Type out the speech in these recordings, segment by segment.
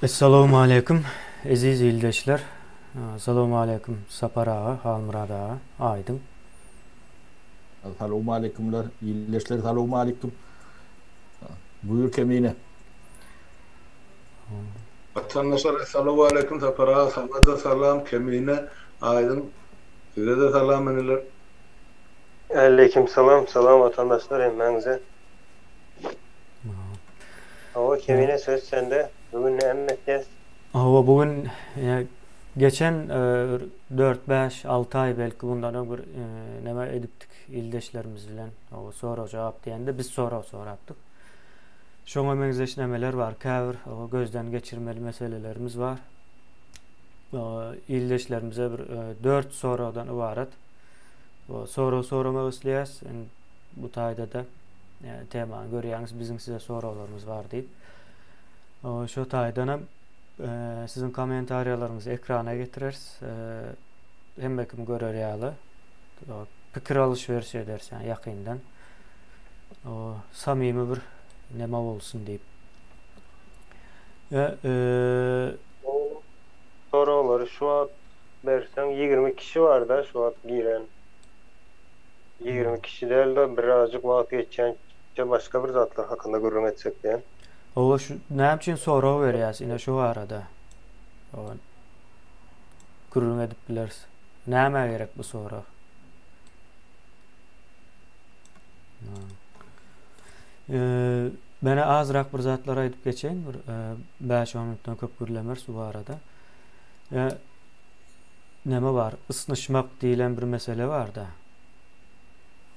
Essalawmaleýkim eziz ildeşler. Salowmaleýkim Sapar aga, Halmyrat aga, Aýdyň. Salowmaleýkimler ildeşler salowmaleýkim. Buýur Kemine. Watandaşlar Essalawaleýkim Sapar aga saňada salam Kemine Aýdyň sizede salam iniler. Aleýkim salam salam watandaşlar hemmäňize. Hawa Kemine söz sende bu gün näme etýäs? Hawa bu gün geçen 4 5 6 aý belki bundan öň bir näme edipdik ildeşlerimiz bilen. Hawa sorag jogap diýende biz sorag sorapdyk. Şoňa meňzeş nämeler bar? Käbir gözden geçirmeli meselelerimiz bar. Ildeşlerimize bir 4 soragdan ybarat sorag soramak isleýäs. Bu taýda-da temany görýäňiz, biziň size soraglarymyz bar diýip. Şo taýdanam siziň kommentariýalaryňyzy ekrana getireris. Hemme kim görer ýaly pikir alyş-beriş ederis, ýagny ýakyndan. Samimi bir neme bolsun diýip. We Soraglary şu wagt berseň 20 kişi barda şu wagt giren. 20 kişi däl-de birazjyk wagt geçýänçe başga bir zatlar hakynda gürrüň etsek diýen. Hawa şu näme üçin sorag berýäs ine şu barada. Hawa. Gürrüň edip bileris. Nämä gerek bu sorag? Mene azrak bir zatlar aýdyp geçeýin, bir 5-10 minutdan köp gürlemeris bu barada. Neme bar? Ysnyşmak diýlen bir mesele bar-da.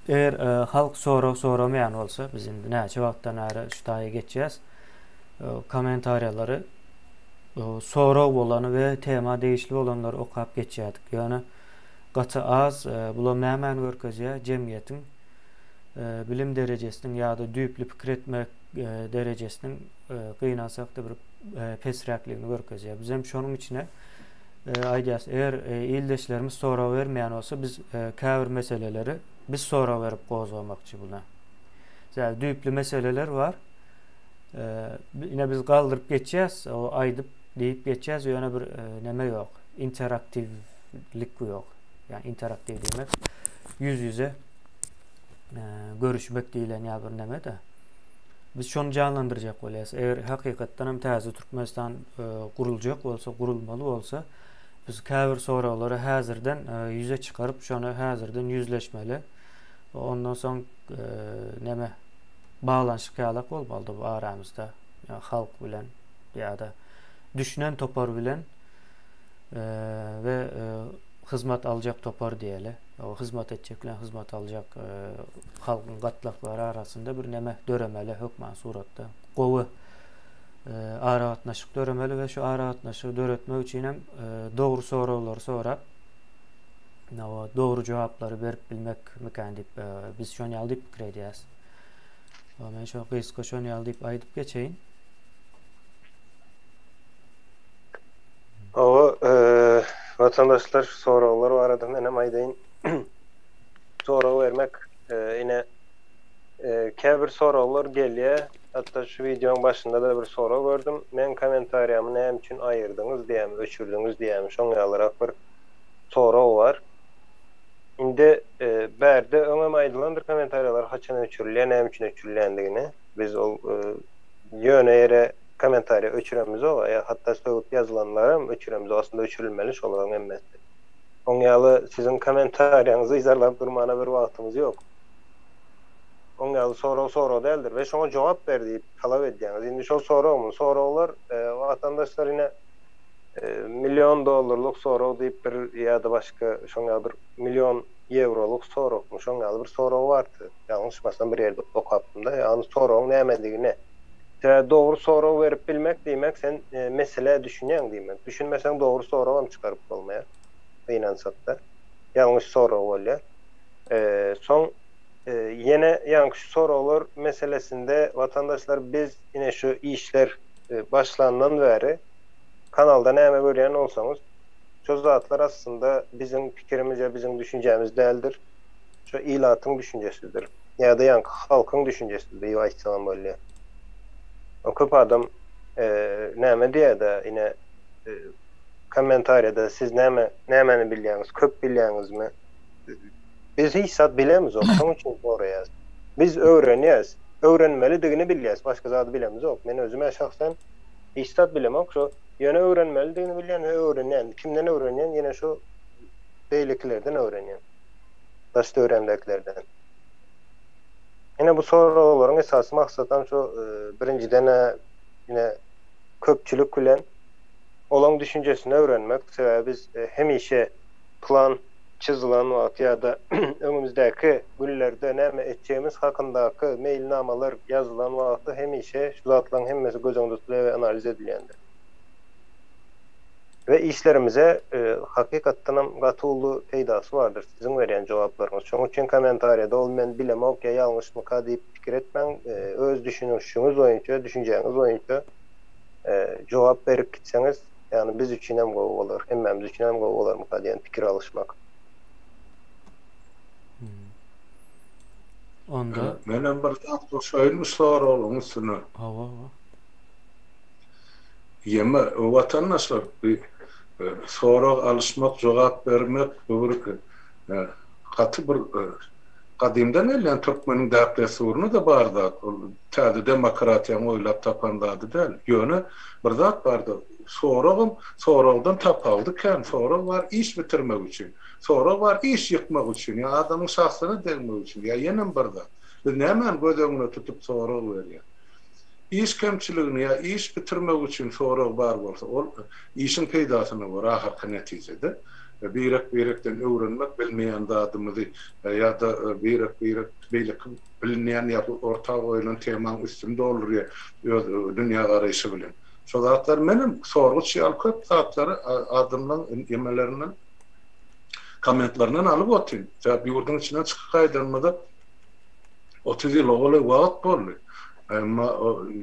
Eger halk sorag soramaýan bolsa, biz indi näçe wagtdan bäri şu taýa geçýäs. Kommentariýalary sorag bolany we tema degişli bolanlary okap geçýärdik. Ýöne gaty az, bulam nämäni görkezýär? Jemgyýetiň bilim derejesiniň ýa-da düýpli pikir etmek derejesiniň gynansak-da bir pesräkligini görkezýär. Bizem şonuň içine aýdýas, eger ildeşlerimiz sorag bermeýän bolsa, biz käbir meseleleri biz sorag berip gozgamakçy buna. Sebäbi düýpli meseleler bar. Ine biz galdyryp geçýäs, o aýdyp diýip geçýäs, ýöne bir neme ýok, interaktiwlik ýok. Ýagny interaktiw diýmek ýüz-ýüze görüşmek diýlen ýa bir neme-de. Biz şony janlandyrjak bolýas. Eger hakykatdan hem täze Türkmenistan guruljak bolsa, gurulmaly bolsa, biz käbir soraglary häzirden ýüze çykaryp, şony häzirden ýüzleşmeli. Ondan soň neme baglanyşyk ýalak bolmalydy bu aramyzda, halk bilen ýa-da düşünen topar bilen we hyzmat aljak topar diýeli. O hyzmat etjek bilen hyzmat aljak halkyň gatlaklary arasynda bir neme döremeli hökman suratda. Gowy aragatnaşyk döremeli we şu aragatnaşygy döretmek üçin hem dogry soraglary sorap, dogry jogaplary berip bilmek mikän diýip biz şony ýaly diýip pikir edýäris. Men şo gysga şony ýaly diýip aýdyp geçeýin. Hawa, watandaşlar şu soraglar barada menem aýdaýyn. Sorag bermek, ine, käbir soraglar gelýär. Hatda şu wideoň başynda-da bir sorag gördüm. Meň kommentariýamy näme üçin aýyrdyňyz diýýärmi, öçürdiňiz diýýärmi, şoň ýalyrak bir sorag bar. Indi bärde öňem aýdylandyr kommentariýalar haçan öçürilýär, näme üçin öçürilýändigini. Biz ol ýöne ýere kommentariýa öçüremizok, ýa hatda sögüp ýazylanlaram öçüremizok, aslynda öçürilmeli şolaryň hemmesi. Oň ýaly siziň kommentariýaňyzy yzarlap durmana bir wagtymyz ýok. Oň ýaly sorag sorag däldir we şoňa jogap ber diýip talap edýäňiz. Indi şol soragmy? Soraglar watandaşlar ine million dollarlyk sorag diýip bir ýa-da başga şoň ýaly bir million ýewrolyk soragmy şoň ýaly bir sorag bardy. Ýalňyşmasam bir ýerde okapdym-da. Ýagny soragyň nämedigini. Sebäbi dogry sorag berip bilmek diýmek sen meselä düşünýäň diýmek. Düşünmeseň dogry soragam çykaryp bolmaýar. Gynansakda. Ýalňyş sorag bolýar. Soň ýene ýaňky şu soraglar meselesinde watandaşlar biz ine şu işler başlandan bäri kanalda näme görýän bolsaňyz şo zatlar aslynda biziň pikirimiz ýa biziň düşünjämiz däldir. Şo ilatyň düşünjesidir. Ýa-da ýaňky halkyň düşünjesidir diýip aýtsagam bolýar. Köp adam. Näme diýýär-de, ine, kommentariýada siz näme, nämäni bilýäňiz, köp bilýäňizmi? Biz hiç zat bilemizok, şonuň üçin soraýas. Biz öwrenýäs, öwrenmelidigini bilýäs, başga zady bilemizok. Men özüm-ä şahsan hiç zat bilemok, şo ýöne öwrenmelidigini bilýän we öwrenýän. Kimden öwrenýän? Ýene şo beýlekilerden öwrenýän. Daş-töweregimdäkilerden. Ine bu soraglaryň esasy maksadam şu birinjiden-ä ine köpçülik bilen olaň düşünjesini öwrenmek. Sebäbi biz hemişe plan çyzylan wagt ýa-da öňümizdäki günlerde näme etjegimiz hakyndaky meýilnamalar ýazylan wagty hemişe şu zatlaryň hemmesi göz öňünde tutulýar we analiz edilýändir. We işlerimize hakykatdanam gaty uly peýdasy bardyr siziň berýän jogaplaryňyz. Şonuň üçin kommentariýada ol men bilemok ýa ýalňyşmyka diýip pikir etmäň. Öz düşünişiňiz boýunça, düşünjäňiz boýunça jogap berip gitseňiz, ýagny biz üçinem gowy bolar, hemmämiz üçinem gowy bolarmyka diýen pikir alyşmak. Onda Menem bir zat goşaýynmy soragyň üstüne? Hawa, hawa. Ýeme, watandaşlar, bu sorag alyşmak, jogap bermek bu bir gaty bir gadymdan gelýän türkmeniň däp-dessurynda-da bar zat. Ol täze demokratiýaň oýlap tapan zady däl. Ýöne bir zat bar-da, soragam soragdan tapawudy kän. Sorag bar iş bitirmek üçin. Sorag bar iş ýykmak üçin ýa adamyň şahsyna degmek üçin ýa ýenem bir zat. Biz nämäni göz öňüne tutup sorag berýäs? Iş kemçiligini ýa iş bitirmek üçin sorag bar bolsa, ol işiň peýdasyna görä ahyrky netijede birek-birekden öwrenmek, bilmeýän zadymyzy ýa-da birek-birek beýleki bilinýän ýa orta goýlan temaň üstüni doldurýar öz dünýägaraýşy bilen. Şo zatlar menem sorguç ýaly köp zatlary adamlaň emelerinden kommentlerinden alyp otyryn. Sebäp ýurduň içinden çykyp gaýdanymyza 30 ýyla golaý wagt boldy. Emma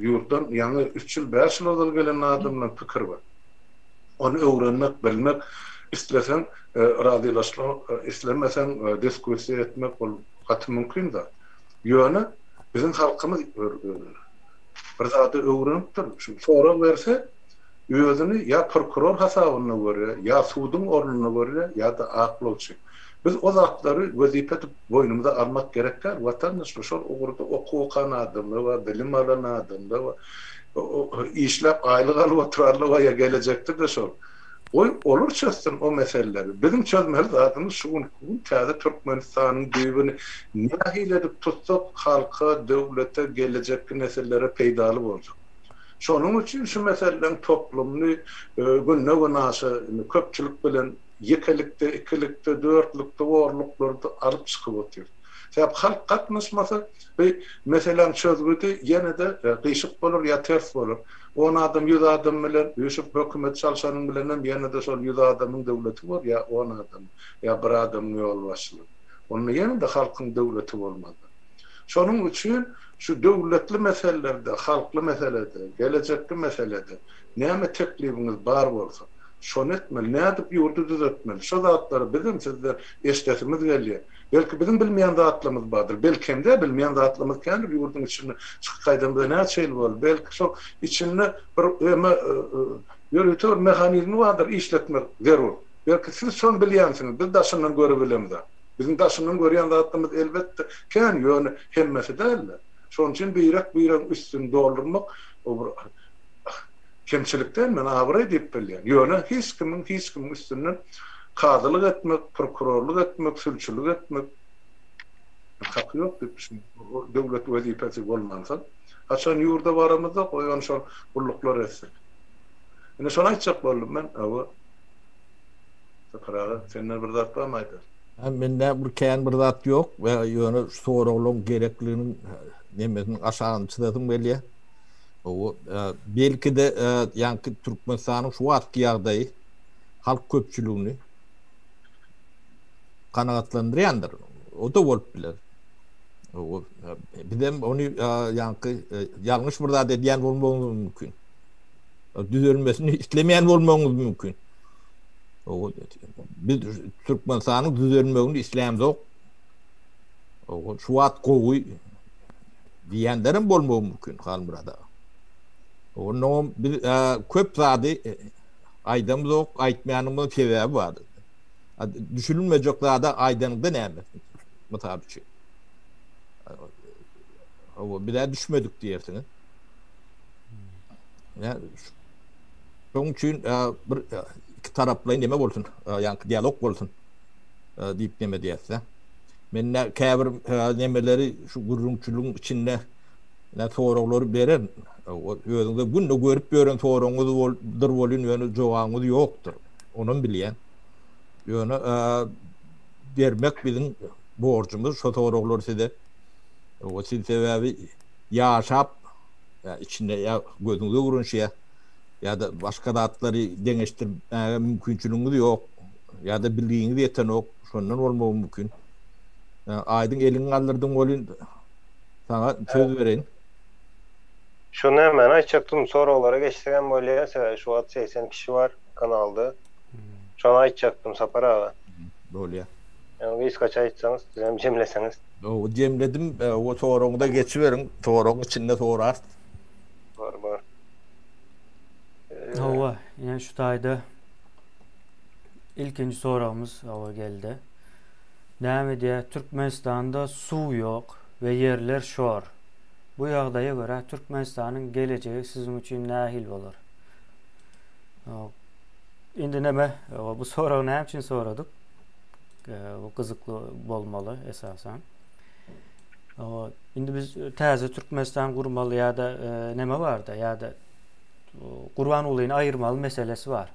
ýurtdan ýaňy üç ýyl, bäş ýyl ozal gelen adamlaryň pikiri bar. Ony öwrenmek, bilmek, isleseň razylaşmak, islemeseň diskussiýa etmek ol gaty mümkin zat. Ýöne biziň halkymyz bir zady öwrenipdir. Şu sorag berse, özüni ýa prokuror hasabynda görýär, ýa suduň ornunda görýär, ýa-da aklawçy. Biz o zatlary wezipe edip boýnumyza almak gerek däl. Watandaşlar, şol ugurda okuw okan adamlar bar, bilim alan adamlar bar, işläp aýlyk alyp oturanlar bar, ýa gelejekde-de şol. Goý, olar çözsün o meseleleri. Biziň çözmeli zadymyz şu günki gün täze Türkmenistanyň düýbüni nähili edip tutsak, halka, döwlete, gelejekki nesillere peýdaly boljak. Şonuň üçin şu meseleleriň toplumyny günde-günaşa köpçülik bilen ýekelikde, ikilikde, dörtlükde, onluklarda alyp çykyp otyr. Sebäp halk gatnaşmasa, bu meseläň çözgüdi ýene-de gyşyk bolar ýa ters bolar. On adam, ýüz adam bilen üýşüp hökümet çalşanyň bilenem ýene-de şol ýüz adamyň döwleti bor ýa on adamyň, ýa bir adamyň ýolbaşçylygy. Onda ýene-de halkyň döwleti bolmaz. Şonuň üçin şu döwletli meselelerde, halkly meselede, gelejekli meselede näme teklibiňiz bar bolsa, şony etmeli. Nädip ýurdy düzetmeli? Şo zatlary bizem sizden eşidesimiz gelýär. Belki biziň bilmeýän zatlarymyz bardyr. Belkem däl, bilmeýän zatlarymyz kändir ýurduň içinde. Çykyp gaýdanymyza näçe ýyl boldy. Belki şol içinde bir eme ýörite bir mehanizmi bardyr işletmek zerur. Belki siz şony bilýänsiňiz, biz daşyndan görübilemzok. Biziň daşyndan görýän zatlarymyz elbetde kän, ýöne hemmesi däl-de. Şonuň üçin birek-biregiň üstüni doldurmak o bir kemçilik däl, men abraý diýip bilýän. Ýöne hiç kimiň hiç kimiň üstünden kazylyk etmek, prokurorlyk etmek, sülçülik etmek haky ýok diýip düşünýän. O döwlet wezipesi bolmansoň. Haçan ýurda baramyzda goý ony şol gulluklar etsin. Ine şony aýtjak boldum men. Hawa. Sapar aga, senden bir zat barmy aýdar? Hä, mende bir kän bir zat ýok. Ýöne şu soraglaryň gerekliginiň nemesiniň aşagyny çyzasym gelýär. Hawa, belki-de ýaňky Türkmenistanyň şu wagtky ýagdaýy halk köpçüligini kanagatlandyrýandyr. O-da bolup biler. Hawa, bizem ony ýaňky ýalňyş bir zat edýän bolmagymyz mümkin. Düzelmesini islemeýän bolmagyňyz mümkin. Biz Türkmenistanyň düzelmegini islämzok. Şu wagt gowy diýenlerem bolmagy mümkin Halmyrat aga. Onnoňam biz köp zady aýdamyzok, aýtmaýanymyzyň sebäbi bar. Düşünilmejek zada aýdanyňda näme? Mysal üçin. Hawa, biz-ä düşmedik diýersiňiz. Ýa şonuň üçin bir iki taraplaýyn neme bolsun, ýaňky dialog bolsun diýip neme diýäs-dä. Men käbir nemeleri şu gürrüňçiligiň içinde Ine soraglary bererin. Özüňize günde görüp ýören soragyňyz boldyr bolyn ýöne jogabyňyz ýokdur. Onam bilýän. Ýöne bermek biziň borjumyz şo soraglary size. O siz sebäbi ýaşap içinde ýa gözüňiz öwrenişýär ýa-da başga zatlary deňeşdirmäge mümkinçiligiňiz ýok ýa-da bilgiňiz ýetenok şondan bolmagy mümkin. Aýdyň eliňi galdyrdyň welin Saňa söz bereýin. Şony men aýtjakdym, soraglara geçsegem bolýar, sebäbi şu wagt 80 kişi bar kanalda. Şony aýtjakdym Sapar aga. Bolýar. Ýöne gysgaça aýtsaňyz, siz hem jemleseňiz. Hawa, jemledim. O soragyňyza geçiberiň. Soragyň içinde sorarys. Bar, bar. Hawa, ine şu taýda ilkinji soragymyz hawa geldi. Näme diýýär, Türkmenistanda suw ýok we ýerler şor. Bu ýagdaýa görä Türkmenistanyň gelejegi siziň üçin nähili bolar? Indi neme, bu soragy näme üçin soradyk? Bu gyzykly bolmaly esasan. Indi biz täze Türkmenistan gurmaly ýa-da neme barda, ýa-da Gurbangulyny aýyrmaly meselesi bar.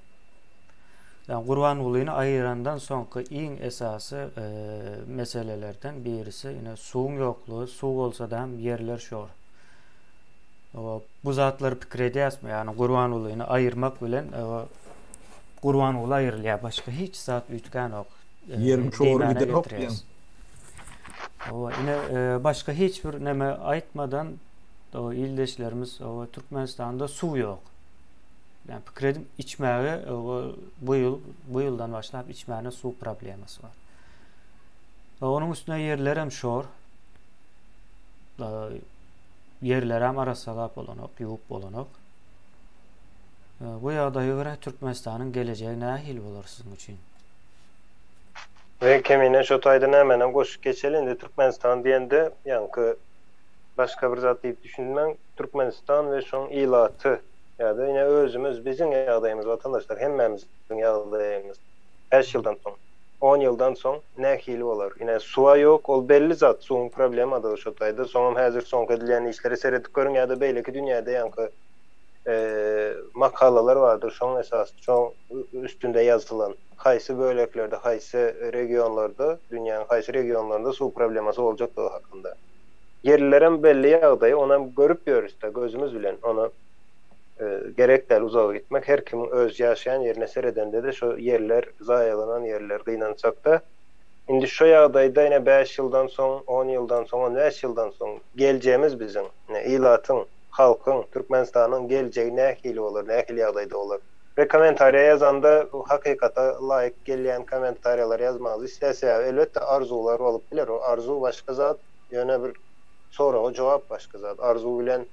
Ýagny Gurbangulyny aýyrandan soňky iň esasy meselelerden birisi ine suwuň ýoklugy, suw bolsa-da hem ýerler şor. Bu zatlary pikir edýäsmi? Ýagny Gurbangulyny aýyrmak bilen Gurbanguly aýrylýar, başga hiç zat üýtgänok. Ýeriň çory gidenok diýýäň. Hawa, ine başga hiç bir neme aýtmadan ildeşlerimiz Türkmenistanda suw ýok. Yani pikir edin içmäge bu ýyl bu ýyldan başlap içmäne suw problemasy bar. Onuň üstüne ýerler hem şor. Ýerler hem arassalap bolanok, ýuwup bolanok. Bu ýagdaýa görä Türkmenistanyň gelejegi nähili bolar siziň üçin? We Kemine şo taýda nämänem goşup geçeli indi Türkmenistan diýende ýaňky başga bir zat diýip düşünmäň Türkmenistan we şoň ilaty Ýa-da ine özümiz, biziň ýagdaýymyz watandaşlar, hemmämiziň ýagdaýymyz bäş ýyldan soň, on ýyldan soň nähili bolar? Ine suwa ýok, ol belli zat, suwuň problemadygy şo taýda. Soňam häzir soňky edilýän işlere seredip görüň ýa-da beýleki dünýäde ýaňky makalalar bardyr, şoň esas, şoň üstünde ýazylan, haýsy böleklerde, haýsy regionlarda, dünýäniň haýsy regionlarynda suw problemasy boljakdygy hakynda. Ýerlilerem belli ýagdaý, onam görüp ýörüs-de gözümiz bilen, ony gerek däl uzaga gitmek, her kimiň öz ýaşaýan ýerine seredende-de şo ýerler zaýalanan ýerler gynansak-da, indi şo ýagdaýda ine bäş ýyldan soň, on ýyldan soň, on bäş ýyldan soň geljegimiz biziň, ine ilatyň, halkyň, Türkmenistanyň geljegi nähili bolar, nähili ýagdaýda bolar? We kommentariýa ýazanda hakykata laýyk gelýän kommentariýalar ýazmagyňyzy isleýäs, sebäbi elbetde arzuwlar bolup biler, o arzuw başga zat, ýöne bir soraga jogap başga zat, arzuw bilen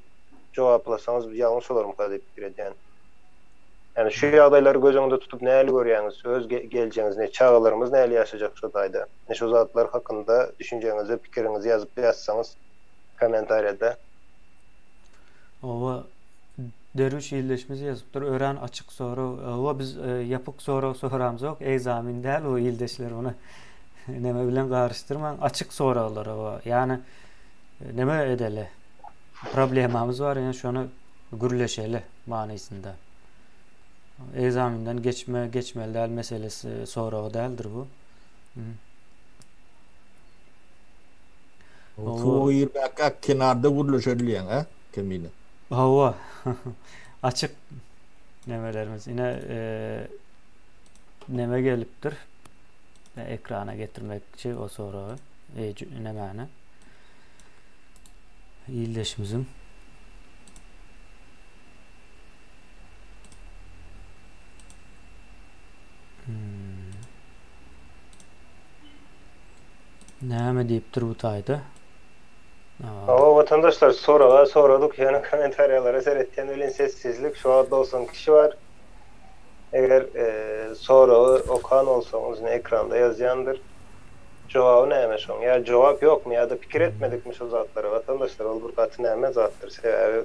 jogaplasaňyz ýalňyş bolarmyka diýip pikir edýän. Ýani şu ýagdaýlary göz öňünde tutup nähili görýäňiz öz geljegiňizi, çagalarymyz nähili ýaşajak şu taýda? Ine şu zatlar hakynda düşünjeňizi, pikiriňizi ýazyp ýazsaňyz kommentariýada. Hawa, Derwüş ildeşimiz ýazypdyr, örän açyk sorag. Hawa biz ýapyk sorag soramzok, egzamin däl bu ildeşler muny neme bilen garyşdyrmaň. Açyk soraglar hawa. Ýani neme edeli? Problemamyz bar, ýani şony gürleşeli manysynda. Egzaminden geçme, geçmeli däl meselesi soragy däldir bu. Suwa girmäkä kenarda gürleşeli diýýäň, hä, Kemine? Hawa. Açyk nemelerimiz. Ine neme gelipdir. Ekrana getirmekçi o soragy. E, nemäni. Ildeşimiziň. Hmm. Näme diýipdir bu taýda? Hawa. Watandaşlar soraga soradyk ýöne kommentariýalara seretýän welin sessizlik şu wagt 90 kişi bar. Eger soragy okan bolsaňyz ine ekranda ýazýandyr. Jogaby näme şoň? Ýa jogap ýokmy ýa-da pikir etmedikmi şol zatlara watandaşlar ol bir gaty näme zatdyr sebäbi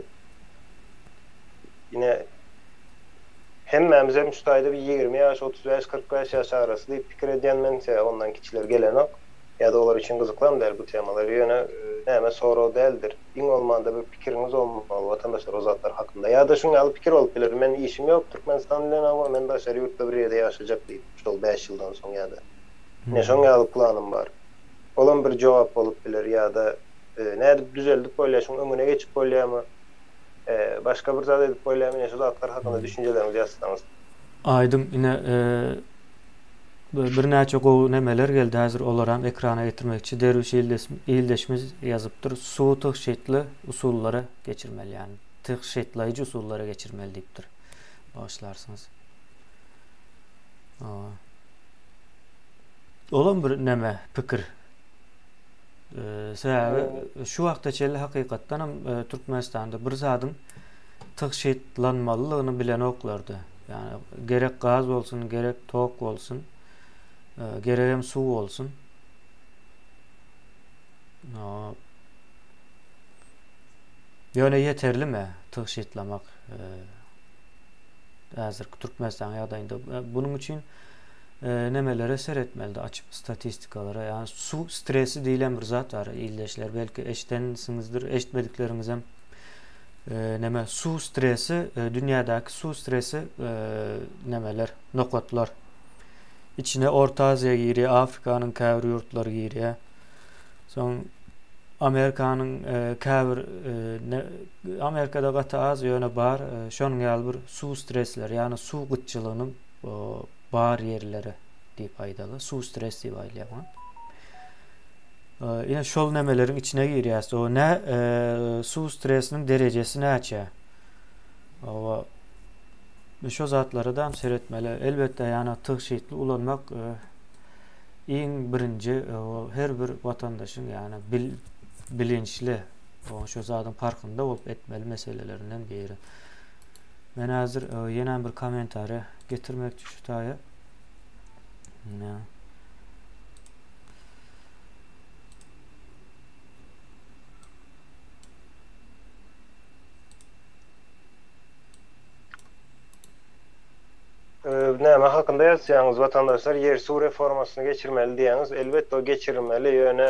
ine hemmämizem şu taýda bir 20 ýaş 35 45 ýaş arasy diýip pikir edýän men sebäbi ondan kiçiler gelenok. Ýa-da olar üçin gyzyklam däl bu temalar. Ýöne näme sorag däldir. Iň bolmanda bir pikiriňiz bolmaly watandaşlar o zatlar hakynda. Ýa-da şuň ýaly pikir bolup biler, men işim ýok Türkmenistan bilen hawa men daşary ýurtda bir ýerde ýaşajak diýip şol bäş ýyldan soň ýa-da ine şoň ýaly planym bar. Olam bir jogap bolup biler ýa-da nädip düzeldip bolýar şuň öňüne geçip bolýarmy? Başga bir zat edip bolýarmy ine şu zatlar hakynda düşünjeleriňizi ýazsaňyz. Aýdyň ine Birnäçe gowy nemeler geldi häzir olaram ekrana getirmekçi Derwüş ildeşimiz ýazypdyr suwy tygşytly usullara geçirmeli ýagny tygşytlaýjy usullara geçirmeli diýipdir bagyşlarsyňyz Olam bir neme pikir sebäbi şu wagta çenli hakykatdanam Türkmenistanda bir zadyň tygşytlanmalydygyny bilenoklardy. Ýagny gerek gaz bolsun, gerek tok bolsun, geregem suw bolsun. Ýöne ýeterlimi tygşytlamak häzirki Türkmenistanyň ýagdaýynda? Bunuň üçin nemelere seretmelidi açyp statistikalara. Ýagny suw stresi diýlen bir zat bar ildeşler belki eşidensiňizdir, eşitmedikleriňizem neme suw stresi dünýädäki suw stresi nemeler nokatlar içine Orta Aziýa girýär, Afrikanyň käbir ýurtlary girýär. Soň Amerikanyň käbir Amerikada gaty az ýöne bar şonuň ýaly bir suw stresleri, ýagny suw gytçylygynyň bar ýerleri diýip aýdaly. Suw stres diýip aýdylýar muňa. Ine şol nemeleriň içine girýäs. O ne suw stresiniň derejesi näçe? Owa şo zatlara da seretmeli. Elbetde, ýagny tygşytly ulanmak iň birinji her bir watandaşyň ýagny bil bilinçli şo zadyň parhynda bolup etmeli meselelerinden biri. Men häzir ýene bir kommentariýa getirmekçi şu taýa. Näme hakynda ýazýaňyz watandaşlar ýer suw reformasyny geçirmeli diýýäňiz elbetde o geçirilmeli ýöne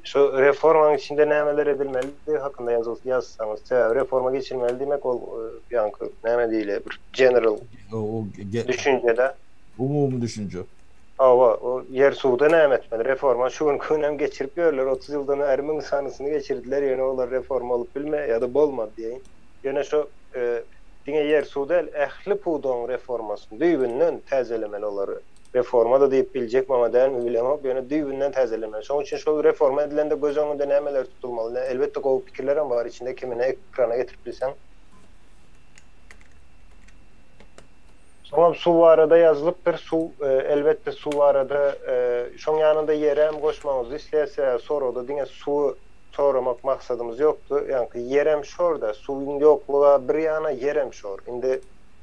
şu reformanyň içinde nämeler edilmelidigi hakynda ýazsaňyz sebäbi reforma geçirmeli diýmek ol ýaňky näme diýilýär bir general düşünjede umumy düşünje. Hawa, o ýer-suwda näme etmeli? Reforma şu günki gün hem geçirip ýörler, 30 ýyldan bäri müň sanysyny geçirdiler, ýöne olar reforma bolup bilme ýa-da bolmady diýeýin. Ýöne şo diňe ýer-suw däl, ähli pudagyň reformasyny düýbünden täzelemeli olary. Reforma-da diýip biljekmi oňa dälmi bilemok, ýöne düýbünden täzelemeli. Şonuň üçin şol reforma edilende göz öňünde nämeler tutulmaly? Elbetde gowy pikirlerem bar içinde, kimini ekrana getirip bilseň. Soňam suw barada ýazylypdyr. Suw, elbetde suw barada şoň ýanynda ýerem goşmagyňyzy isleýäs, sebäbi soragda diňe suwy soramak maksadymyz ýokdy. Ýaňky ýerem şor-da, suwuň ýoklugy bir ýana, ýerem şor. Indi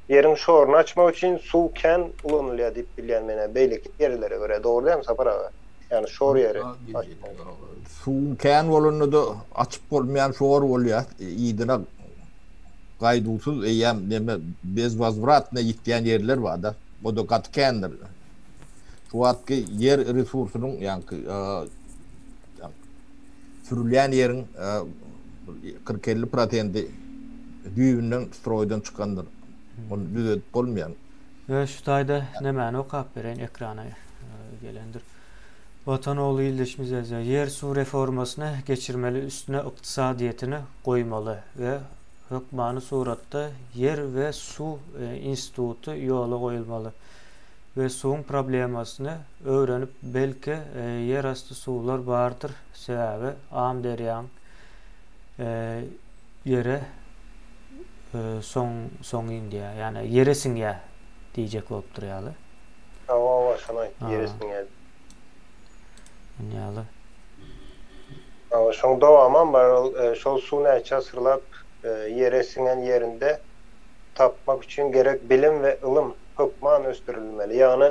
ýeriň şoruny açmak üçin suw kän ulanylýar diýip bilýän men-ä beýleki ýerlere görä. Dogry dälmi Sapar aga? Ýagny şor ýeri açmak. Suwuň kän bolanda-da açyp bolmaýan şor bolýar. Yzyna gaýduwsyz eýýäm neme bezwozwratno ýitýän ýerler bar-da. O-da gaty kändir. Şu wagtky ýer resursynyň ýaňky sürülýän ýeriň 40-50 prosendi düýbünden stroýdan çykandyr. Ony düzedip bolmaýar. We şu taýda nemäni okap bereýin ekrana gelendir. Watan ogly ildeşimiz ýazýar. Ýer suw reformasyny geçirmeli üstüne ykdysadyýetini goýmaly we hökmany suratda ýer we suw instituty ýola goýulmaly we suwuň problemasyny öwrenip belki ýerasty suwlar bardyr sebäbi Amderýaň ýere soň soň inýär ýagny ýere siňýär diýjek bolupdyr ýaly. Hawa hawa şony aýtdy ýere siňýär. Ýaly. Şoň dowamam bar, ol şol suw näçe asyrlap ýere siňen ýerinde tapmak üçin gerek bilim we ylym hökman ösdürilmeli. Ýagny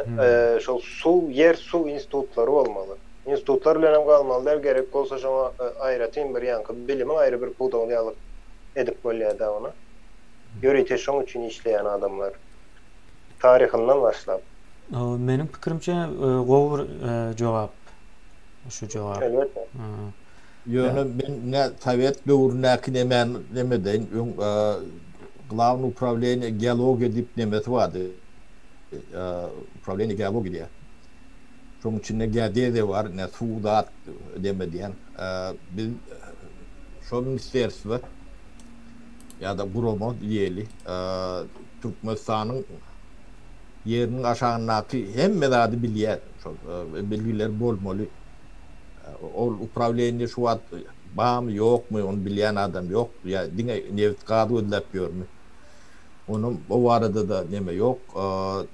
şol suw, ýer suw institutlary bolmaly. Institutlar bilenem galmaly däl, gerek bolsa şoňa aýratyn bir ýaňky bilimiň aýry bir pudagyny ýaly edip bolýar-da ony. Ýörite şoň üçin işleýän adamlar. Taryhyndan başlap. Meniň pikirimçe gowy bir jogap şu jogap. Elbetde. Ýöne men ne sowet döwründäki nemäni nemedeýin öň Glawnyý uprawleniýe geologiýa diýip nemesi bardy. Uprawleniýe geologiýa diýýär. Şoň içinde geodeziýa bar, ne suw zat neme diýen. Biz şo ministerstwo ýa-da gurama diýeli, Türkmenistanyň ýeriniň aşagyndaky hemme zady bilýär. Şol bilgiler bolmaly. Ol uprawleniýe şu wagt barmy, ýokmy, ony bilýän adam ýok. Ýa diňe nebit-gaz gözläp ýörmi? Onuň o barada-da neme ýok.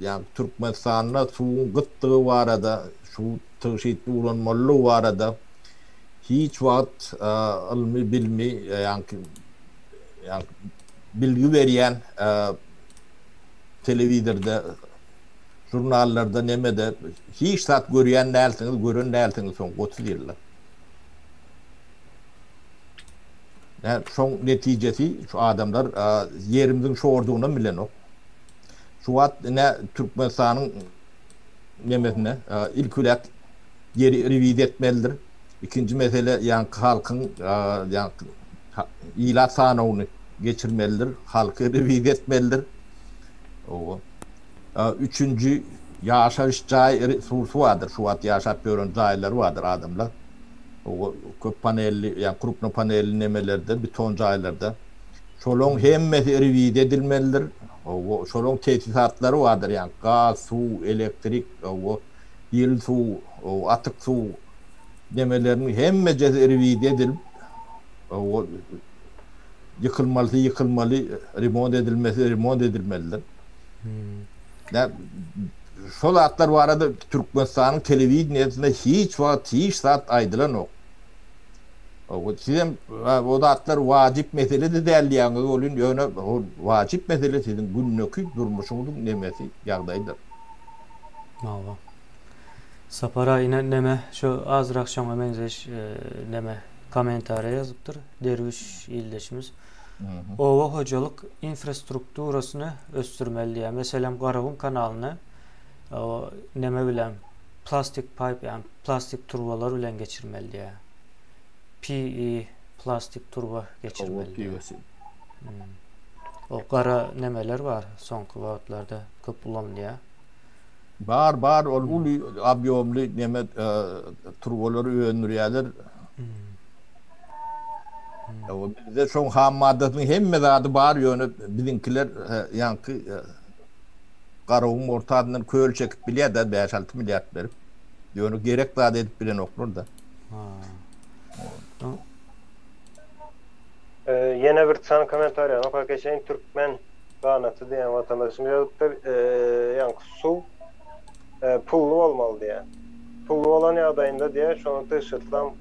Ýagny Türkmenistanda suwuň gytdygy barada, suw tygşytly ulanmalydygy barada hiç wagt ylmy, bilmi, ýagny bilgi berýän telewizorda, žurnallarda, nemede hiç zat görýän dälsiňiz, gören dälsiňiz soňky 30 ýylda. Nä, şoň netijesi şu adamlar ýerimiziň şordugynam bilenok. Şu wagt ine Türkmenistanyň nemesine ilki bilen ýeri rewiziýa etmelidir. Ikinji mesele ýaňky halkyň ýaňky ilat sanawyny geçirmelidir, halky rewiziýa etmelidir. Owa. Üçünji ýaşaýyş jaý resursy bardyr, şu wagt ýaşap ýören jaýlary bardyr adamlar. Owa, köp panelli, ýa krupno panelli nemelerde, beton jaýlarda. Şolaň hemmesi rewiziýa edilmelidir. Owa, şolaň tesisatlary bardyr, ýa gaz, suw, elektrik, owa, ýyly suw, owa, atyk suw nemeleriniň hemmejesi rewiziýa edilip, owa, ýykylmalysy ýykylmaly, remont edilmesi remont edilmelidir. Nä, şol zatlar barada Türkmenistanyň telewideniýesinde hiç wagt hiç zat aýdylanok. Owa, sizem o zatlar wajyp mesele-de däl diýýäňiz welin, ýöne ol wajyp mesele siziň gündeki durmuşyňyzyň nemesi, ýagdaýydyr. Hawa. Sapar aga ine neme şu azrak şoňa meňzeş neme kommentariýa ýazypdyr Derwiş ildeşimiz. Oba hojalyk infrastrukturasyny ösdürmeli diýýär. Meselem Garagum kanalyny neme bilen plastik paýp ýagny plastik turbalar bilen geçirmeli diýýär. PE plastik turba geçirmeli diýýär. O gara nemeler bar soňky wagtlarda köp ulanylýar. Bar bar ol uly obýomly neme turbalary öndürýärler. O bizde şoň ham maddasynyň hemme zady bar ýöne biziňkiler ýaňky Garagum ortasyndan köl çekip bilýär-de 5-6 milliard berip. Ýöne gerek zady edip bilenoklar-da. Ýene bir sany kommentariýany okap geçeýin. Türkmen Ganaty diýen watandaşymyz ýazypdyr, ýaňky suw pully bolmaly diýýär. Pully bolan ýagdaýynda diýýär, şony tygşytlam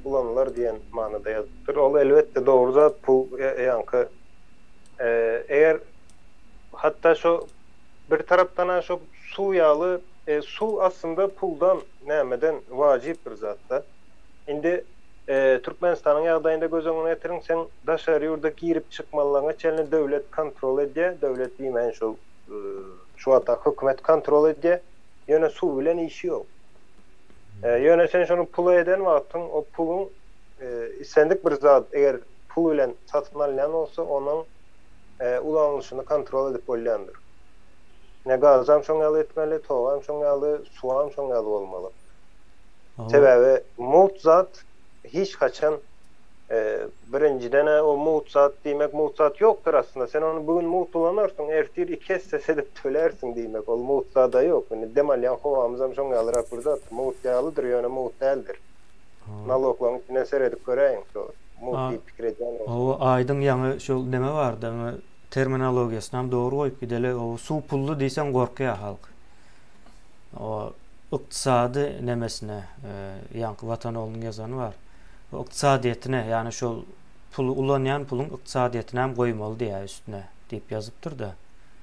ulanylar diýen manyda ýazypdyr. Ol elbetde dogry zat, pul ýaňky eger hatda şo bir tarapdan-a şo suw ýaly, suw aslynda puldan nämeden wajyp bir zat-da. Indi Türkmenistanyň ýagdaýynda göz öňüne getiriň, seň daşary ýurda girip çykmalygyňa çenli döwlet kontrol edýär, döwlet diýmäýin şol şu wagtdaky hökümet kontrol edýär, ýöne suw bilen işi ýok. Ýöne sen şony pula eden wagtyň o puluň islendik bir zat eger pul bilen satyn alynýan bolsa onuň ulanylyşyny kontrol edip bolýandyr. Ine gazam şoň ýaly etmeli, togam şoň ýaly, suwam şoň ýaly bolmaly. Sebäbi mugt zat hiç haçan birinjiden-ä o mugt zat diýmek mugt zat ýokdur aslynda. Sen ony bu gün mugt ulanarsyň, ertir iki essesi edip tölärsiň diýmek. Ol mugt zad-a ýok. Indi dem alýan howamyzam şoň ýalyrak bir zat. Mugt ýalydyr, ýöne mugt däldir. Naloglaryň içine seredip göräýiň şo mugt diýip pikir edýän bolsaňyz. Hawa, aýdyň ýaňy şol neme bardy, terminologiýasynam dogry goýup gideli. O suw pully diýseň gorkýar halk. O ykdysady nemesine, ýaňky Watan oglunyň ýazany bar. ykdysadyýetine, ýagny şol puly ulanýan puluň ykdysadyýetine hem goýmaly diýýär üstüne diýip ýazypdyr-da.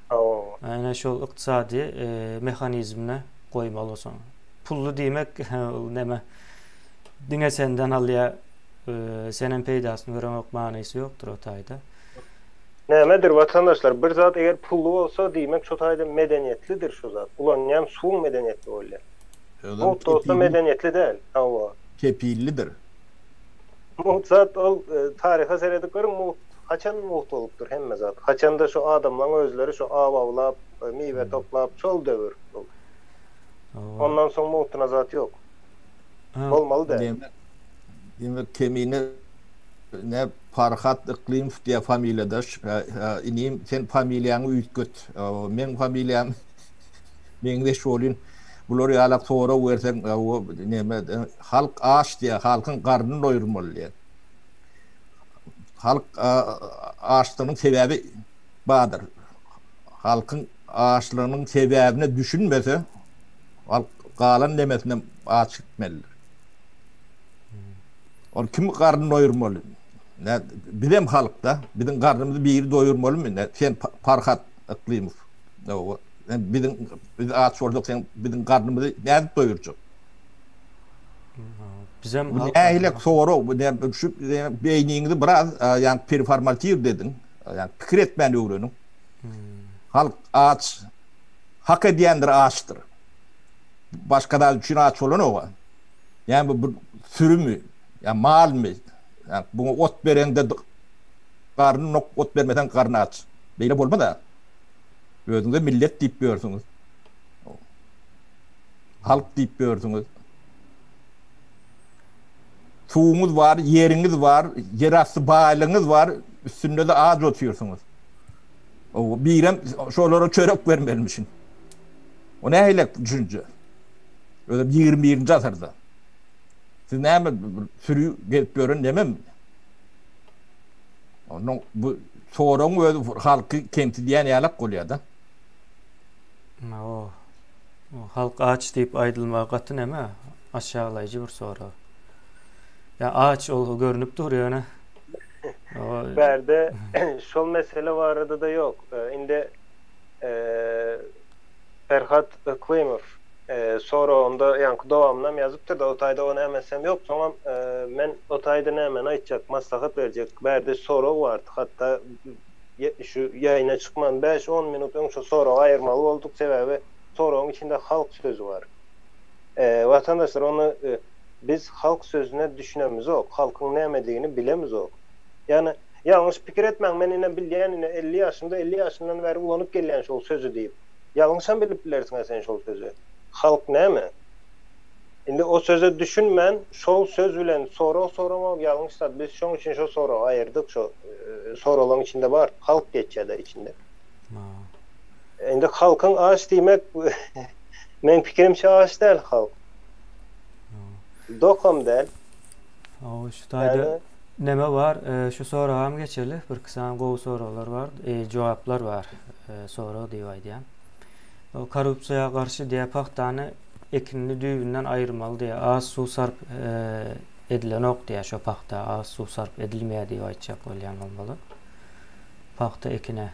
Hawa. Ýöne şol ykdysady mehanizmine goýmaly bolsa. Pully diýmek ol näme diňe senden alýar, senem peýdasyny göreňok manysy ýokdur o taýda. Nämedir watandaşlar bir zat eger pully bolsa diýmek şo taýda medeniýetlidir şo zat. Ulanýan suwuň medeniýetli bolýar. Özem Mugt bolsa kepilli. medeniýetli däl. Hawa. Kepillidir. Mugt zat ol taryha seredip görüň mugt haçan mugt bolupdyr hemme zat. Haçanda şu adamlaň özleri şu aw awlap, miwe toplap şol döwür ol. Ondan soň mugtuna zat ýok. Bolmaly däl. Demek, demek kemine ne Farhat Yklymow diýä familiýadaş. Inim sen familiýaňy üýtget. Meň familiýam meňzeş bolyn. Bular ýalak sorag berseň, neme halk aç diýä, halkyň garnyny doýurmaly diýä. Halk açlygynyň sebäbi bardyr. Halkyň açlygynyň sebäbine düşünmese, halk galan nemesinem aç gitmelidir. Ol kim garnyny doýurmaly? Nä, bizem halk-da, biziň garnymyzy biri doýurmalymy? Nä, sen Farhat Yklymow. Hawa, sen biziň biz aç bolsak, sen biziň garnymyzy nädip doýurjak? Bizem Bu halk nähili sorag? Bu näme şu beýniňizi biraz ýa performatiw dediň. Ýa pikir etmän öwreniň. Halk aç, hak edýändir açdyr. Başga zat üçin aç bolanok. Ýa bu bir sürümi, ýa malmy? Ýa buňa ot bereňde garny nok, ot bermeseň garny aç. Beýle bolmaz-a. Özüňize millet diýip ýörsüňiz. Halk diýip ýörsüňiz. Suwuňyz bar, ýeriňiz bar, ýerasty baýlygyňyz bar, üstünde-de aç otyrsyňyz. Birem şolara çörek bermelimişin. O nähili düşünje? Özem 21-nji asyrda. Siz näme bir sürü gezip ýören nememi? Onuň bu soragyň özi halky kemsidýän ýalak bolýar-da. O halk aç diýip aýdylmagy gaty näme? Aşaglaýjy bir sorag. Ýa aç ol görnüp dur ýöne. Bärde şol mesele barada-da ýok. Indi Perhat Yklymow soragynda ýaňky dowamynam ýazypdyr-da, o taýda ony ämetsem ýok, soňam men o taýda nämeni aýtjak, maslahat berjek, bärde sorag bardy, hatda şu ýaýyna çykman bäş-on minut öň şo soragy aýyrmaly bolduk, sebäbi soragyň içinde halk sözi bar. Watandaşlar, ony biz halk sözüne düşünemizok, halkyň nämedigini bilemizok. Ýagny, ýalňyş pikir etmäň, men ine bilýän, ine 50 ýaşymda, 50 ýaşymdan bäri ulanyp gelýän şol sözi diýip. Ýalňyşam bilip bilersiň-ä sen şol sözi. Halk näme? Indi o söze düşünmän, şol söz bilen sorag soramak ýalňyş zat. Biz şoň üçin şo soragy aýyrdyk, şo soraglaryň içinde bar, halk geçýär-de içinde. Indi halkyň aç diýmek, meň pikirimçe aç däl halk. Dokam däl. Hawa, şu taýda neme bar, şu soragam geçeli. Birki sany gowy soraglar bar, jogaplar bar. Sorag diýip aýdýan. Korrupsiýa garşy diýýär, pagtany ekinini düýbünden aýyrmaly diýýär. Az suw sarp edilenok diýýär, şo pagta az suw sarp edilmeýär diýip aýtjak bolýan bolmaly. Pagta ekine.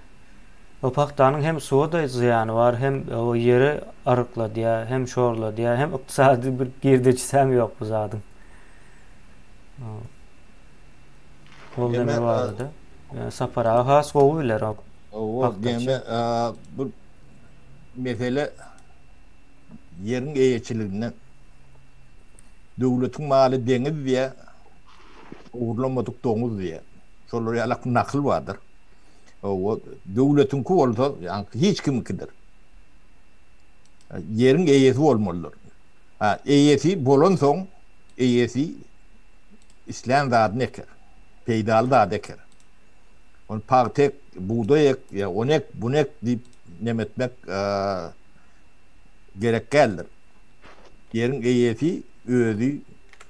O pagtanyň hem suwa-da zyýany bar, hem o ýeri arykladýar, hem şorladýar, hem ykdysady bir girdejisi hem ýok bu zadyň. Ol neme barada? Sapar aga has gowy biler o. Owa, geme bu mesele ýeriň eýeçiliginde döwletiň maly deňiz diýä, ogurlamadyk doňuz diýä. Şolar ýalak nakyl bardyr. Owa, döwletiňki bolsa, ýaňky hiç kimiňkidir. Ýeriň eýesi bolmalydyr. Ha, eýesi bolansoň, eýesi islän zadyny eker. Peýdaly zady eker. Ony pagta ek, bugdaý ek, ýa ony ek, buny ek diýip neme etmek gerek däldir. Ýeriň eýesi özi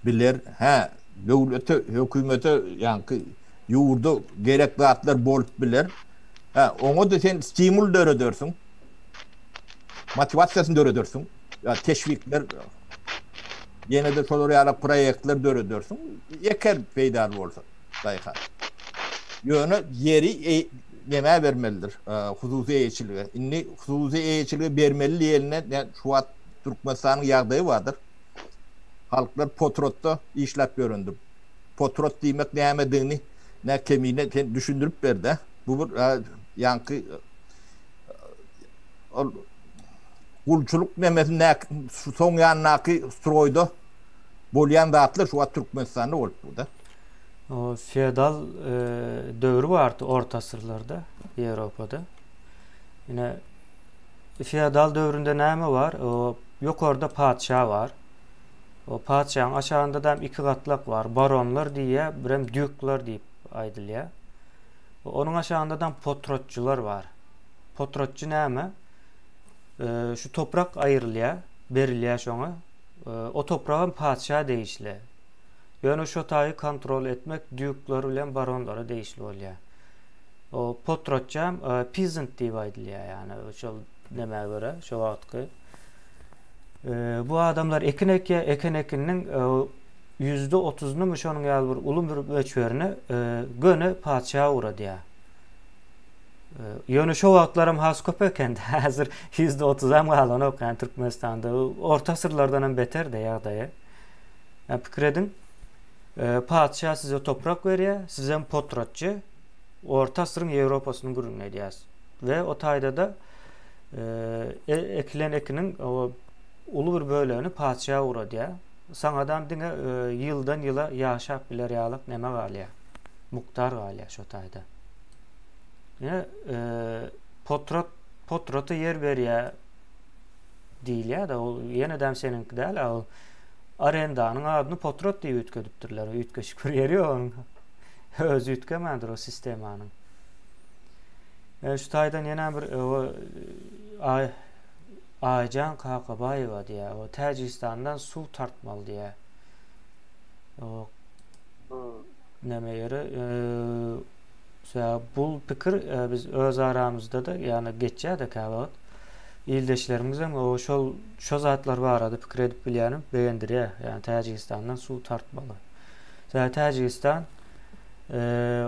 biler. Hä, döwlete, hökümete, ýaňky ýurda gerek zatlar bolup biler. Hä, oňa-da sen stimul döredersiň. Motiwasiýasyny döredersiň. Ýa teşwikler. Ýene-de şolar ýaly proýektler döredersiň, eker peýdaly bolsa daýhan. Ýöne ýeri nämä bermelidir? Hususy eýeçilige. Indi hususy eýeçilige bermeli diýelinde şu wagt Türkmenistanyň ýagdaýy bardyr. Halklar potratda işläp ýörendir. Potrat diýmek nämedigini nä Kemine sen düşündirip ber-dä. Bu bir ýaňky ol gulçulyk nemesindäki soň ýanyndaky stroýda bolýan zatlar şu wagt Türkmenistanda bolup dur-da. O feodal döwri bardy orta asyrlarda Ýewropada. Ine feodal döwründe näme bar? O ýokarda patyşa bar. O patyşanyň aşagynda da iki gatlak bar. Baronlar diýýär, birem dýuklar diýip aýdylýar. Onuň aşagynda da potratçylar bar. Potratçy näme? Şu toprak aýrylýar, berilýär şoňa. O topragam patyşa degişli. Ýöne şo taýy kontrol etmek dýuklar bilen baronlara degişli bolýar. O potratçam peasant diýip aýdylýar, ýagny şol nämä görä, şo wagtky. Bu adamlar ekin ekýär, eken ekininiň %30-nymy şonuň ýaly bir uly bir möçberini göni patyşa ugradýar. Ýöne şo wagtlaram has köp eken. Häzir %30-am galanok, ýani Türkmenistanda. Orta asyrlardan hem beter-de ýagdaýy. Ýa pikir ediň, patyşa size toprak berýär, sizem potratçy. Orta asyryň Ýewropasynyň gürrüňini edýäs. We o taýda-da ekilen ekiniň uly bir bölegini patyşa ugradýar. Saňadam diňe ýyldan ýyla ýaşap biler ýalyk neme galýar? Mukdar galýar şo taýda. Ine, potrat potrata ýer berýär diýilýär-de, ol ýene-de seniňki däl, ol arendanyň adyny potrat diýip üýtgedipdirler. Üýtgeşik bir ýeri ýok onuň. Özi üýtgemändir o sistemanyň. E, şu taýdan ýene bir e, o Aý Aýjan Kakabaýewa diýýär. O Täjigistandan suw tartmaly diýýär. O näme ýeri? E, bu pikir e, biz öz aramyzda-da, ýagny geçýär-de käwagt. Ildeşlerimizem o şol şo zatlar barada pikir edip bilýänim begendirýär. Ýagny Täjigistandan suw tartmaly. Sebäbi Täjigistan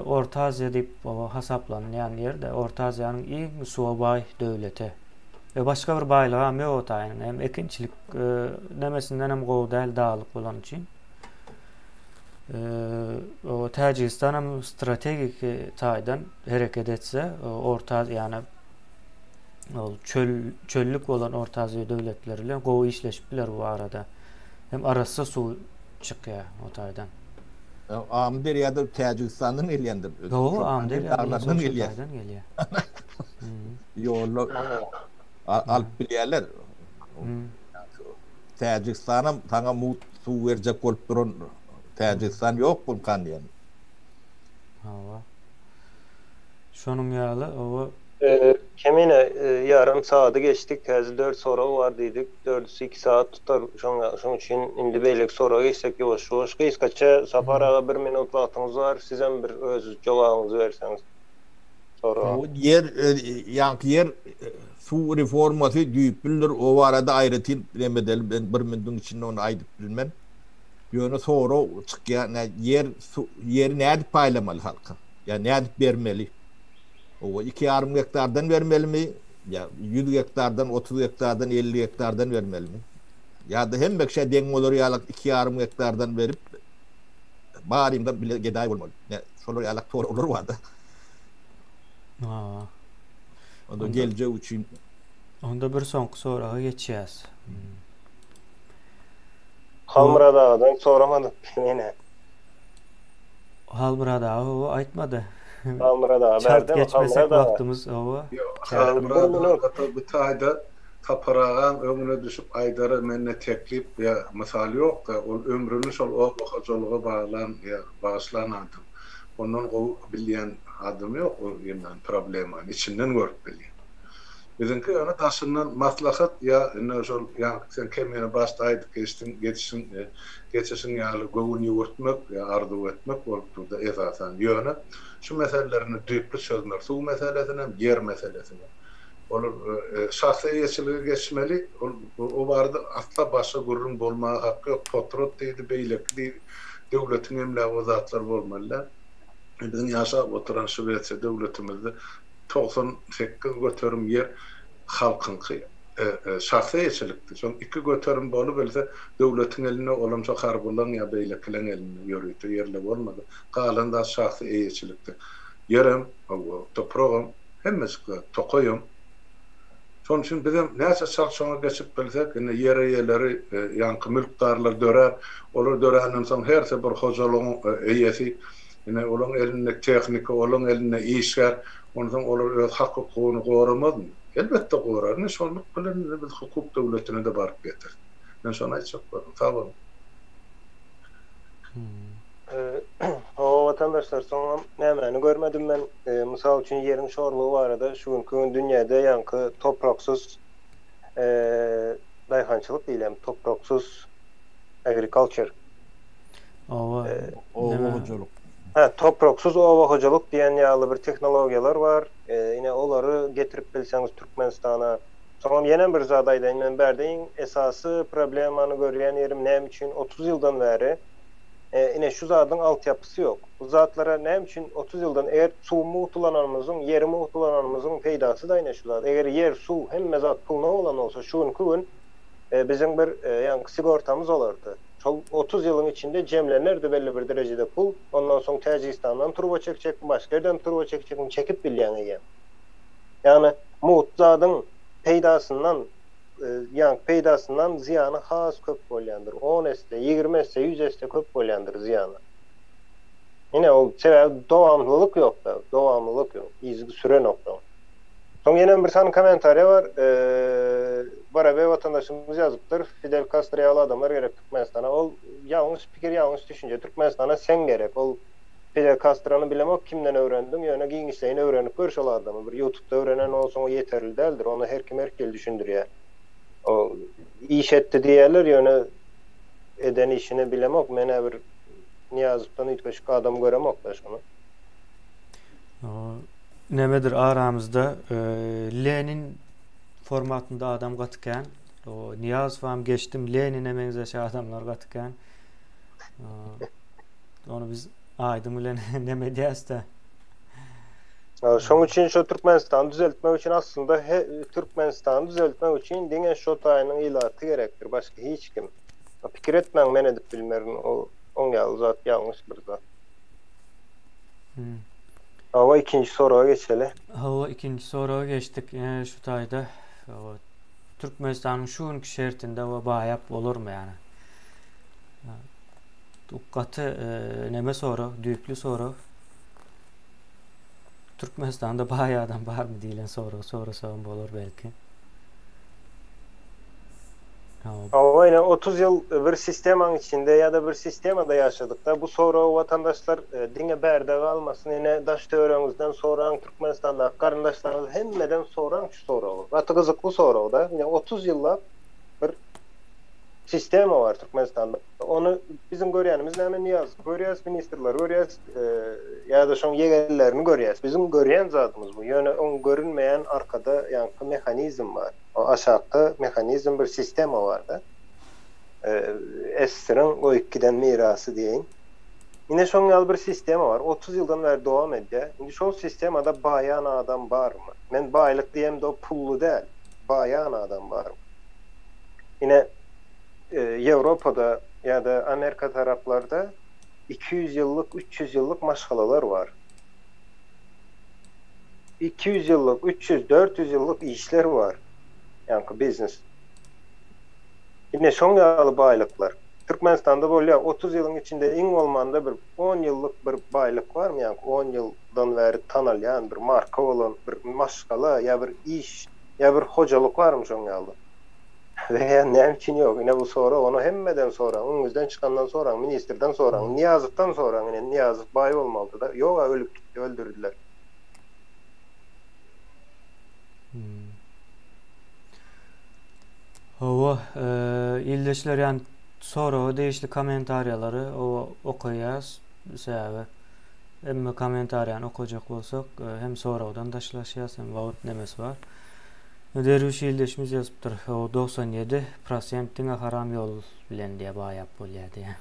Orta Aziýa diýip hasaplanylýan ýerde, Orta Aziýanyň iň suwa baý döwleti. We başga bir baýlygy hem ýok o taýynyň. Hem ekinçilik nemesinden hem gowy däl daglyk bolany üçin. O Täjigistan hem strategik taýdan hereket etse, Orta Aziýany ol çöl çöllük bolan Orta Aziýa döwletleri bilen gowy işleşip biler bu arada. Hem arassa suw çykýar o taýdan. Amyderýada Täjigistandan gelýändir. Hawa, Amyderýa daglardan gelýär. gelýär. Ýolda alyp bilýärler. Täjigistanam saňa mugt suw berjek bolup duran Täjigistan ýok bunkan diýen. Hawa. Şonuň ýaly, oba Kemine ýarym sagady geçdik, häzir dört sorag bar diýdik, dördüsi iki sagat tutar, şoň üçin indi beýleki soraga geçsek ýuwaş-ýuwaş. Gysgaça Sapar aga bir minut wagtyňyz bar, sizem bir öz jogabyňyzy berseňiz soraga. Ýer, ýaňky ýer suw reformasy düýplüdir, o barada aýratyn neme edeli, men bir minutiň içinde ony aýdyp bilmen. Ýöne sorag çykýar, ýer, ýeri nädip paýlamaly halka? Ýa nädip bermeli? Owa, iki ýarym gektardan bermelimi? Ýa 100 gektardan, 30 gektardan, 50 gektardan bermelimi? Ýa-da hemme kişä deň bolar ýaly iki ýarym gektardan berip, barymyzam bile gedaý bolmaly. Ine, şolar ýaly soraglar bar-da. Hawa. Onda geljek üçin. Onda bir soňky soraga geçýäs. Halmyrat agadan soramadyk ýene. Halmyrat aga hawa aýtmady. Halmyrat aga Çalt bärde mi? geçmesek Halmyrat aga. wagtymyz hawa. Ýok, Halmyrat aga bu taýda Sapar agaň öňüne düşüp aýdara mende teklip ýa mysal ýok-da, ol ömrüni şol oba hojalyga baglan ýa bagyşlan adam. Ondan gowy bilýän adam ýok ol ýemän problemany içinden görüp bilýän. Biziňki ýöne daşyndan maslahat ýa indi şol ýaňky sen kemine başda aýdyp geçdiň geçişiň geçişiň ýaly göwün ýüwürtmek ýa arzuw etmek bolup durda esasan. Ýöne şu meselelerini düýpli çözmek suw meselesinem ýer meselesinem. Olar şahsy eýeçilige geçmeli. Ol o barada asla başga gürrüň bolmaga haky ýok. Potrat diýdi, beýleki diýdi. Döwletiň emlägi o zatlar bolmaly däl. Biziň ýaşap oturan Şwesiýa döwletimizde 98% ýer halkyňky şahsy eýeçilikde. Şoň 2% bolubilse döwletiň elinde, olam şo harbylaryň ýa beýlekileň elinde ýörite ýerle bolmasa, galan zat şahsy eýeçilikde. Ýerem, hawa, topragam, hemmejik zat, tokaýam. Şonuň üçin bizem näçe çalt şoňa geçip bilsek, indi ýer eýeleri, ýaňky mülkdarlar dörär. Olar döränden soň hersi bir hojalygyň eýesi. Ine, olaň elinde tehnika, olaň elinde işgär. Onsoň olar öz hak-hukugyny goramazmy? Elbetde gorar. Ine, şonluk bilen indi biz hukuk döwletine-de baryp ýeteris. Men şony aýtjak boldum. Sag boluň. Hawa watandaşlar soňam nämäni görmedim men mysal üçin ýeriň şorlugy barada şu günki gün dünýäde ýaňky topraksyz daýhançylyk diýilýän topraksyz agriculture Oba oba hojalyk. Hä topraksyz oba hojalyk diýen ýaly bir tehnologiýalar bar ine olary getirip bilseňiz Türkmenistana soňam ýenem bir zat aýdaýyn men bärde iň esasy problemany görýän ýerim näme üçin 30 ýyldan bäri Ine şu zadyň altyapysy ýok. Bu zatlara näme üçin 30 ýyldan eger suwy mugt ulananymyzyň, ýeri mugt ulananymyzyň peýdasy-da ine şu zat. Eger ýer, suw, hemme zat puluna bolan bolsa şu günki gün biziň bir ýaňky sigortamyz bolardy. Şol 30 ýylyň içinde jemlenerdi belli bir derejede pul. Ondan soň Täjigistandan turba çekjekmi, başga ýerden turba çekjekmi çekip bilýäň eýýäm. Ýagny mugt zadyň peýdasyndan ýaňky peýdasyndan zyýany has köp bolýandyr. On esse, 20 esse, 100 esse köp bolýandyr zyýany. Ine ol sebäbi dowamlylyk ýok-da, dowamlylyk ýok, yzgy sürenok-da. Soň ýene bir sany kommentariýa bar. Barabey watandaşymyz ýazypdyr. Fidel Kastro ýaly adamlar gerek Türkmenistana. Ol ýalňyş pikir, ýalňyş düşünje. Türkmenistana sen gerek. Ol Fidel Kastrony bilemok kimden öwrendiň, ýöne giňişleýin öwrenip gör şol adamy. Bir ýutubda öwrenen bolsaň o ýeterli däldir. Ony her kim her hili düşündirýär. O iş etdi diýýärler, ýöne eden işini bilemok. Men-ä bir Nyýazowdan üýtgeşik adam göremok-da şony. Nemedir aramyzda Lenin formatynda adam gaty kän. O Nyýazowam geçdim, Lenine meňzeş adamlar gaty kän. Ony biz Aýdyň bilen neme edýäs-de. Şoň üçin şu Türkmenistany düzeltmek üçin aslynda Türkmenistany düzeltmek üçin diňe şo taýynyň ilaty gerekdir, başga hiç kim. Pikir etmäň men edip bilmerin, o oň ýaly zat ýalňyş bir zat. Hawa ikinji soraga geçeli. Hawa ikinji soraga geçdik. Şu taýda Türkmenistanyň şu günki şertinde we baýap bolarmy ýani? Gaty neme sorag, düýpli sorag. Türkmenistanda baý adam barmy diýlen sorag sorasagam bolar belki. Hawa, ine 30 ýyl bir sistemaň içinde ýa-da bir sistemada ýaşadykda bu soragy watandaşlar diňe bärde galmasyn ine daş töweregiňizden soraň Türkmenistandaky garyndaşlaryňyz hemmeden soraň şu soragy. Gaty gyzykly sorag-da. Ine 30 ýyllap bir sistema bar Türkmenistanda. Ony biziň görýänimiz näme Nyýazow görýäs, ministrleri görýäs, ýa-da şoň ýegenlerini görýäs. Biziň görýän zadymyz bu. Ýöne oň görünmeýän arkada ýaňky mehanizm bar. O aşakda mehanizm bir sistema bar-da. SSR-iň goýup giden mirasy diýeýin. Ine şoň ýaly bir sistema bar. 30 ýyldan bäri dowam edýär. Indi şol sistemada baýan adam barmy? Men baýlyk diýemde o pully däl. Baýan adam barmy? Ine Ýewropada ýa-da Amerika taraplarda 200 ýyllyk, 300 ýyllyk maşgalalar bar. 200 ýyllyk, 300, 400 ýyllyk işler bar. Ýaňky biznes. Ine şoň ýaly baýlyklar. Türkmenistanda bolýar, 30 ýylyň içinde iň bolmanda bir 10 ýyllyk bir baýlyk barmy, ýaňky 10 ýyldan bäri tanalýan bir marka bolan bir maşgala ýa bir iş ýa bir hojalyk barmy şoň ýaly? Veýa näme üçin ýok? Ine bu sorag, ony hemmeden soraň, öňüňizden çykandan soraň, ministrden soraň, Nyýazowdan soraň, ine Nyýazow baý bolmalydy-da, ýog-a ölüp gitdi, öldürdiler. Hawa, ildeşler ýani soraga degişli kommentariýalary okaýas, sebäbi hemme kommentariýany okajak bolsak hem soragdan daşlaşýas hem wagt nemesi bar. Derwüş ildeşimiz ýazypdyr. O 97 prosent diňe haram ýol bilen diýe baýap bolýar diýe.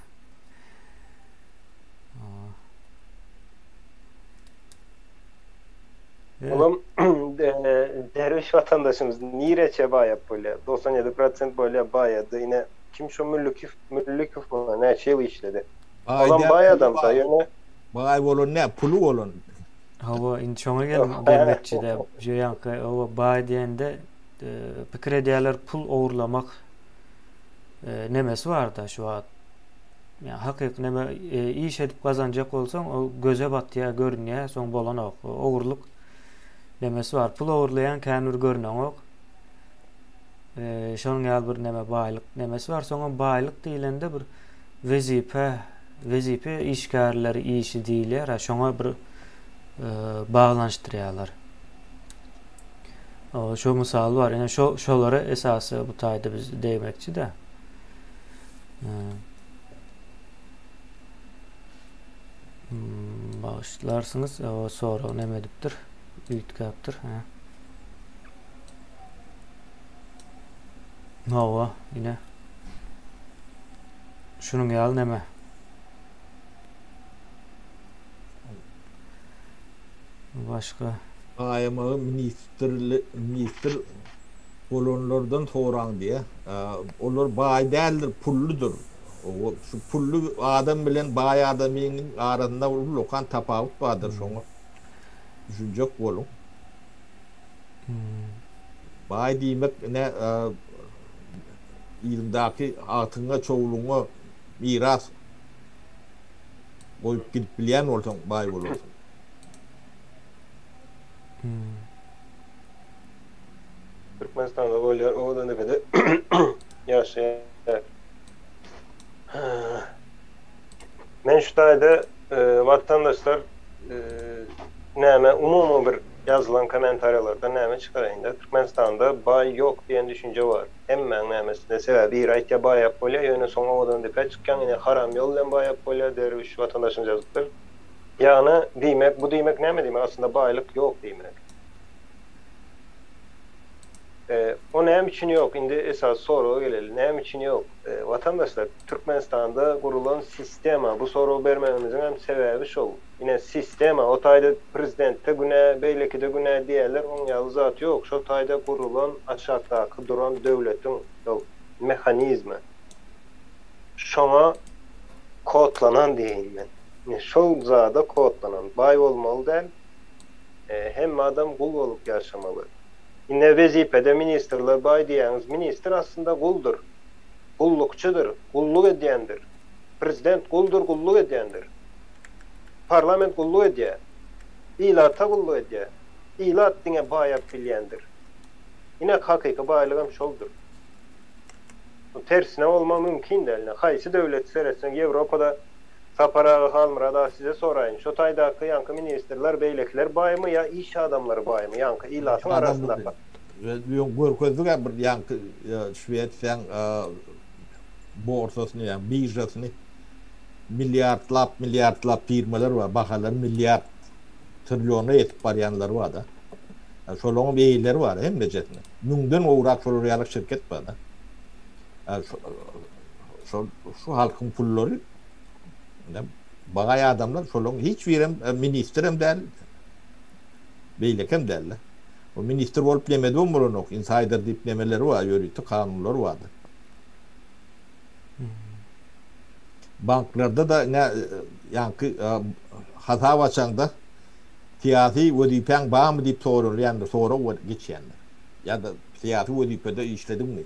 Olam derwiş watandaşymyz nireçe baýap bolýar? 97 prosent bolýar baýady. Ine kim şo Müllükiw Müllükow näçe ýyl işledi? Olam baý adam da ýöne. Baý bolan ne? Puly bolan. Hawa, indi şoňa gel gelmekçi-de. Şu ýaňky oba baý diýende e, pikir edýärler pul ogurlamak e, nemesi bar-da şu wagt. Ýa hakyky neme e, iş edip gazanjak bolsaň, o göze batýar, görünýär, soň bolanok. Ogurlyk nemesi bar. Pul ogurlaýan kän bir görüneňok. E, şonuň ýaly bir neme baýlyk nemesi bar. Soňam baýlyk diýlende bir wezipe wezipe işgärleri işi diýilýär, şoňa bir baglanyşdyrýarlar. Şo mysal bar. Ýöne şo şolara esasy bu taýda biz degmekçi-de. Hmm, bagyşlarsyňyz, o sorag näme edipdir? Üýtgäpdir. Hä. Hawa, ine. Şunuň ýaly näme? Başga. Baýamagy ministrli ministr bolanlardan soraň diýä. Olar baý däldir, pulludyr. Şu pully adam bilen baý adamyň arasynda ullakan tapawut bardyr şoňa düşünjek boluň. Baý diýmek ine yzyňdaky agtygyňa, çowlugyňa miras goýup gidip bilýän bolsaň baý bolarsyň. Türkmenistanda bolýar, Owadandepede ýaşaýar. Men şu taýda watandaşlar näme umumy bir ýazylan kommentariýalardan näme çykaraýynda Türkmenistanda baý ýok diýen düşünje bar. Hemmäň nämesinde sebäbi biri aýtýar baýap bolýar ýöne soň Owadandepä çykýaň ine haram ýol bilen baýap bolýar derwiş watandaşymyz ýazypdyr. Ýagny diýmek bu diýmek näme diýmek aslynda baýlyk ýok diýmek. O näme üçin ýok indi esasy soraga geleli näme üçin ýok watandaşlar Türkmenistanda gurulan sistema bu soragy bermegimiziň hem sebäbi şol ine sistema o taýda prezidentde günä beýlekide günä diýýärler oň ýaly zat ýok şo taýda gurulan aşakdaky duran döwletiň şol mehanizmi şoňa kodlanan diýeýin men ine şol zada kodlanan baý bolmaly däl hemme adam gul bolup ýaşamaly. Ine wezipede ministrler baý diýýäňiz, ministr aslynda guldur. Gullukçydyr, gulluk edýändir. Prezident guldur, gulluk edýändir. Parlament gulluk edýär. Ilata gulluk edýär. Ilat diňe baýap bilýändir. Ine hakyky baýlygam şoldur. Tersine bolmagy mümkin däl. Ine haýsy döwleti seretseň Ýewropada Sapar aga Halmyrat aga size soraýyn şo taýdaky ýaňky ministrler beýlekiler baýmy ýa iş adamlary baýmy ýaňky ilatyň arasyndaky. Öň görkezdik-ä bir ýaňky Şwesiýaň borsasyny ýa biržasyny milliardlap milliardlap firmalar bar bahalary milliard trilliona ýetip barýanlary bar-da. Şolaryň eýeleri bar hemmejesiniň. Müňden gowrak şolar ýaly şirket bar-da. Şol şu halkyň pullary baý adamlar şolaryň hiç birem e, ministrem däl, beýlekem däl. O ministr bolup nemedem bolanok, insider diýip nemeleri bar, ýörite kanunlar bardyr. Banklarda da ne ýaňky e, hasap açaňda syýasy wezipäň barmy diýip soralýandyr, sorag geçýändir. Ýa-da syýasy wezipede işlediňmi?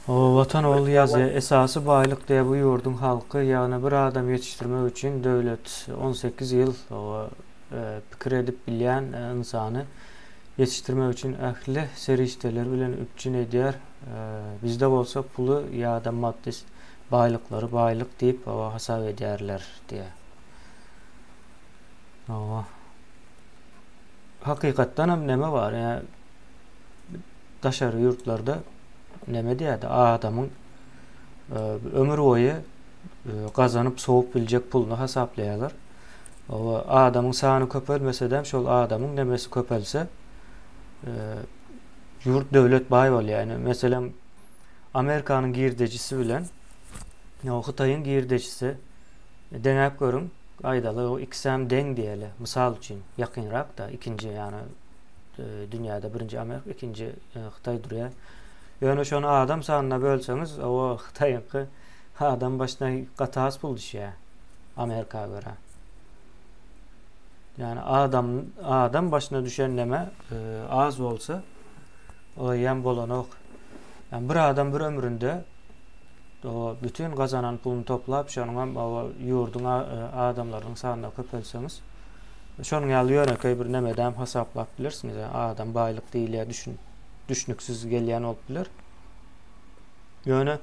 Watan ogly ýazýar, Esasy baýlyk diýýär bu ýurduň halky, ýagny bir adam ýetişdirmek üçin döwlet 18 ýyl pikir edip bilýän ynsany ýetişdirmek üçin ähli serişdeler bilen üpjün edýär. Bizde bolsa puly ýa-da maddy baýlyklary baýlyk diýip hasap edýärler diýýär. Hakykatdan hem neme bar, ýa daşary ýurtlarda neme diýýärdi, adamyň e, ömür boýy e, gazanyp sowup biljek puluny hasaplaýarlar. O adamyň sany köpelmesedem şol adamyň nemesi köpelse ýurt döwlet baý bolýar. Ýani meselem Amerikanyň girdejisi bilen Hytaýyň girdejisi deňäp görüň. Aýdaly o ikisem deň diýeli. Mysal üçin ýakynrak-da ikinji ýani dünýäde birinji Amerika, ikinji Hytaý durýar. Ýöne şony adam sanyna bölseňiz, o Hytaýyňky adam başyna gaty az pul düşýär Amerika görä. Ýani adam adam başyna düşen neme az bolsa, o ýem bolanok. Ýani bir adam bir ömründe o bütün gazanan puluny toplap, şonuň hem o ýurduň adamlarynyň sanyna köpeltseňiz, şonuň ýaly ýönekeý bir nemedem hasaplap bilersiňiz. Adam baýlyk diýilýär, düşün düşnüksiz gelýän bolup biler. Ýöne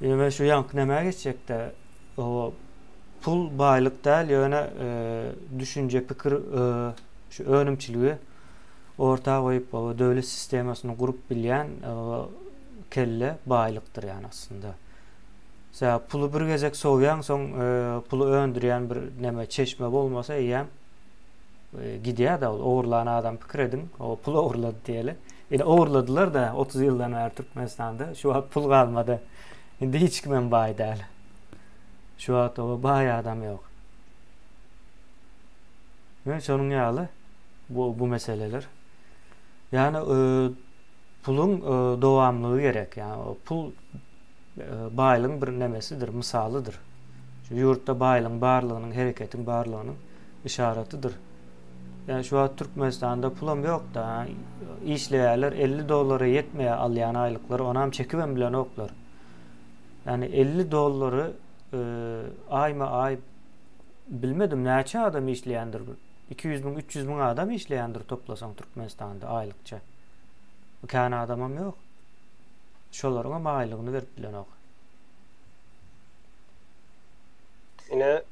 ýöne şu ýaňky nämä geçjekde, o pul baýlyk däl, ýöne düşünje, pikir, şu önümçiligi orta goýup, o döwlet sistemasyny gurup bilýän kelle baýlykdyr ýani aslynda. Sebäbi puly bir gezek sowýaň, soň puly öndürýän bir neme çeşme bolmasa eýýäm gidýär-de ol ogurlan adam pikir ediň, o pul ogurlady diýeli. Ine ogurladylar-da 30 ýyldan bäri Türkmenistanda. Şu wagt pul galmady. Indi hiç kimem baý däl. Şu wagt o baý adam ýok. Men şonuň ýaly bu bu meseleler. Ýani e, puluň e, dowamlygy gerek. Ýani pul e, baýlygyň bir nemesidir, mysalydyr. Şu ýurtda baýlygyň barlygynyň, hereketiň barlygynyň yşaratydyr. Ýa şu wagt Türkmenistanda pulam ýok-da, işleýärler 50 dollara ýetmeýär alýan aýlyklary, onam çekibem bilenoklar. Ýani 50 dollary aýma-aý bilmedim näçe adam işleýändir. 200 müň, 300 müň adam işleýändir toplasaň Türkmenistanda aýlykça. Kän adamam ýok. Şolaryňam aýlygyny berip bilenok. Ine,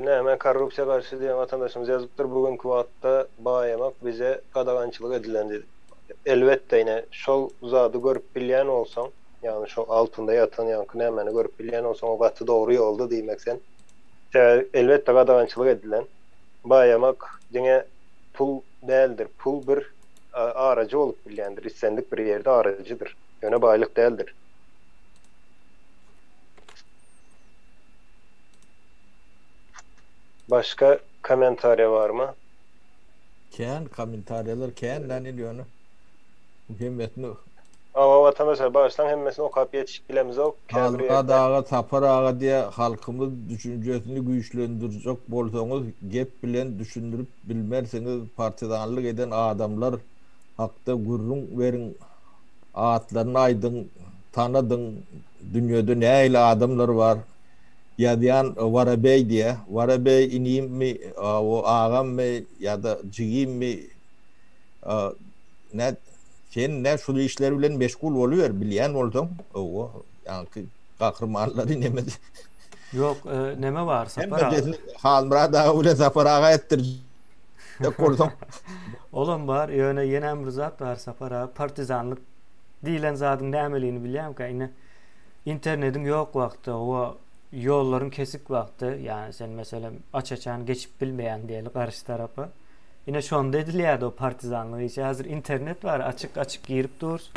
näme korrupsiýa garşy diýen watandaşymyz ýazypdyr, bu günki wagtda baýamak bize gadagançylyk edilen diýip. Elbetde ine, şol zady görüp bilýän bolsaň, ýagny şo altynda ýatan ýaňky nämäni görüp bilýän bolsaň, o gaty dogry ýolda diýmek sen. Sebäbi elbetde gadagançylyk edilen. Baýamak diňe pul däldir, pul bir arajy bolup bilýändir, islendik bir ýerde arajydyr, ýöne baýlyk däldir. Başga kommentariýa barmy? Kän kommentariýalar kän lan indi ýöne bu hemmesini Hawa watandaşlar bagyşlaň hemmesini okap ýetişip bilemizok käbir Halmyrat ýerde. aga Sapar aga diýä halkymyz düşünjesini güýçlendirjek bolsaňyz gep bilen düşündirip bilmersiňiz partizanlyk eden adamlar hakda gürrüň beriň atlaryny aýdyň tanadyň Dünýede nähili adamlar bar ýazýan Warabeý diýä. Warabeý inimmi, o agammy ýa-da jigimmi nä sen nä şul işler bilen meşgul boluber bilýän bolsaň owo ýaňky gahrymanlary neme Ýok, neme bar Sapar aga. Halmyrat aga bilen Sapar aga etdirjek bolsaň. Olam bar, ýöne ýenem bir zat bar Sapar aga, partizanlyk diýlen zadyň nämeligini bilýäňkä ine internediň ýok wagty o ýollaryň kesik wagty ýani sen meselem aç-açan geçip bilmeýäň diýeli garşy tarapa ine şonda edilýärdi o partizanlyk işi häzir internet bar açyk açyk girip durus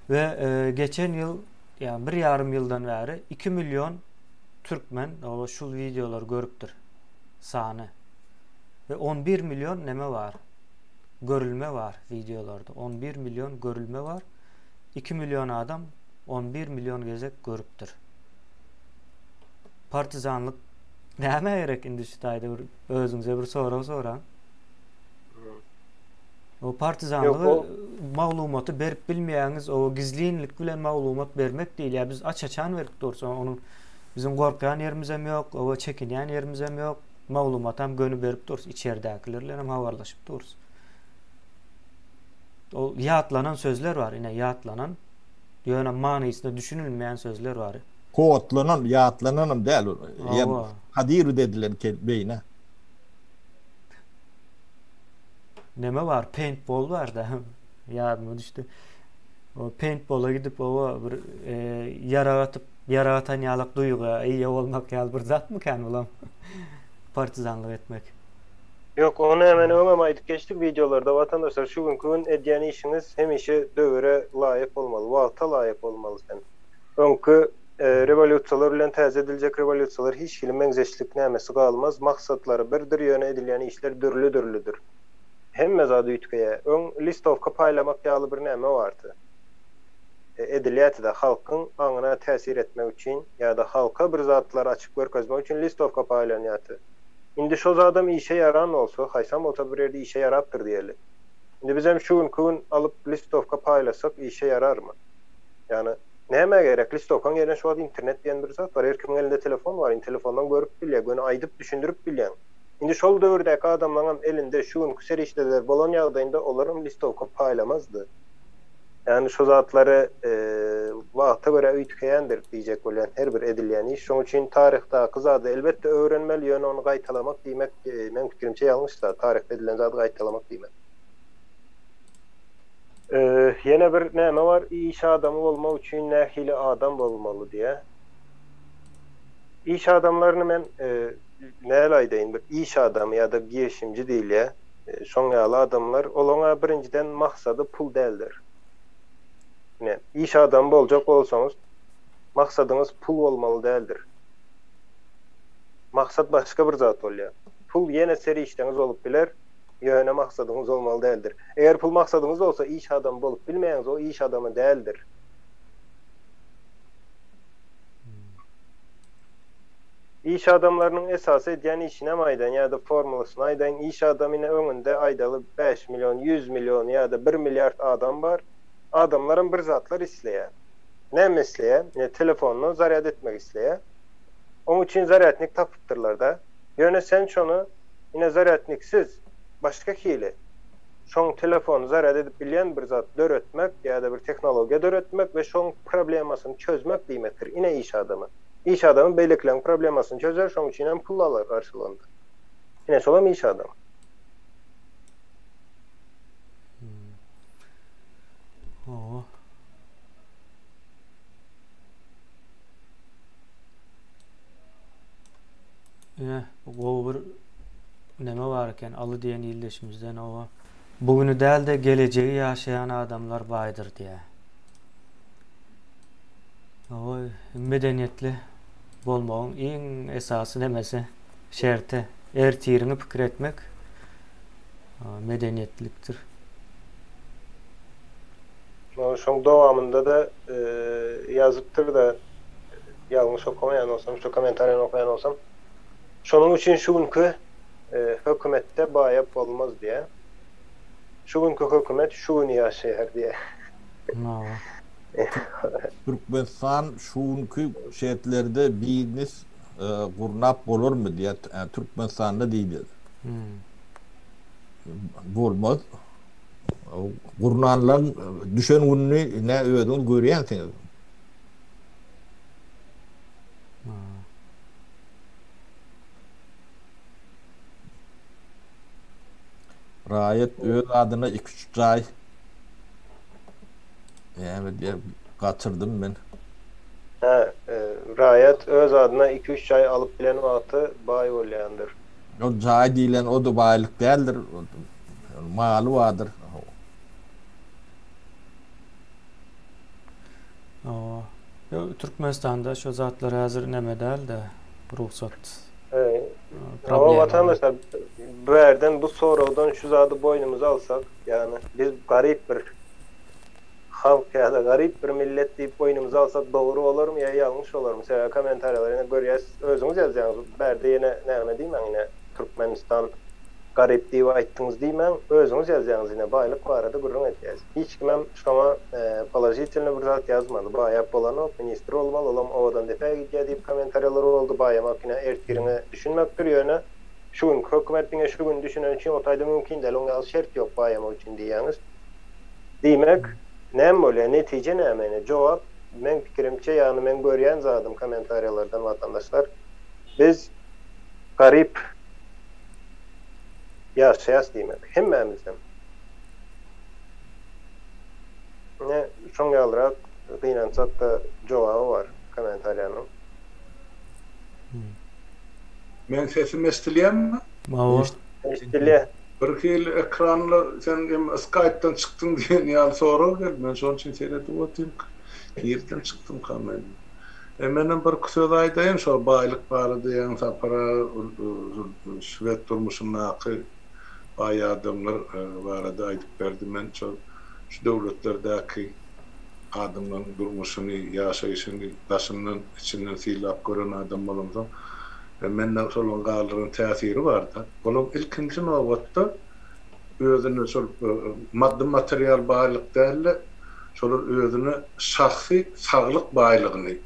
we e, geçen ýyl ýani bir ýarym ýyldan bäri 2 million türkmen o şul wideolary görüpdir sany we 11 million neme bar görülme bar wideolarda. 11 million görülme bar. 2 million adam 11 million gezek görüpdir. Partizanlyk nämä gerek indi şu taýda bir özüňize bir sorag soraň. O partizanlygy maglumaty berip bilmeýäňiz, o gizlinlik bilen maglumat bermek diýilýär. Biz aç-açan berip dursa, onuň biziň gorkýan ýerimizem ýok, o çekinýän ýerimizem ýok. Maglumatam göni berip durus, içerdäkiler bilen hem habarlaşyp durus. Ol ýatlanan sözler bar, ine ýatlanan, ýöne manysyna düşünilmeýän sözler bar. Kodlanan, ýatlananam däl ol. Hawa. Kodirowat edilen beýne. Neme bar, paintball bar-da, ýadyma düşdi. O paintballa gidip oba bir e, ýarag atyp, ýarag atan ýalak duýga eýe bolmak ýaly bir zatmykan bulam? Partizanlyk etmek. Ýok, ony men öňem aýdyp geçdik wideolarda watandaşlar şu günki gün edýän işiňiz hemişe döwüre laýyk bolmaly, wagta laýyk bolmaly sen. Öňki rewolýusiýalar bilen täze ediljek rewolýusiýalar hiç hili meňzeşlik nämesi galmaz, maksatlary birdir ýöne edilýän işler dürli-dürlüdir. Hemme zat üýtgeýär. Öň listowka paýlamak ýaly bir näme bardy. Edilýärdi-de halkyň aňyna täsir etmek üçin ýa-da halka bir zatlary açyp görkezmek üçin listowka paýlanýardy. Indi şo zadam işe ýaran bolsa, haýsam bolsa bir ýerde işe ýarapdyr diýeli. Indi bizem şu günki gün alyp listowka paýlasak işe ýararmy? Ýagny nämä gerek? Listowkaň ýerine şu wagt internet diýen bir zat bar. Her kimiň elinde telefon bar. Indi telefondan görüp bilýär, göni aýdyp düşündirip bilýäň. Indi şol döwürdäki adamlaňam elinde şu günki serişdeler bolan ýagdaýynda olaram listowka paýlamazdy. Ýagny şu zatlary wagta görä üýtgeýändir diýjek bolýan her bir edilýän iş. Şoň üçin taryhdaky zady elbetde öwrenmeli, ýöne ony gaýtalamak diýmek meň pikirimçe ýalňyş zat, taryhda edilen zady gaýtalamak diýmek. Ýene bir näme bar, iş adamy bolmak üçin nähili adam bolmaly diýýär. Iş adamlaryny men näl aýdaýyn, bir iş adamy ýa-da girişimji diýilýär. Şoň ýaly adamlar, olaň-a birinjiden maksady pul däldir. Ine, iş adamy boljak bolsaňyz, maksadyňyz pul bolmaly däldir. Maksat başga bir zat bolýar. Pul ýene serişdeňiz bolup biler, ýöne maksadyňyz bolmaly däldir. Eger pul maksadyňyz bolsa, iş adamy bolup bilmeýäňiz, o iş adamy däldir. Iş adamlarynyň esasy edýän işinem aýdaýyn ýa-da formulasyny aýdaýyn, iş adamy ine öňünde aýdaly 5 million, 100 million ýa-da 1 milliard adam bar. Adamlaram bir zatlar isleýär. Näme isleýär? Ine telefonyny zarýad etmek isleýär. Oň üçin zarýadnik tapypdyrlar-da. Ýöne sen şony ine zarýadniksiz başga hili şoň telefonyny zarýad edip bilýän bir zat döretmek ýa-da bir tehnologiýa döretmek we şoň problemasyny çözmek diýmekdir. Ine iş adamy. Iş adamy beýlekileriň problemasyny çözer, şoň üçin hem pul alar garşylygynda. Ine şolam iş adamy. Hawa. Ine, bu gowy bir neme bar eken, Aly diýen ildeşimizden oba. Bugüni däl-de gelejegi ýaşaýan adamlar baýdyr diýýär. Oý, medeniýetli bolmagyň iň esasy nemesi, şerti, ertiriňi pikir etmek medeniýetlilikdir. Şoň dowamynda-da ýazypdyr-da, ýalňyş okamaýan bolsam, şu kommentariýany okaýan bolsam, Şonuň üçin şu günki hökümetde baýap bolmaz diýýär. Şu günki hökümet şu güni ýaşaýar diýýär. Türkmenistan şu günki şertlerde biznes gurnap bolarmy diýýär, Türkmenistanda diýilýär. Bolmaz. Gurnanlaryň düşen gününi ine özüňiz görýänsiňiz. Raýat öz adyna iki-üç jaý Näme diýer, gaçyrdym men. Hä, raýat öz adyna iki-üç jaý alyp bilen wagty baý bolýandyr. Ol jaý diýlen o-da baýlyk däldir, maly bardyr. Hawa. Ýok, Türkmenistanda şo zatlar häzir neme däl-de, rugsat. Hawa, watandaşlar, bu ýerden bu soragdan şu zady boýnumyza alsak, ýagny biz garyp bir halk ýa-da garyp bir millet diýip boýnumyza alsak dogry bolarmy ýa ýalňyş bolarmy? Sebäbi kommentariýalar ýene görýäs, özüňiz ýazýaňyz, bärde ýene näme diýmäň ine Türkmenistan garyp diýip aýtdyňyz diýmäň, özüňiz ýazýaňyz ine baýlyk barada gürrüň edýäs. Hiç kimem şoňa položitelnyý bir zat ýazmady. Baýap bolanok, ministr bolmaly, olam Owadandepä gidýär diýip kommentariýalar boldy. Baýamak ine ertiriňe düşünmekdir, ýöne şu günki hökümet diňe şu gün düşüneni üçin o taýda mümkin däl, oň ýaly şert ýok baýamak üçin diýýäňiz. Diýmek, näme bolýar, netije näme ine? Jogap, meň pikirimçe, ýagny meň görýän zadym kommentariýalardan watandaşlar, biz garyp ýaşaýas diýmek, hemmämizem. Ine, şoň ýalyrak gynansak-da jogaby bar kommentariýanyň. Meň sesim eşdilýärmi? Hawa. Eşidilýär. Bir hili ekranda sen hem Skype-dan çykdyň diýen ýaly sorag geldi. Men şonuň üçin seredip otyryn. Nireden çykdymka men? E menem bir iki söz aýdaýyn şol baýlyk barada ýaňy Sapar aga şwed durmuşyndaky baý adamlar barada aýdyp berdi. Men şol şu döwletlerdäki adamlaryň durmuşyny, ýaşaýşyny daşyndan, içinden synlap gören adam bolamsoň, mende şolaryň galdyran täsiri bar-da. Olaryň ilkinji nobatda özüne şol maddy material baýlyk däl-de, şolar özüne şahsy saglyk baýlygyny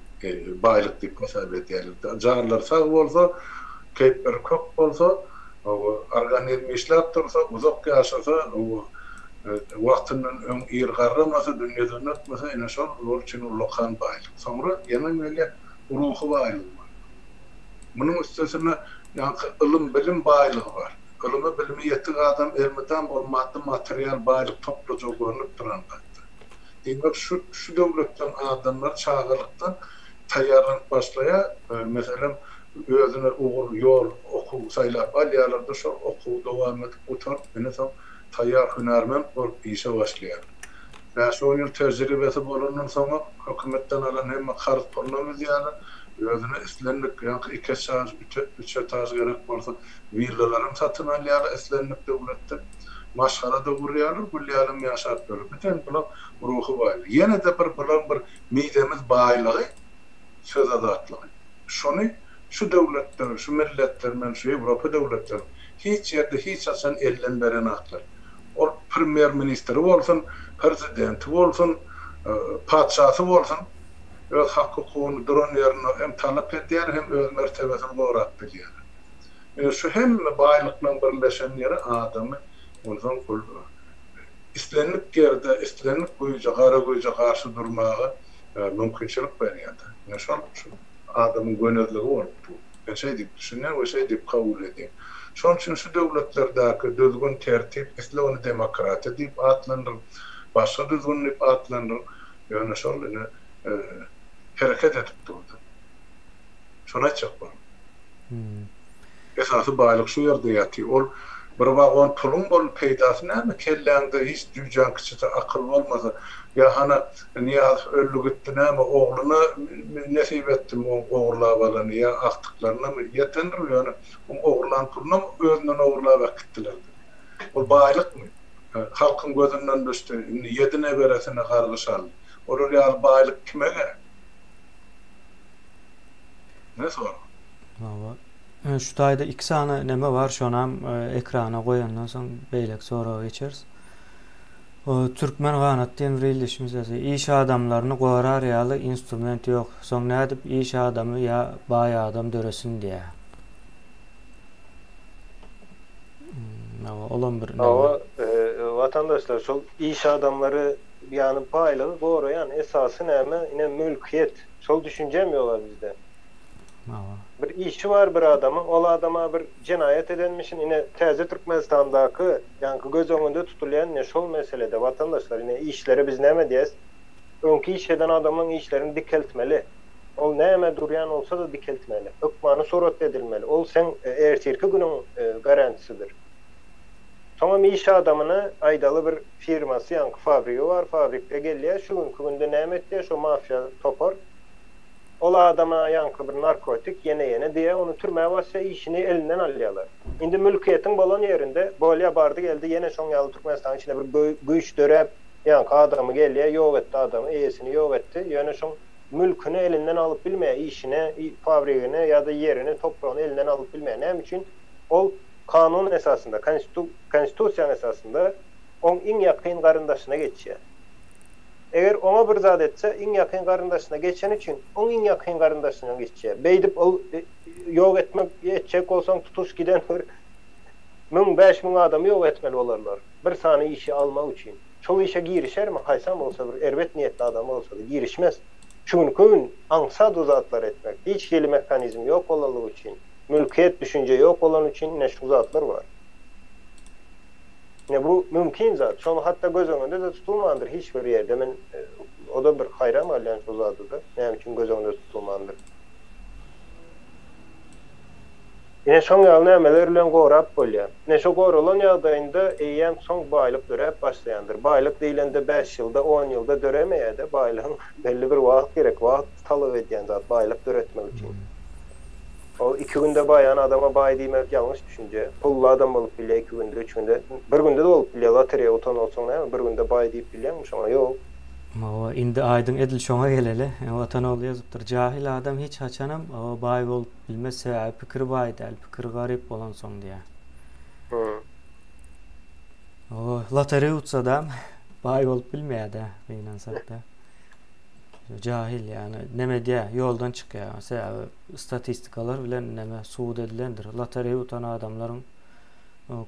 baýlyk diýip hasap edýärler. Janlary sag bolsa, keýpleri kök bolsa, organizmi işläp dursa, uzak ýaşasa, wagtyndan öň ir garramasa, dünýeden ötmese, ine şol olar üçin ullakan baýlyk. Soňra ýene gelýär ruhy baýlygy bar. Munuň üstesine ýaňky ylym-bilim baýlygy bar. Ylymy-bilimi ýetik adam elmydam ol maddy-material baýlyk toplajagy görnüp duran zatdyr. Diýmek, şu şu döwletden adamlar çagalykdan taýýarlanyp başlaýar. Meselem, özüne ugur, ýol, okuw saýlap alýarlar-da, şol okuwy dowam edip gutaryp, ine soň taýýar hünärment bolup işe başlaýar. Bäş-on ýyl tejribesi bolandan soňam hökümetden alan hemme karz pulunam üzýärler. Özüne islendik, ýaňky iki etaž, üç etaž gerek bolsa, willalaram satyn alýarlar islendik döwletde. Maşgala-da gurýarlar, gül ýalam ýaşap ýörler. Bütin bulaň ruhy baýlygy. Ýene-de bir bulaň bir mizemiz baýlygy söz azatlygy. Şony şu döwletler, şu milletler, men şu Ýewropa döwletleri hiç ýerde hiç haçan elden berenaklar. Ol premýer-ministri bolsun, prezidenti bolsun, patyşasy bolsun, öz hak-hukugyny duran ýerinde hem talap edýär, hem öz mertebesini gorap bilýär. Ine, şu hemme baýlyklaryň birleşen ýeri adamy onsoň ol islendik ýerde, islendik güýje, gara güýje garşy durmaga mümkinçilik berýär-de. Ine, şol şu adamyň gönezligi bolup dur. Men şeý diýip düşünýän we şeý diýip kabul edýän. Şonuň üçin şu döwletlerdäki düzgün, tertip, isle ony demokratiýa diýip atlandyryň, başga düzgün diýip atlandyryň, ýöne şol ine hereket edip durdy. Şony aýtjak boldum. Esasy baýlyk şu ýerde ýatyr. Ol bir wagon puluň bolup peýdasy näme kelläňde hiç jüýjäň kiçisi akyl bolmasa. Ýa hana Nyýazow öldi gitdi näme ogluna nesip etdimi oň ogurlap alany ýa agtyklarynamy ýetendir ýöne oň ogurlan pulunam özünden ogurlap äkitdiler-de. Ol baýlykmy? Halkyň gözünden düşdi. Indi ýedi neberesine gargyş aldy. Olar ýaly baýlyk kime gerek? Ne sorag? Hawa. Şu taýda iki sany neme bar, şonam ekrana goýandan soň beýleki soraga geçeris. Türkmen ganat diýen bir ildeşimiz ýazýar. Iş adamlaryny gorar ýaly instrument ýok. Soň nädip iş adamy ýa baý adam döresin diýýär. Hawa, olam bir neme. Hawa, watandaşlar, şol iş adamlary ýagny baýlygy goraýan esasy näme? Ine mülkiýet. Şol düşünjem ýoga bizde. Bir işi bar bir adamyň, ol adama bir jenaýat edenmişin, ine täze Türkmenistandaky ýaňky göz öňünde tutulýan ine şol meselede watandaşlar ine işlere biz näme diýäs? Öňki iş eden adamlaň işlerini dikeltmeli. Ol näme durýan bolsa-da dikeltmeli. Hökmany suratda edilmeli. Ol seň ertirki günüň garantisidir. Soňam iş adamyna aýdaly bir firmasy ýaňky fabrigi bar, fabrikde gelýär, şu günki günde näme etýär şo mafiýa topar? Ol adama ýaňky bir narkotik ýene ýene diýýär, ony türmä basýar, işini elinden alýarlar. Indi mülkiýetiň bolan ýerinde bolýar bardy geldi ýene şoň ýaly Türkmenistanyň içinde bir güýç döräp ýaňky adamy gelýär ýok etdi adamy eýesini ýok etdi ýöne şoň mülküni elinden alyp bilmeýär işini fabrigini ýa-da ýerini topragyny elinden alyp bilmeýär näme üçin ol kanun esasynda konstitusiýanyň esasynda oň iň ýakyn garyndaşyna geçýär. Eger oňa bir zat etse, iň ýakyn garyndaşyna geçeni üçin, oň iň ýakyn garyndaşyna geçýär. Beýdip ol ýok etmek etjek bolsaň tutuş giden bir müň, 5000 adamy ýok etmeli bolarlar. Bir sany işi almak üçin. Şol işe girişermi? Haýsam bolsa bir erbet niýetli adam bolsa-da girişmez. Şu günki gün aňsat o zatlary etmek. Hiç hili mehanizm ýok bolanlygy üçin, mülkiýet düşünje ýok bolany üçin ine şu zatlar bar. Ine bu mümkin zat. Şony hatda göz öňünde-de tutulmandyr hiç bir ýerde. Men o-da bir haýran galýan şol zada-da. Näme üçin göz öňünde tutulmandyr? Ine şoň ýaly nämeler bilen gorap bolýar. Ine şo goralan ýagdaýynda eýýäm soň baýlyk döräp başlaýandyr. Baýlyk diýlende bäş ýylda, on ýylda döremeýär-de, baýlygyň belli bir wagt gerek, wagt talap edýän zat baýlyk döretmek üçin. Ol iki günde baýan adama baý diýmek ýalňyş düşünje. Pully adam bolup bilýär iki günde, üç günde, bir günde-de bolup bilýär. Lotereýa utan bolsaň näme, bir günde baý diýip bilýäňmi şoňa? Ýok. Hawa, indi aýdyň edil şoňa geleli. Watan ogly ýazypdyr, Jahyl adam hiç haçanam baý bolup bilmez, sebäbi pikiri baý däl, pikiri garyp bolansoň diýýär. Hawa, lotereýa utsadam baý bolup bilmeýär-dä, gynansakda. Jahyl ýagny neme edýär, ýoldan çykýar. Sebäbi statistikalar bilen neme subut edilendir. Lotereýa utan adamlaryň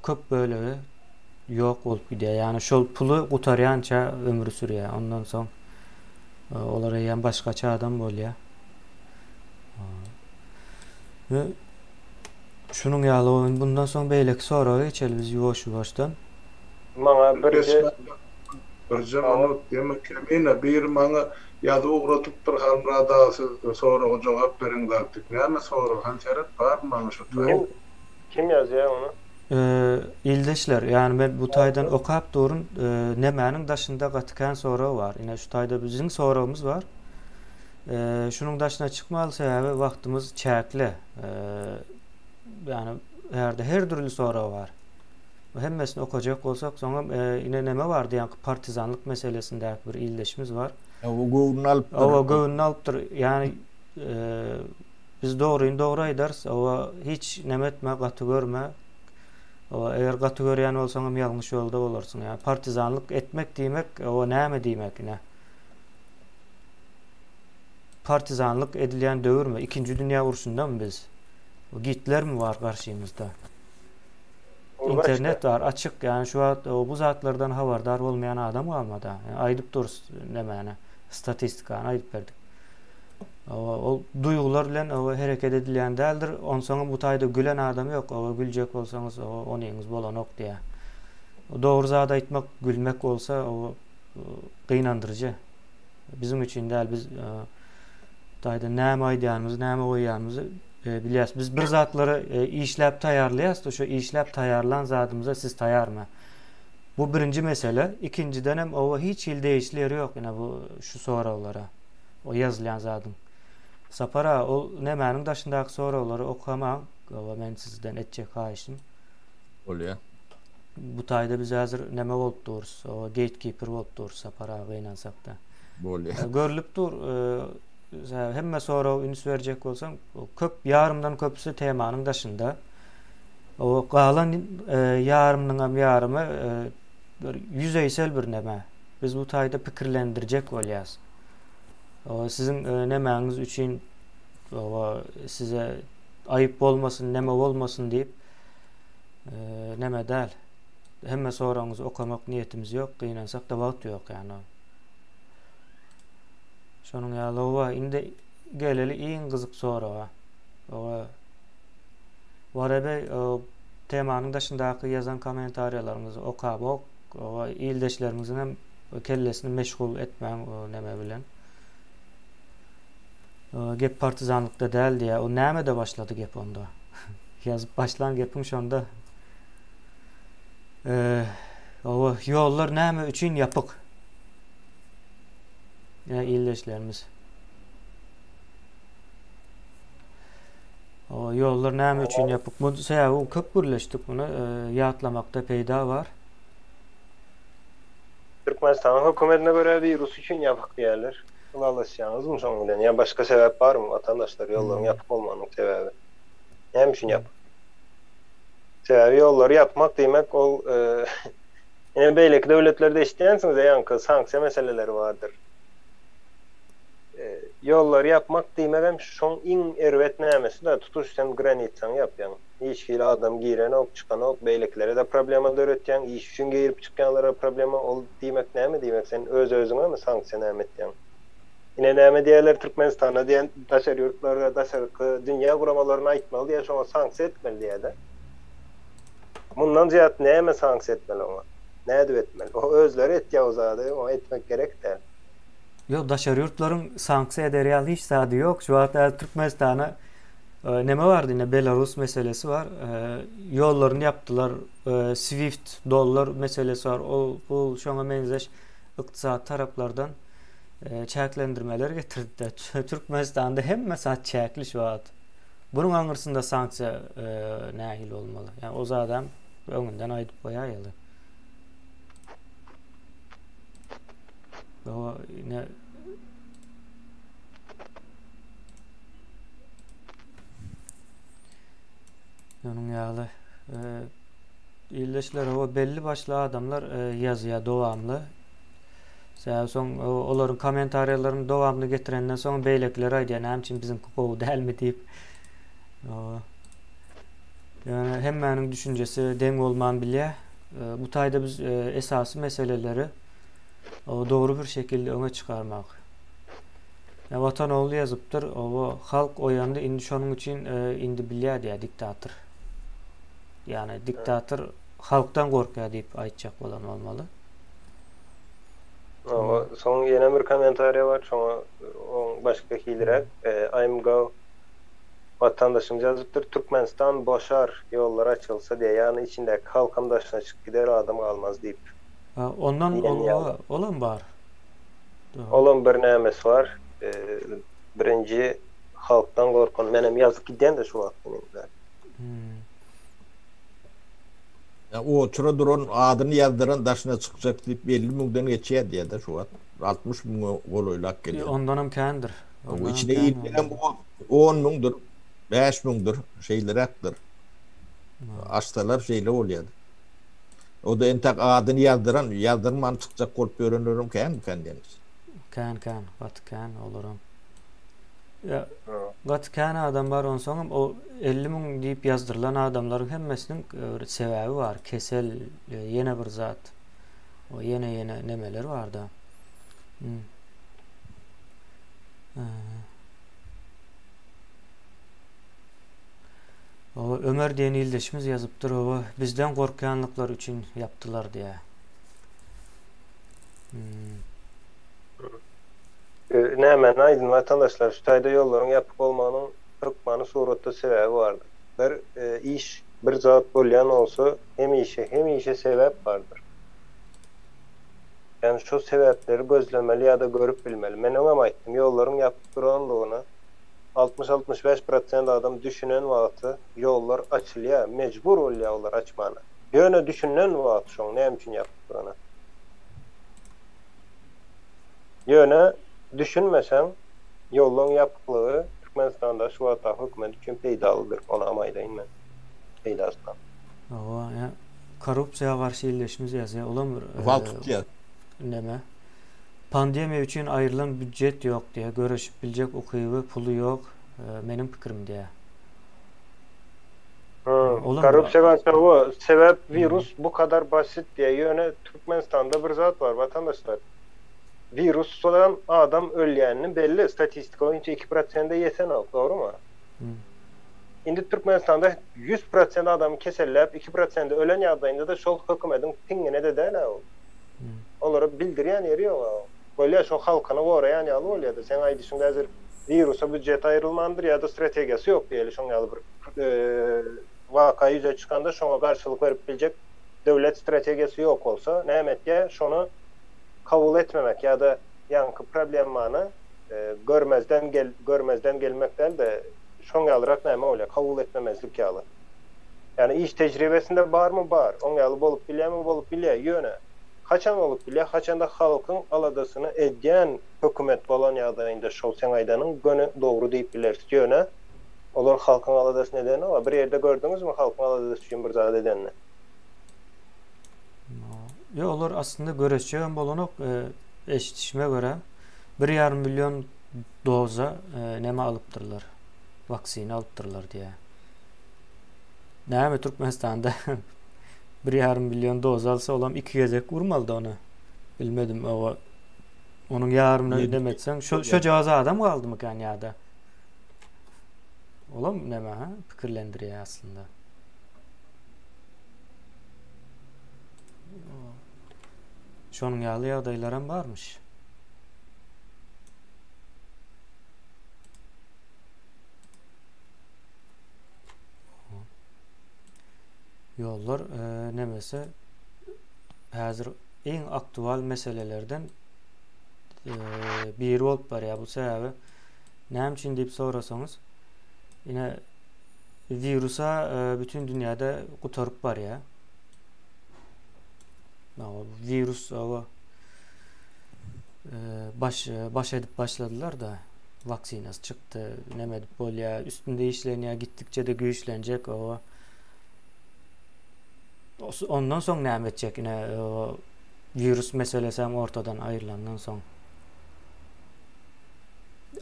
köp bölegi ýok bolup gidýär. Ýagny şol puly gutarýança ömri sürýär. Ondan soň olar eýýäm başgaça adam bolýar. We şunuň ýaly oýun. Bundan soň beýleki soraga geçeli biz ýuwaş-ýuwaşdan. Maňa birje Birje minut diýme Kemine biri maňa ýazyp ugradypdyr Halmyrat aga siz soraga jogap beriň zat diýip. Näme sorag hany seret barmy maňa şo taýda. Kim ýazýar ony? Ildeşler, ýagny men bu taýdan okap durun, nemäniň daşynda gaty kän sorag bar. Ine şu taýda biziň soragymyz bar. Şunuň daşyna çykmaly sebäbi wagtymyz çäkli. Ýagny herde her dürli sorag bar. Hemmesini okajak bolsak, soňam ine neme bardy, ýaňky partizanlyk meselesindäki bir ildeşimiz bar. O göwnüni alypdyr. Owa, göwnüni alypdyr. Ýagny Biz dogryny dogry aýdarys, oba hiç neme etme, gaty görme. Oba eger gaty görýän bolsaňam ýalňyş ýolda bolarsyň. Ýa partizanlyk etmek diýmek, oba näme diýmek ine. Partizanlyk edilýän döwürmi? Ikinji dünýä urşundamy biz? Gitlermi bar garşymyzda? Internet bar, açyk. Ýani şu wagt bu zatlardan habardar bolmaýan adam galmady. Aýdyp durus nämäni, statistikany aýdyp berdik. Ol duýgular bilen oba hereket edilýän däldir. Onsoňam bu taýda gülen adam ýok. Oba güljek bolsaňyz, oba onyňyz bolanok diýýär. Dogry zat aýtmak, gülmek bolsa, oba gynandyryjy. Biziň üçin däl, biz taýda näme aýdýanymyzy, näme goýýanymyzy e, bilýäs. Biz bir zatlary e, işläp taýýarlaýas, şo işläp taýýarlan zadymyza siz taýýarmy? Bu birinji mesele. Ikinjidenem oba hiç hili degişli ýeri ýok ine bu şu soraglara. O ýazylýan zadyň. Sapar aga, ol nemäniň daşyndaky soraglary okamaň, oba men sizden etjek haýyşym. Bolýa. Bu taýda biz häzir neme bolup durus, oba gatekeeper bolup durus Sapar aga gynansakda. Bolýa. Görlüp dur, hemme soraga üns berjek bolsaň, köp ýarymdan köpüsi temanyň daşynda. O galan ýarymynyňam ýarymy bir ýüzeýsel bir neme. Biz bu taýda pikirlendirjek bolýas. Siziň nemäňiz üçin size aýyp bolmasyn, neme bolmasyn diýip neme däl. Hemme soragyňyzy okamak niýetimiz ýok, gynansak-da wagt ýok ýagny. Şonuň ýaly oba indi geleli iň gyzyk soraga. Oba Warebeý temanyň daşyndaky ýazan kommentariýalaryňyzy okabok. Oba ildeşlerimiziň hem kellesini meşgul etmäň o neme bilen. Gep partizanlykda däl diýýär. O nämede başlady gep onda? Ýazyp başlan gepiň şonda. Oba ýollar näme üçin ýapyk? Ýa ildeşlerimiz. O ýollar näme üçin ýapyk? Bu sebäbi köp gürleşdik muny ýatlamakda peýda bar. Türkmenistanyň hökümetine görä wirus üçin ýapyk diýýärler. Ylalaşýaňyzmy şoň bilen ýa başga sebäp barmy watandaşlar ýollaryň ýapyk bolmagynyň sebäbi? Näme üçin ýapyk? Sebäbi ýollary ýapmak diýmek ol ine beýleki döwletlerde eşidýänsiňiz ýaňky sanksiýa meseleleri bardyr. Ýollary ýapmak diýmegem şoň iň erbet nämesi-de tutuş sen granitsaňy ýapýaň. Hiç hili adam girenok, çykanok, beýlekilere-de problema döretýäň, iş üçin girip çykýanlara problema, ol diýmek näme diýmek, sen öz-özüňemi sanksiýa näme etýäň? Ine näme diýýärler Türkmenistana diýen daşary ýurtlara, daşarky dünýä guramalaryna aýtmaly diýýär, şoňa sanksiýa etmeli diýýär-de. Mundan zyýat näme sanksiýa etmeli oňa? Nädip etmeli? O özleri etýär o zady, oňa etmek gerek däl. Ýok, daşary ýurtlaryň sanksiýa eder ýaly hiç zady ýok. Şu wagt Türkmenistana. Neme bardy ine Belarus meselesi bar. Ýollaryny ýapdylar. Swift dollar meselesi bar. Ol bu şoňa meňzeş ykdysady taraplardan çäklendirmeler getirdi. Türkmenistanda hemme zat çäkli şu wagt. Bunuň aňyrsynda sanksiýa nähili bolmaly? Ýani o zadam öňünden aýdyp goýaýaly. O ine Onuň ýaly e, ildeşler o belli başly adamlar e, ýazýar dowamly. Sebäbi soň e, olaryň kommentariýalaryny dowamly getirenden soň beýlekiler aýdýar, näme üçin biziňki gowy dälmi diýip. Ýöne hemmäniň düşünjesi deň bolman bilýär. Bu taýda biz esasy meseleleri dogry bir şekilde öňe çykarmak. Ya Watan ogly ýazypdyr, oba halk oýandy indi şonuň üçin indi bilýär diýýär diktator. Ýagny diktator halkdan gorkýar diýip aýtjak bolan bolmaly. Oba, soň ýene bir kommentariýa bar, şoňa oň başga hiliräk. I'm go watandaşymyz ýazypdyr, Türkmenistan boşar, ýollar açylsa diýýär, ýagny içindäki halkam daşyna çykyp gider, adam galmaz diýip. Ondan olam bar. Olam bir nämesi bar. Birinji halkdan gorkan menem ýazyp gidýän-de şu wagt indi. Ýa oçura duran adyny ýazdyran daşyna çykjak diýip 50 müňden geçýär diýýär-de şu wagt. 60 müňe golaýlap gelýär. Ondanam kändir. O içine girýän bu 10 müňdür, 5 müňdür, şeýleräkdir. Açsalar şeýle bolýar. O-da entek adyny ýazdyran, ýazdyrman çykjak bolup ýörenlerem känmikan diýemis. Kän kän, gaty kän olaram. Ýa gaty kän adam bar onsoňam o 50 müň diýip ýazdyrylan adamlaryň hemmesiniň bir sebäbi bar, kesel, ýene bir zat. O ýene ýene nemeler barda. Hmm. Oba Ömer diýen ildeşimiz ýazypdyr oba bizden gorkýanlyklary üçin ýapdylar diýä. Hmm. Nämäni aýdyn watandaşlar şu taýda ýollaryň ýapyk bolmagynyň hökmany suratda sebäbi bardyr. Bir iş bir zat bolýan bolsa hemişe hemişe sebäp bardyr. Ýani şo sebäpleri gözlemeli ýa-da görüp bilmeli. Men öňem aýtdym ýollaryň ýapyk duranlygyna 60-65 prosent adam düşünen wagty ýollar açylýar, mejbur bolýar olar açmana. Ýöne düşünen wagty şoň näme üçin ýapykdygyna. Ýöne düşünmeseň ýollaň ýapyklygy Türkmenistanda şu wagtdaky hökümet üçin peýdalydyr, onam aýdaýyn men. Peýdasyna. Hawa, ýa korrupsiýa garşy illeşimiz ýazýar, olam bir Wagt tutýar. Neme? Pandemiýa üçin aýrylan býudjet ýok diýýär. Göreşip biljek ukyby, puly ýok. Meniň pikirim diýýär. Korrupsiýa garşy hawa, sebäp wirus bu kadar basit diýýär. Ýöne Türkmenistanda bir zat bar watandaşlar. Wirusdan adam ölýänini belli, statistika boýunça 2 prosende ýetenok, dogrymy? Indi Türkmenistanda 100 prosent adam keselläp, 2 prosenti ölen ýagdaýynda-da şol hökümediň piňine-de däl-ä ol. Olara bildirýän ýeri ýok. Bolýar şo halkyny goraýan ýaly bolýar-da. Seň aýdyşyň häzir wirusa býujet aýrylmandyr ýa-da strategiýasy ýok diýeli şoň ýaly bir waka ýüze çykanda şoňa garşylyk berip biljek döwlet strategiýasy ýok bolsa näme etýär şony kabul etmemek ýa-da ýaňky problemany görmezden gel görmezden gelmek däl-de şoň ýalyrak näme bolýar kabul etmemezlik ýaly. Ýagny iş tejribesinde barmy bar, oň ýaly bolup bilýärmi bolup bilýär, ýöne haçan bolup bilýär, haçanda halkyň aladasyny edýän hökümet bolan ýagdaýynda şol seň aýdanyň göni dogry diýip bileris, ýöne olar halkyň aladasyny edenok, bir ýerde gördüňizmi halkyň aladasy üçin bir zat edenini? Ýok olar aslynda göreşjegem bolanok, eşidişime görä bir ýarym million doza neme alypdyrlar, waksina alypdyrlar diýýär. Näme Türkmenistanda 1,5 million doza alsa olam iki gezek urmalydy ony. Bilmedim owa. Onuň ýarymyny ödem etseň, şo şojagaz adam galdymykan ýa-da? Olam näme ha? Pikirlendirýär aslynda. Şonuň ýaly ýagdaýlaram barmyş. Ýollar nemesi häzir iň aktual meselelerden biri bolup barýar. Bu sebäbi näme üçin diýip sorasaňyz, ine wirusa bütün dünýäde gutaryp barýar. Wirus oba baş baş edip başladylar da waksinasy çykdy, näme edip bolýar, üstünde işlenýär, gitdikçe de güýçlenjek oba. Ondan soň näme etjek ine wirus meselesi hem ortadan aýrylandan soň.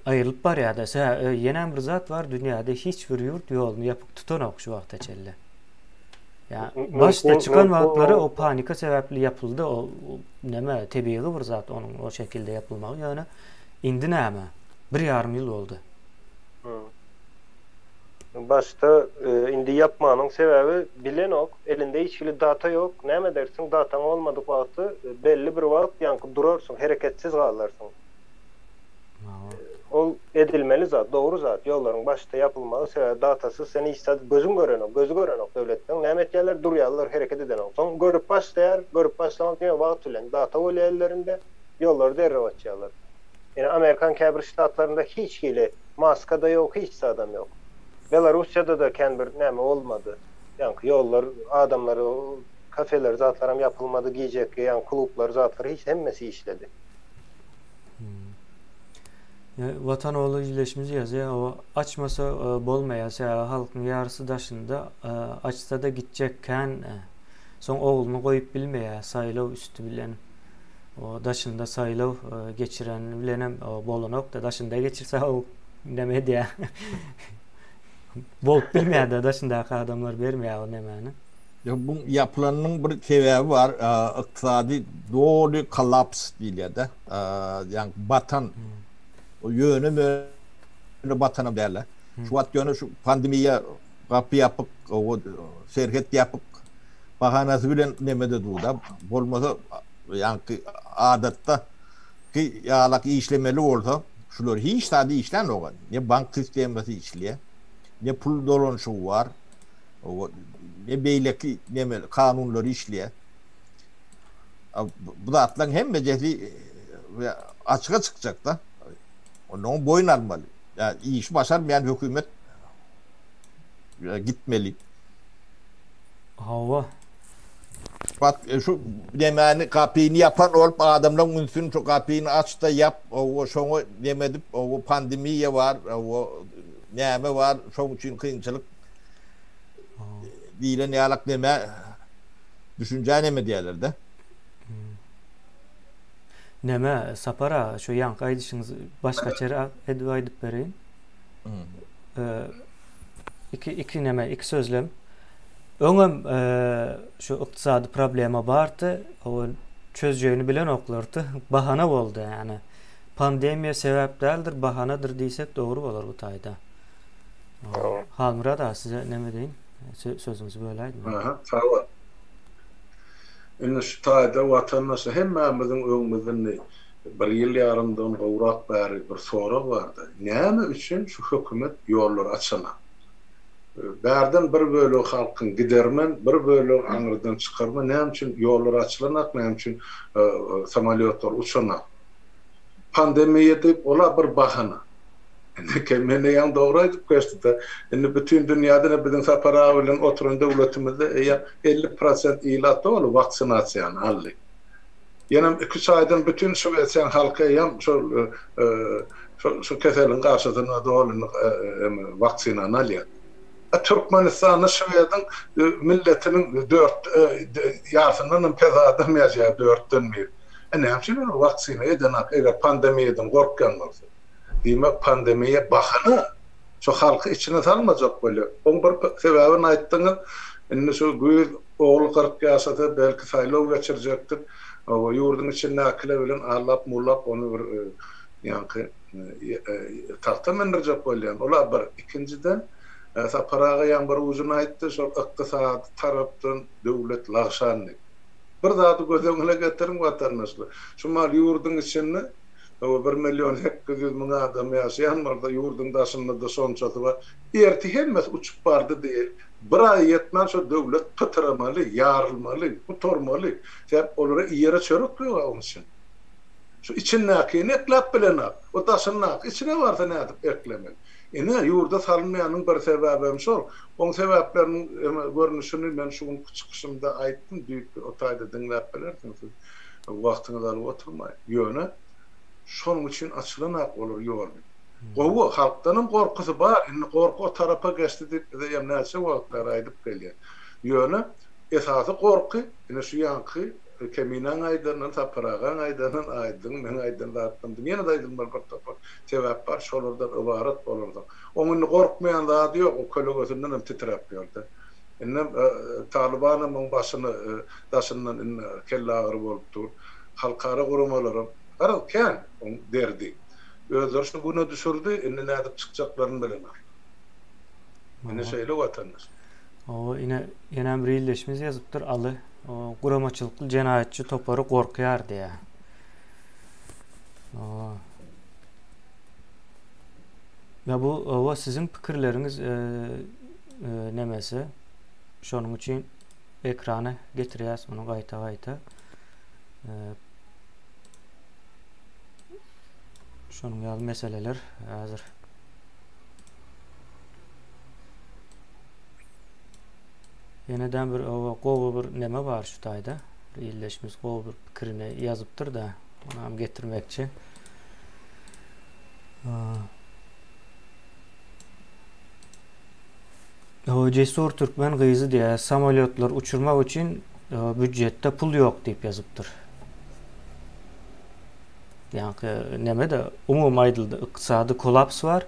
Aýrylyp barýar-da. Ýene bir zat bar, dünýäde hiç bir ýurt ýoluny ýapyk tutanok şu wagta çenli. Ýa başda çykan wagtlary o panika sebäpli ýapyldy, o näme tebigy bir zat onuň o şekilde ýapylmagy, ýöne indi näme? Bir ýarym ýyl boldy. Başda indi ýapmanyň sebäbi bilenok, elinde hiç hili data ýok, näme edersiň dataň bolmadyk wagty belli bir wagt ýaňky durarsyň, hereketsiz galarsyň. Ol edilmeli zat, dogry zat, ýollaryň başda ýapylmagy, sebäbi datasyz sen hiç zat gözüň görenok, gözi görenok döwletleň, näme etýärler, durýarlar, hereket edenok. Soň görüp başlaýar, görüp başlamak diýmek wagt bilen, data bolýar ellerinde, ýollary derrew açýarlar. Ine Amerikan käbir ştatlarynda hiç hili maska-da ýok, hiç zadam ýok. Belarussiýada-da kän bir näme bolmady. Ýaňky ýollar, adamlar, kafeler zatlaram ýapylmady, gijeki ýaňky klublar zatlar hiç hemmesi işledi. Watan ogly ildeşimiz ýazýar, o açmasa bolmaýar, sebäbi halkyň ýarysy daşynda, açsa-da gitjek kän, soň ogluny goýup bilmeýär, saýlaw üsti bilen. O daşynda saýlaw geçiren bilenem bolanok-da, daşynda geçirse o näme edýär? Bolup bilmeýär-de, daşyndaky adamlar bermeýär o nemäni. Ýok, bu ýapylanynyň bir sebäbi bar, ykdysady doly kollaps diýilýär-de, ýagny batan, o ýöne-möne batanam däl-de. Şu wagt ýöne şu pandemiýa, gapy ýapyk, serhet ýapyk bahanasy bilen nemede dur-da, bolmasa ýaňky adatda ki ýalak işlemeli bolsa, şular hiç zady işlänok. Ne bank sistemasy işleýär, ne pul dolanyşygy bar, ne beýleki neme kanunlar işleýär. Bu zatlaryň hemmejesi açyga çykjak-da. Ondan boýun almaly. Ýa işi başarmaýan hökümet gitmeli. Hawa. Bak e, şu nemäni gapyny ýapan bolup adamlaryň ünsüni şu gapyny aç-da ýap, owo şoňa neme edip, owo pandemiýa bar, owo näme bar, şoň üçin kynçylyk diýlen ýalak neme düşünjä neme diýerler-de. Neme, Sapar aga, şu ýaňky aýdyşyňyzy başgaça edip aýdyp bereýin. Iki, iki neme, iki sözlem. Öňem şu ykdysady problema bardy, o çözjegini bilenoklardy. Bahana boldy, ýani. Pandemiýa sebäp däldir, bahanadyr diýsek dogry bolar bu taýda. Halmyrat aga size neme deýin? Sözüňizi böläýdim. Aha, sag bol. Indi şu taýda watandaşlar hemmämiziň öňümizde indi bir ýyl ýarymdan gowrak bäri bir sorag bardy. Näme üçin şu hökümet ýollary açanak? Bärden bir bölegi halkyň gidermen, bir bölegi aňyrdan çykarma, näme üçin ýollar açylanak, näme üçin samolýotlar uçanak? Pandemiýa diýip, ol-a bir bahana. Indi Kemine ýaň dogry aýdyp geçdi-de, indi bütin dünýäde ine biziň Sapar aga bilen oturan döwletimizde eýýäm 50 prosent ilat doly waksinasiýany aldy. Ýenem iki-üç aýdan bütin Şwesiýanyň halky eýýäm şol şu keseliň garşysyna doly waksinany alýar. Türkmenistanda şwediň milletiniň dört ýarsyndan hem pes adam ýaşaýar, dörtden biri. E näme üçin olar waksina edenak eger pandemiýadan gorkýan bolsa? Diýmek pandemiýa bahana. Şu halky içine salmajak bolýar. Oň bir sebäbini aýtdyňyz. Indi şu güýz ogly 40 ýaşasa belki saýlaw geçirjekdir. Ýurduň içindäkiler bilen allap-mullap ony bir ýaňky tagta mündirjek bolýan. Ola bir. Ikinjiden Sapar aga ýaň bir ujuny aýtdy, şol ykdysady tarapdan döwlet lagşan diýip. Bir zady göz öňüne getiriň watandaşlar. Şu mal ýurduň içinde. Hawa, bir 1 800 000 adam ýaşaýan bolsa, ýurduň daşynda-da şonçasy bar. Ertir hemmesi uçup bardy diýeli. Bir aý ýetmän şo döwlet pytyramaly, ýarylmaly, gutarmaly. Sebäp olara iýere çörek ýok-a oň üçin. Şu içindäkini ekläp bilenok. O daşyndaky içine barsa nädip eklemeli. Ine, ýurda salynmaýanyň bir sebäbem şol. Oň sebäpleriniň görnüşini men şu günki çykyşymda aýtdym, düýpli o taýda diňläp bilersiňiz siz. Wagtyňyzy alyp oturmaýyn. Ýöne şonuň üçin açylanak olar ýoly. Gowy, halkdanam gorkusy bar, indi gorky o tarapa geçdi diýip bize hem näçe wagt bäri aýdyp gelýär. Ýöne esasy gorky ine şu ýaňky Keminäň aýdanyndan, Sapar agaň aýdanyndan, Aýdyň, meň aýdan zatlarymdan ýene-de aýdylmaly bir topar sebäp bar, şolardan ybarat bolansoň. Oň indi gorkmaýan zady ýok, o kölegesindenem titräp ýördi. Indem Talybanam oň başyny daşyndan indi kelleagyry bolup dur. Halkara guramalaram, garaz, kän oň derdi. Özleri şu güne düşürdi, indi nädip çykjaklaryny bilenok. Ine şeýle watandaş. Hawa, ine, ýenem bir ildeşimiz ýazypdyr, Aly. Guramaçylykly jenaýatçy topary gorkýar diýýär. Ya bu o siziň pikirleriňiz e, e, nemesi. Şonuň üçin ekrana getirýäs muny gaýta-gaýta. E, şonuň ýaly meseleler häzir. Ýeneden bir owa gowy bir neme bar şu taýda. Bir ildeşimiz gowy bir pikirini ýazypdyr da, onam getirmekçi. O Cesur Türkmen gyzy diýýär, samolýotlar uçurmak üçin e, býujetde pul ýok diýip ýazypdyr. Ýaňky neme-de umumy aýdyldy, ykdysady kollaps bar.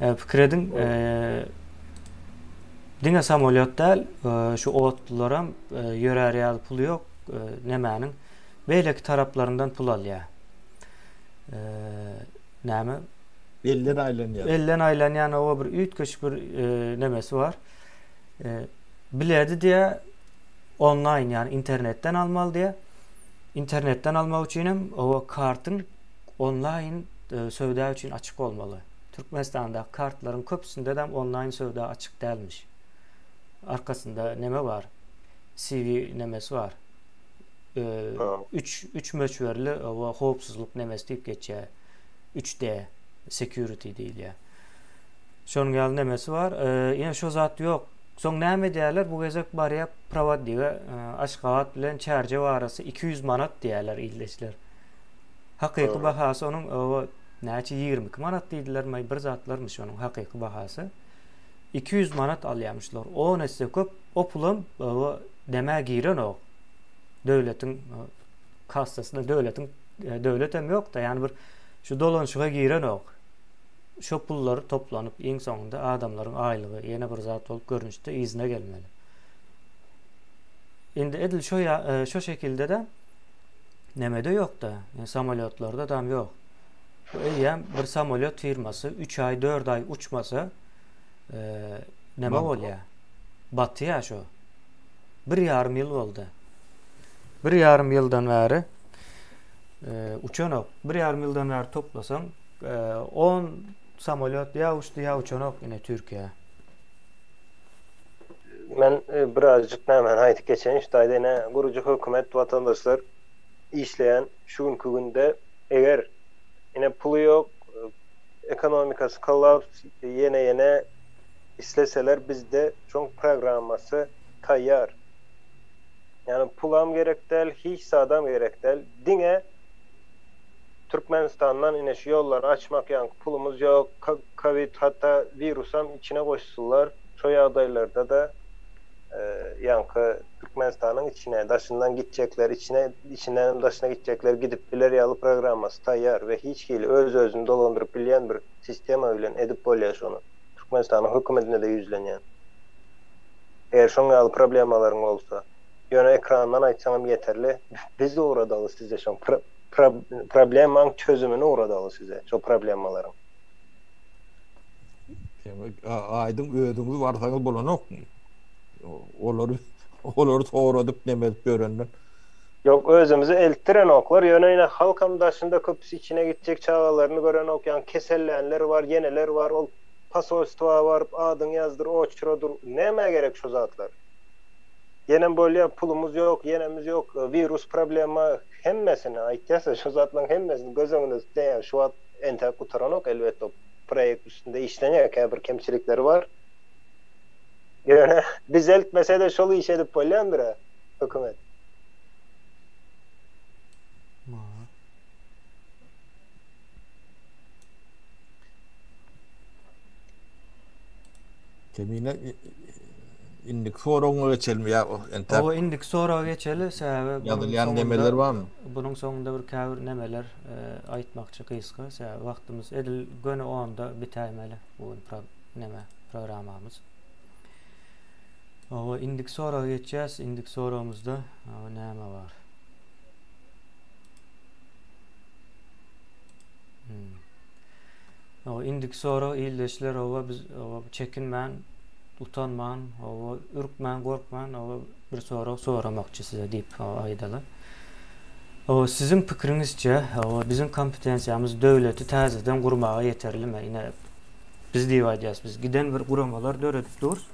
E, pikir ediň, e, diňe samolýot däl, e, şu otlularam e, ýörär ýaly pul ýok, e, nemäniň beýleki taraplaryndan pul alýar. E, näme? Elden aýlanýar. Elden aýlanýan oba bir üýtgeşik bir e, nemesi bar. E, biledi diýe onlaýn ýagny internetden almaly diýe. Internetden almak üçin hem oba kartyň onlaýn e, söwda üçin açyk bolmaly. Türkmenistandaky kartlaryň köpüsinde de onlaýn söwda açyk dälmiş. Arkasynda neme bar? CV nemesi bar. 3 3 möçberli oba howpsuzlyk nemesi diýip geçýär. 3D security diýilýär. Şonuň ýaly nemesi bar. Ýene şo zat ýok. Soň näme edýärler? Bu gezek barýar prowadnige Aşgabat bilen Çärjew arasy 200 manat diýýärler ildeşler. Hakyky bahasy onuň o näçe 22 manat diýdilermi bir zatlarmyş onuň hakyky bahasy. 200 manat alýarmyşlar. 10 esse köp. O pulam o nämä girenok. Döwletiň kassasyna döwletiň döwlet hem ýok-da, ýani bir şu dolanyşyga girenok. Şo pullar toplanyp iň soňunda adamlaryň aýlygy ýene bir zat bolup görnüşde yzyna gelmeli. Indi edil şo ýa şo şekilde-de nemede ýok-da, ýani samolýotlarda dam ýok. Bu eýýäm bir samolýot firmasy 3 aý, 4 aý uçmasa, neme bolýar? Batýar şo. Bir ýarym ýyl boldy. Bir ýarym ýyldan bäri e, uçanok. Bir ýarym ýyldan bäri toplasaň, 10 e, samolýot ýa uçdy, ýa uçanok ine Türkiýä. Men e, birazjyk nämäni aýdyp geçeýin, şu taýda ine gurujy hökümet watandaşlar işleýän şu günki günde eger ine puly ýok, ekonomikasy kollaps, ýene ýene isleseler bizde şoň programmasy taýýar. Ýagny pulam gerek däl, hiç zadam gerek däl. Diňe Türkmenistandan ine şu ýollary açmak ýaňky pulumyz ýok, covid hatda wirusam içine goşsunlar, şo ýagdaýlarda-da ýaňky Türkmenistanyň içine daşyndan gitjekler içine içindenem daşyna gitjekler gidip biler ýaly programmasy taýýar we hiç hili öz-özüni dolandyryp bilýän bir sistema bilen edip bolýar şony. Türkmenistanyň hökümetine-de ýüzlenýän. Eger şoň ýaly problemalaryň bolsa, ýöne ekrandan aýtsaňam ýeterli, biz ugradaly size şoň problemaň çözümini ugradaly size, şo problemalaryň. Demek, aýdyň özüňiz barsaňyz bolanokmy? Olary olary soradyp neme edip ýörenden. Ýok özümizi eltdirenoklar ýöne ine halkam daşynda köpüsi içine gitjek çagalaryny görenok ýaňy kesellänler bar ýeneler bar ol posolstwa baryp adyňy ýazdyr oçura dur nämä gerek şo zatlar ýenem bolýa pulumyz ýok ýenemiz ýok wirus problema hemmesini aýtýasa şo zatlaryň hemmesini göz öňünde tutýan şu wagt entäk gutaranok elbetde o proýekt üstünde işlenýär käbir kemçilikleri bar ýöne biz eltmesede şol işi edip bolýandyra hökümet. Kemine indiki soragyňa geçelmi ýa entäk? Hawa indiki soraga geçeli sebäbi ýazylýan nemeler barmy? Bunuň soňunda bir käbir nemeler e, aýtmakçy gysga sebäbi wagtymyz edil göni onda bitäýmeli bu gün pro, neme programmamyz. Hawa indiki soraga geçýäs indiki soragymyzda hawa näme bar? Hmm. Hawa indiki sorag ildeşler hawa biz hawa çekinmän utanman hawa ürkmän gorkman hawa bir sorag soramakçy size diýip hawa aýdaly. Hawa siziň pikiriňizçe hawa biziň kompetensiýamyz döwleti täzeden gurmaga ýeterlimi? Ine biz diýip aýdýas biz giden bir guramalar döredip durus.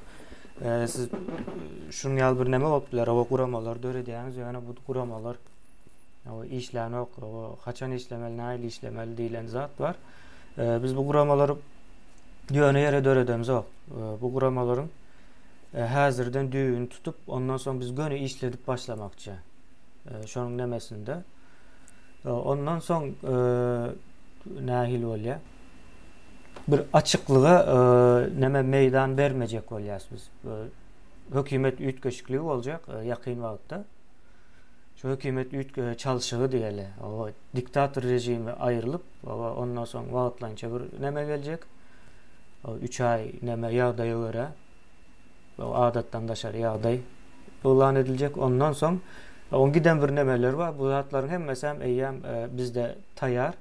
Siz şunuň ýaly bir neme bolup biler, o guramalar döredýäňiz, ýöne bu guramalar o işlänok, o haçan işlemeli, nähili işlemeli diýlen zat bar. Biz bu guramalary ýöne ýere döredemzok. Bu guramalaryň häzirden düýbüni tutup, ondan soň biz göni işledip başlamakçy. Şonuň nemesinde. Ondan soň nähili bolýar? Bir açyklyga neme meýdan bermejek bolýas biz. Hökümet üýtgeşikligi boljak ýakyn wagtda. Şu hökümet üýtge çalşygy diýeli. O diktator režimi aýrylyp, ondan soň wagtlaýynça bir neme geljek. O 3 aý neme ýagdaýa görä o adatdan daşary ýagdaý yglan ediljek. Ondan soň oň giden bir nemeler bar. Bu zatlaryň hemmesi hem eýýäm bizde taýýar.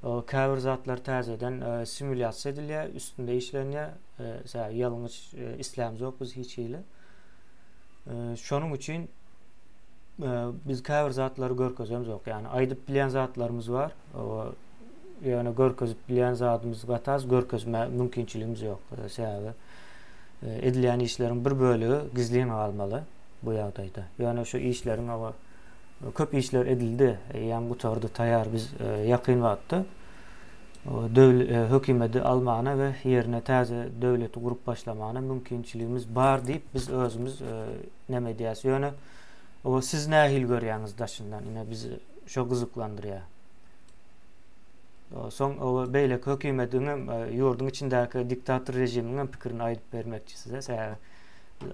Käbir zatlar täzeden simulýasiýa edilýär, üstünde işlenýär. Sebäbi ýalňyş islämzok biz hiç hili. Şonuň üçin biz käbir zatlary görkezemzok. Ýagny aýdyp bilýän zatlarymyz bar. Ýöne görkezip bilýän zadymyz gaty az, görkezme mümkinçiligimiz ýok. Sebäbi edilýän işleriň bir bölegi gizlin galmaly bu ýagdaýda. Ýöne şu işleriň Köp işler edildi, eýýäm gutardy, taýýar biz ýakyn wagtda hökümedi almana we ýerine täze döwleti gurup başlamana mümkinçiligimiz bar diýip biz özümiz neme edýäs. Ýöne o siz nähili görýäňiz daşyndan? Ine bizi şo gyzyklandyrýar. Soň o beýleki hökümediň hem ýurduň içindäki diktator režimiň hem pikirini aýdyp bermekçi size. Sebäbi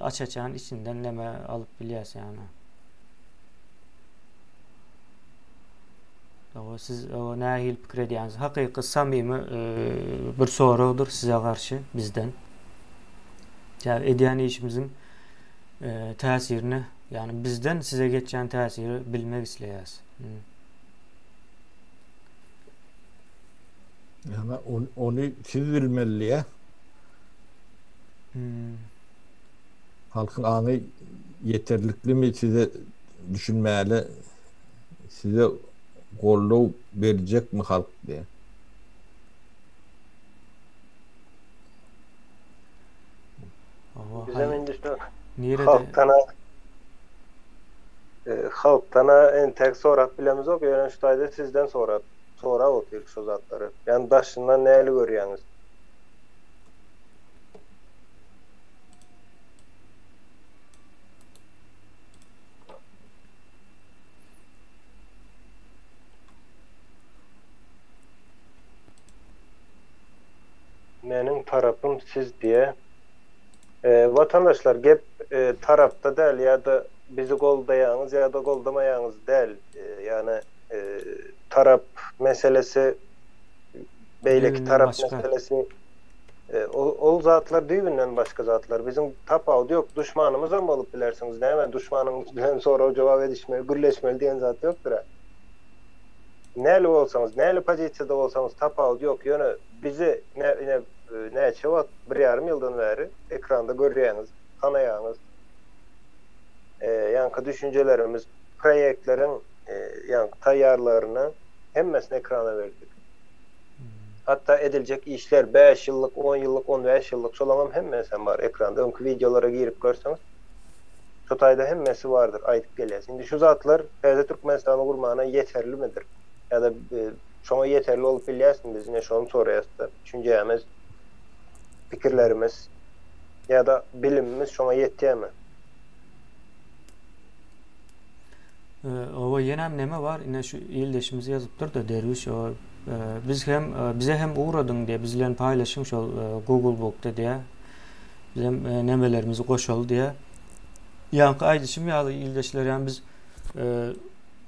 aç-açan içinden neme alyp bilýäs ýagny. Owa siz owa nähili pikir edýäňiz? Hakyky samimi e, bir soragdyr size garşy bizden. Ýa edýän işimiziň e, täsirini, ýagny bizden size geçýän täsiri bilmek isleýäs. Hmm. Ýa ony siz bilmeli ýa. Hmm. Halkyň aňy ýeterliklimi size düşünmäli size goldaw berjekmi halk diýe. Bizem indi şu halkdana halkdana entek sorap bilemizok ýöne şu taýda sizden sorap sorap otyryk şu zatlary. Ýani daşyndan näli görýäňiz? Meniň tarapym siz diýe. Watandaşlar gep tarapda däl ýa-da bizi goldaýaňyz ýa-da goldamaýaňyz däl. Ýagny tarap meselesi beýleki tarap meselesi Ol zatlar düýbünden başga zatlar. Biziň tapawudy ýok. Duşmanymyzam bolup bilersiňiz. Näme duşmanyň bilen sorag-jogap edişmeli, gürleşmeli diýen zat ýokdur-a. Näli bolsaňyz, näli pozisiýada bolsaňyz tapawudy ýok. Ýöne bizi ine ine näçe wagt, bir ýarym ýyldan bäri ekranda görýäňiz, tanaýaňyz. Ýaňky düşünjelerimiz. proýektleriň ýaňky taýýarlaryny hemmesini ekrana berdik. Hatda ediljek işler 5 ýyllyk, 10 ýyllyk, 15 ýyllyk şolaňam hemmesem bar ekranda. Öňki wideolara girip görseňiz şo taýda hemmesi bardyr aýdyp gelýäs. Indi şu zatlar täze Türkmenistany gurmana ýeterlimidir? Ýa-da şoňa ýeterli bolup bilýäsmi biz ine şony soraýasda. Düşünjämiz, pikirlerimiz ýa-da bilimimiz şoňa ýetýärmi? Owa ýenem neme bar ine şu ildeşimiz ýazypdyr-da Derwiş o biz hem bize hem ugradyň diýe biz bilen paýlaşyň şol Google Bookda diýe. Biz hem nemelerimizi goşaly diýe. Ýaňky aýdyşym ýaly ildeşler ýa biz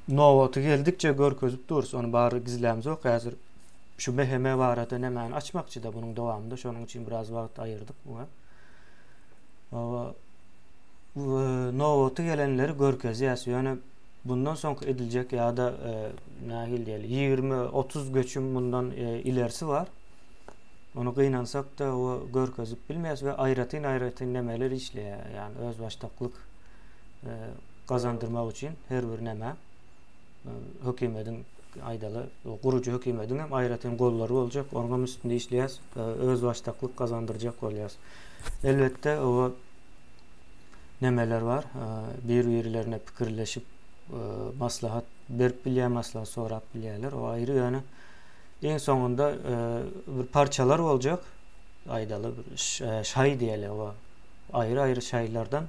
nobaty geldikçe görkezip durus ony bary gizlämzok häzir şu MHM barada nemäni açmakçyda bunuň dowamynda şonuň üçin biraz wagt aýyrdyk buňa. Owa nobaty gelenleri görkezýäs. Ýöne bundan soňky ediljek ýa-da e, nähili diýeli 20-30 göçüm mundan e, ilerisi bar. Ony gynansak-da o görkezip bilmeýäs we aýratyn-aýratyn nemeler işleýär. Ýagny özbaşdaklyk e, gazandyrmak üçin her bir neme hökümediň aýdaly gurujy hökümediň hem aýratyn gollary boljak. Onuň hem üstünde işleýäs. Özbaşdaklyk gazandyrjak bolýas. Elbetde o nemeler bar. Bir-birlerine pikirleşip maslahat berip bilýär, maslahat sorap bilýärler. O aýry ýöne iň soňunda bir parçalar boljak. Aýdaly bir şaý diýeli o aýry-aýry şaýlardan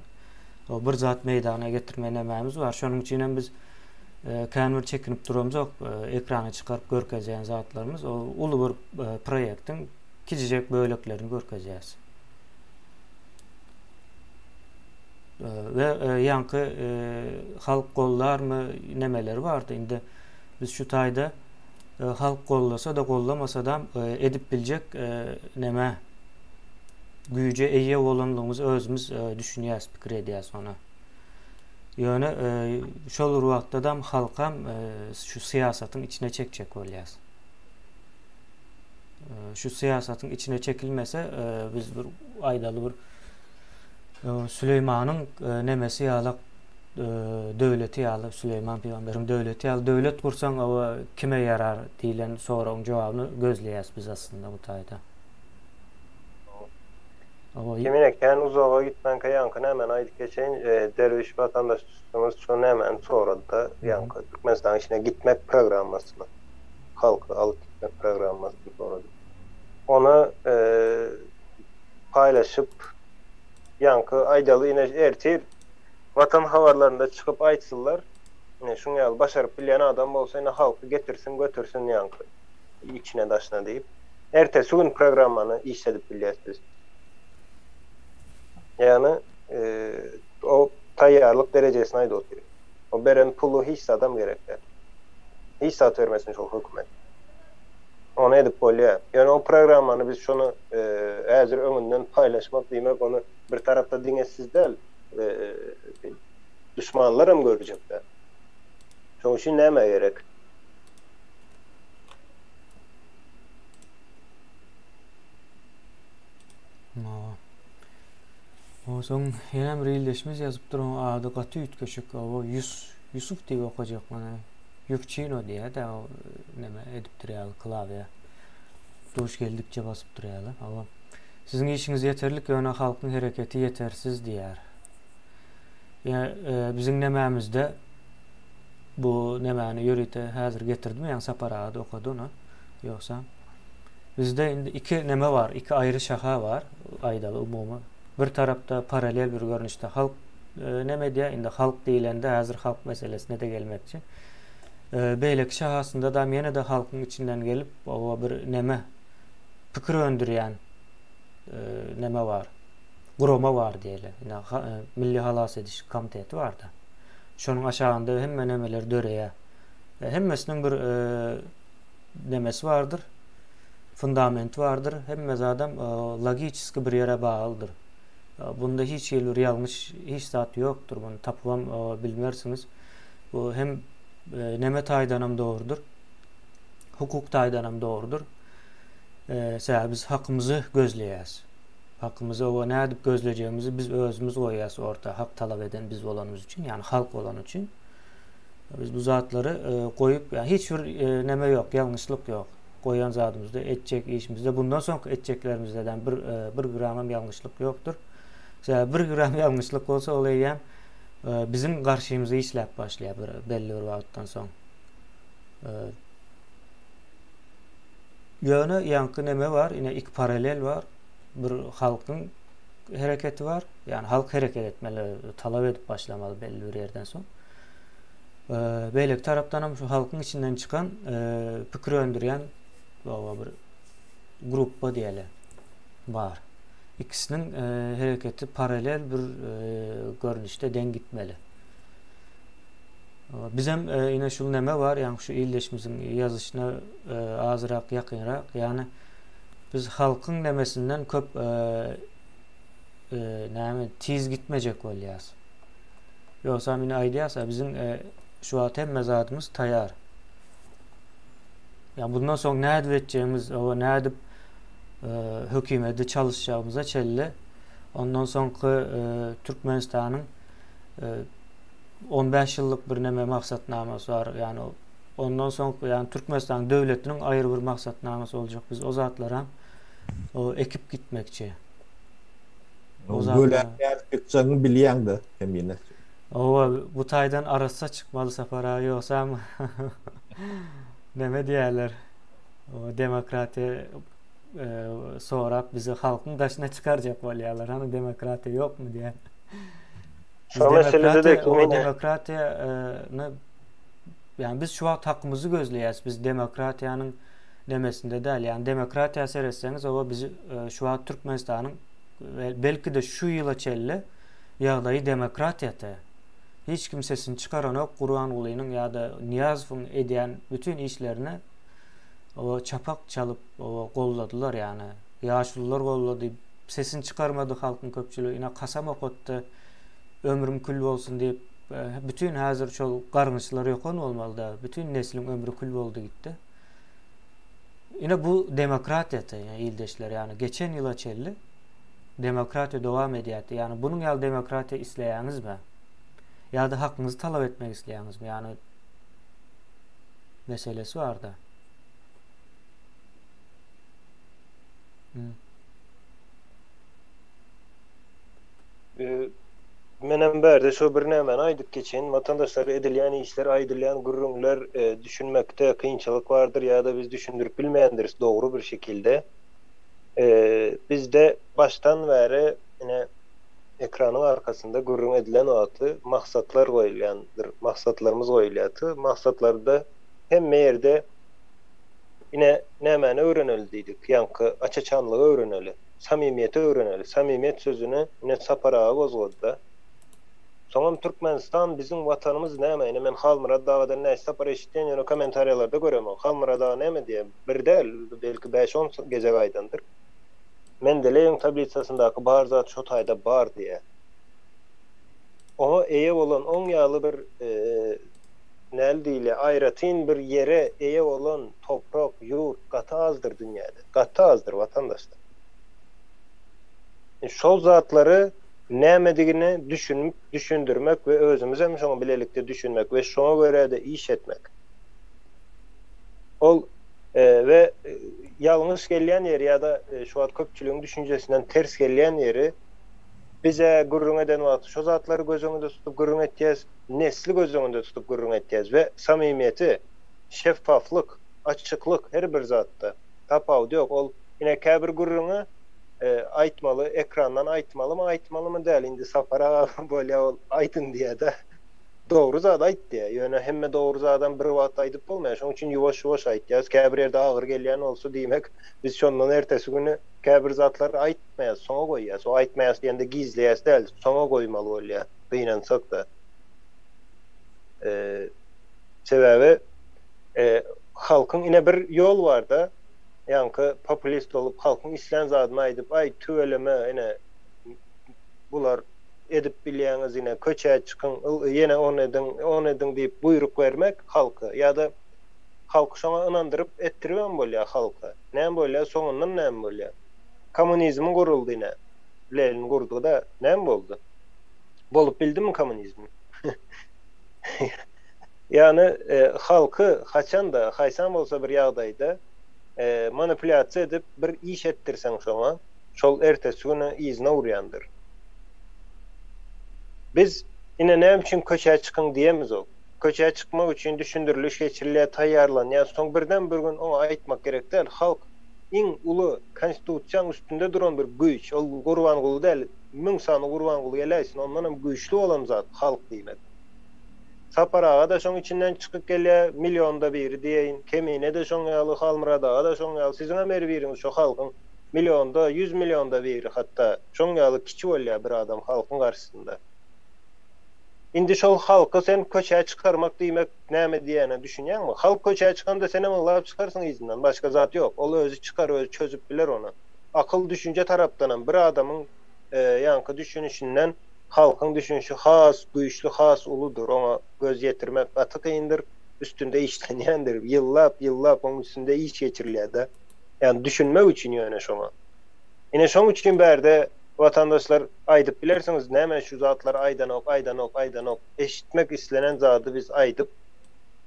o bir zat meýdana getirme nemämiz bar. Şonuň üçin hem biz kän bir çekinip duramzok ekrana çykaryp görkezýän zatlarymyz o uly bir proýektiň kiçijek böleklerini görkezýäs. We ýaňky halk gollarmy nemeleri bardy. Indi biz şu taýda halk gollasa-da gollamasa-da edip biljek neme güýje eýe bolanlygymyzy özümiz düşünýäs, pikir edýäs ony. Ýöne şol bir wagtda-da halkam şu syýasatyň içine çekjek bolýas. Şu syýasatyň içine çekilmese biz bir aýdaly bir Süleýmanyň nemesi ýaly döwleti ýaly Süleýman pygamberiň döwleti ýaly döwlet gursaň owa kime ýarar diýlen soragyň jogabyny gözleýäs biz aslynda bu taýda. Kemine kän uzaga gitmänkä ýaňky nämäni aýdyp geçeýin Derwiş watandaşymyz şo nämäni sorady-da ýaňky Türkmenistanyň içine gitmek programmasyny halky alyp gitmek programmasyny sorady. Ony paýlaşyp ýaňky aýdaly ine ertir Watan habarlarynda çykyp aýtsynlar ine şuň ýaly başaryp bilýän adam bolsa ine halky getirsin götürsin ýaňky içine daşyna diýip ertesi gün programmany işledip bilýäs biz. Ýagny o taýýarlyk derejesini aýdyp otyr. O beren puly hiç zadam gerek däl. Hiç zat bermesin şol hökümet. Ony edip bolýar. Ýöne o programmany biz şony häzir öňünden paýlaşmak diýmek ony bir tarapda diňe siz däl duşmanlaram görjekdä. Şoň üçin nämä gerek? Onsoň ýene bir ildeşimiz ýazypdyr, onuň ady gaty üýtgeşik, o Ýus, Ýusuf diýip okajak mana. Ýufçino diýýär-de, o neme edip durýar, klawiýa. Duş geldikçe basyp durýarlar. Hawa. Siziň işiňiz ýeterlik, ýöne halkyň hereketi ýetersiz diýýär. Ýa e, biziň nemämizde bu nemäni ýörite häzir getirdim, ýaňy Sapar aga da okady ony. Ýogsa Bizde indi iki neme bar, iki aýry şaha bar, aýdaly umumy. Bir tarapda paralel bir görnüşde halk e, neme edýär, indi halk diýlende häzir halk meselesine de gelmekçi. E, beýleki şahasynda da ýene-de halkyň içinden gelip, oba bir neme pikir öndürýän e, neme bar. Gurama bar diýeli. Ine e, Milli halas ediş komiteti bar-da. Şonuň aşagynda hemme nemeler döreýär. E, hemmesiniň bir e, nemesi bardyr, fundamenti bardyr, hemme zadam logiçeski bir ýere baglydyr. Bunda hiç hili bir ýalňyş, hiç zat ýokdur, muny tapybam bilmersiňiz. Bu hem neme taýdanam dogrudyr, hukuk taýdanam dogrudyr. Sebäbi biz hakymyzy gözleýäs. Hakymyzy oba nädip gözlejegimizi biz özümiz goýýas orta, hak talap eden biz bolanymyz üçin, ýagny halk bolany üçin. Biz bu zatlary goýup, ýa hiç bir neme ýok, ýalňyşlyk ýok. Goýan zadymyzda, etjek işimizde, bundan soňky etjeklerimizde bir bir gramam ýalňyşlyk ýokdur. Sebäbi bir gram ýalňyşlyk bolsa, ol eýýäm biziň garşymyza işläp başlaýar bir belli bir wagtdan soň. Ýöne ýaňky neme bar, ine iki paralel bar. Bir halkyň hereketi bar. Ýani halk hereket etmeli, talap edip başlamaly belli bir ýerden soň. Beýleki tarapdan hem şu halkyň içinden çykan pikir öndürýän baba bir gruppa diýeli bar. Ikisiniň hereketi paralel bir görnüşde deň gitmeli. Bizem ine şu neme bar, ýagny şu ildeşimiziň ýazyşyna azrak ýakynrak, ýagny biz halkyň nemesinden köp näme tiz gitmejek bolýas. Ýogsam ine aýdýas, biziň şu wagt hemme zadymyz taýar. Ýa bundan soň nädip etjegimiz, oba nädip hökümeti çalyşjagymyza çenli ondan soňky Türkmenistanyň 15 ýyllyk bir neme maksatnamasy bar. Ýani ondan soň ýani Türkmenistanyň döwletiniň aýry bir maksatnamasy boljak. Biz o zatlara o ekip gitmekçi. O zatlara gitjegini bilýäň-de Kemine. Owa, bu taýdan arassa çykmaly Sapar aga, ýogsam neme diýerler? O demokratiýa e, sorap bizi halkyň daşyna çykarjak bolýarlar. Hany demokratiýa ýokmy diýen. Şo meselede de Kemine. Demokratiýany ýani biz şu wagt hakymyzy gözleýäris. Biz demokratiýanyň nemesinde däl. Ýani demokratiýa seretseňiz, owa biz e, şu wagt Türkmenistanyň belki-de şu ýyla çenli ýagdaýy demokratiýada. Hiç kim sesini çykaranok Gurbangulynyň ýa-da Nyýazowyň edýän bütin işlerini oba çapak çalyp oba golladylar ýany. Ýaşulular gollady. Sesini çykarmady halkyň köpçüligi. Ine kasam okatdy. Ömrüm kül bolsun diýip bütin häzir şol garňyçlar ýokan bolmalyda. Bütin nesliň ömri kül boldy gitdi. Ine bu demokratiýada ildeşler ýany geçen ýyla çenli demokratiýa dowam edýärdi. Ýagny bunuň ýaly demokratiýa isleýäňizmi? Ýa-da hakyňyzy talap etmek isleýäňizmi? Ýagny meselesi barda. Hmm. Ee, menem bärde şo bir nämäni aýdyp geçeýin. Watandaşlar edilýän işler, aýdylýan gürrüňler e, düşünmekde kynçylyk bardyr ýa-da biz düşündirip bilmändiris dogry bir şekilde. Bizde başdan bäri ine ekranyň arkasynda gürrüň edilen wagty maksatlar goýulýandyr, maksatlarymyz goýulýardy. Maksatlarda hemme ýerde ine nämäni öwreneli diýdik, ýaňky aç-açanlygy öwreneli, samimiýeti öwreneli. Samimiýet sözüni ine Sapar aga gozgady-da. Soňam Türkmenistan biziň watanymyz näme ine men Halmyrat agadan näçe sapar eşitýän ýöne kommentariýalarda göremok. Halmyrat aga näme diýýär? Bir däl, belki bäş-on gezek aýdandyr. Mendeleýewiň tablisasyndaky bar zat şo taýda bar diýýär. Oňa eýe bolan, oň ýaly bir näl diýilýär, aýratyn bir ýere eýe bolan toprak, ýurt gaty azdyr dünýäde. Gaty azdyr, watandaşlar. Şol zatlary nämedigini düşünip, düşündirmek we özümizem şoňa bilelikde düşünmek we şoňa görä-de iş etmek. Ol we ýalňyş gelýän ýeri ýa-da şu wagt köpçüligiň düşünjesinden ters gelýän ýeri bize gürrüň eden wagty şo zatlary göz öňünde tutup gürrüň etýäs, nesli göz öňünde tutup gürrüň etýäs we samymyýeti, şeffaflyk, açyklyk her bir zatda. Tapawudy ýok. Ol ine käbir gürrüňi aýtmaly, ekrandan aýtmalymy, aýtmalymy däl. Indi Sapar aga bolýa ol aýdyň diýýä-de. Dogry zat aýt diýýär. Ýöne hemme dogry zadam bir wagtda aýdyp bolmaýar. Şonuň üçin ýuwaş-ýuwaş aýtýarys. Käbir ýerde agyr gelýän bolsa, diýmek, biz şondan ertesi güni käbir zatlary aýtmaýarys, soňa goýýarys. O aýtmaýarys diýende gizleýäris däl, soňa goýmaly bolýar, gynansak-da. Sebäbi halkyň ine bir ýol bar-da, ýaňky populist bolup, halkyň islän zadyny aýdyp, aý, tüweleme, ine, bular edip bilýäňiz ine köçä çykyň ýene ony ediň ony ediň diýip buýruk bermek halka ýa-da halky şoňa ynandyryp etdiribem bolýar halka näme bolýar soňundan näme bolýar kommunizm guruldy ine Lenin gurdy-da näme boldy bolup bildimi kommunizm. Ýagny halky haçan-da, haýsam bolsa bir ýagdaýda manipulýasiýa edip bir iş etdirseň şoňa, şol ertesi güni yzyna urýandyr. Biz ine näme üçin köçä çykyň diýemizok. Köçä çykmak üçin düşündiriliş geçirilýär, taýýarlanýar, soň birden bir gün oňa aýtmak gerek däl, halk iň uly konstitusiýaň üstünde duran bir güýç, ol Gurbanguly däl, müň sany Gurbanguly geläýsin, ondanam güýçli bolan zat halk diýmek. Sapar aga-da şoň içinden çykyp gelýär, millionda biri diýeýin, Kemine-de şoň ýaly, Halmyrat aga-da şoň ýaly, siziňem her biriňiz şo halkyň millionda, ýüz millionda biri hatda, şoň ýaly kiçi bolýar bir adam halkyň garşysynda. Indi şol halky sen köçä çykarmak diýmek näme diýýäne düşünýäňmi? Halk köçä çykanda senem yglap çykarsyň yzyndan, başga zat ýok. Ol özi çykar, özi çözüp biler ony. Akyl, düşünje tarapdanam bir adamyň ýaňky düşünişinden halkyň düşünişi has güýçli, has uludyr. Oňa göz ýetirmek gaty kyndyr, üstünde işlenýändir. Ýyllap, ýyllap oň üstünde iş geçirilýär-de. Ýagny düşünmek üçin ýöne şoňa. Ine şoň üçin bärde watandaşlar aýdyp bilersiňiz, näme şu zatlary aýdanok, aýdanok, aýdanok. Eşitmek islenen zady biz aýdyp,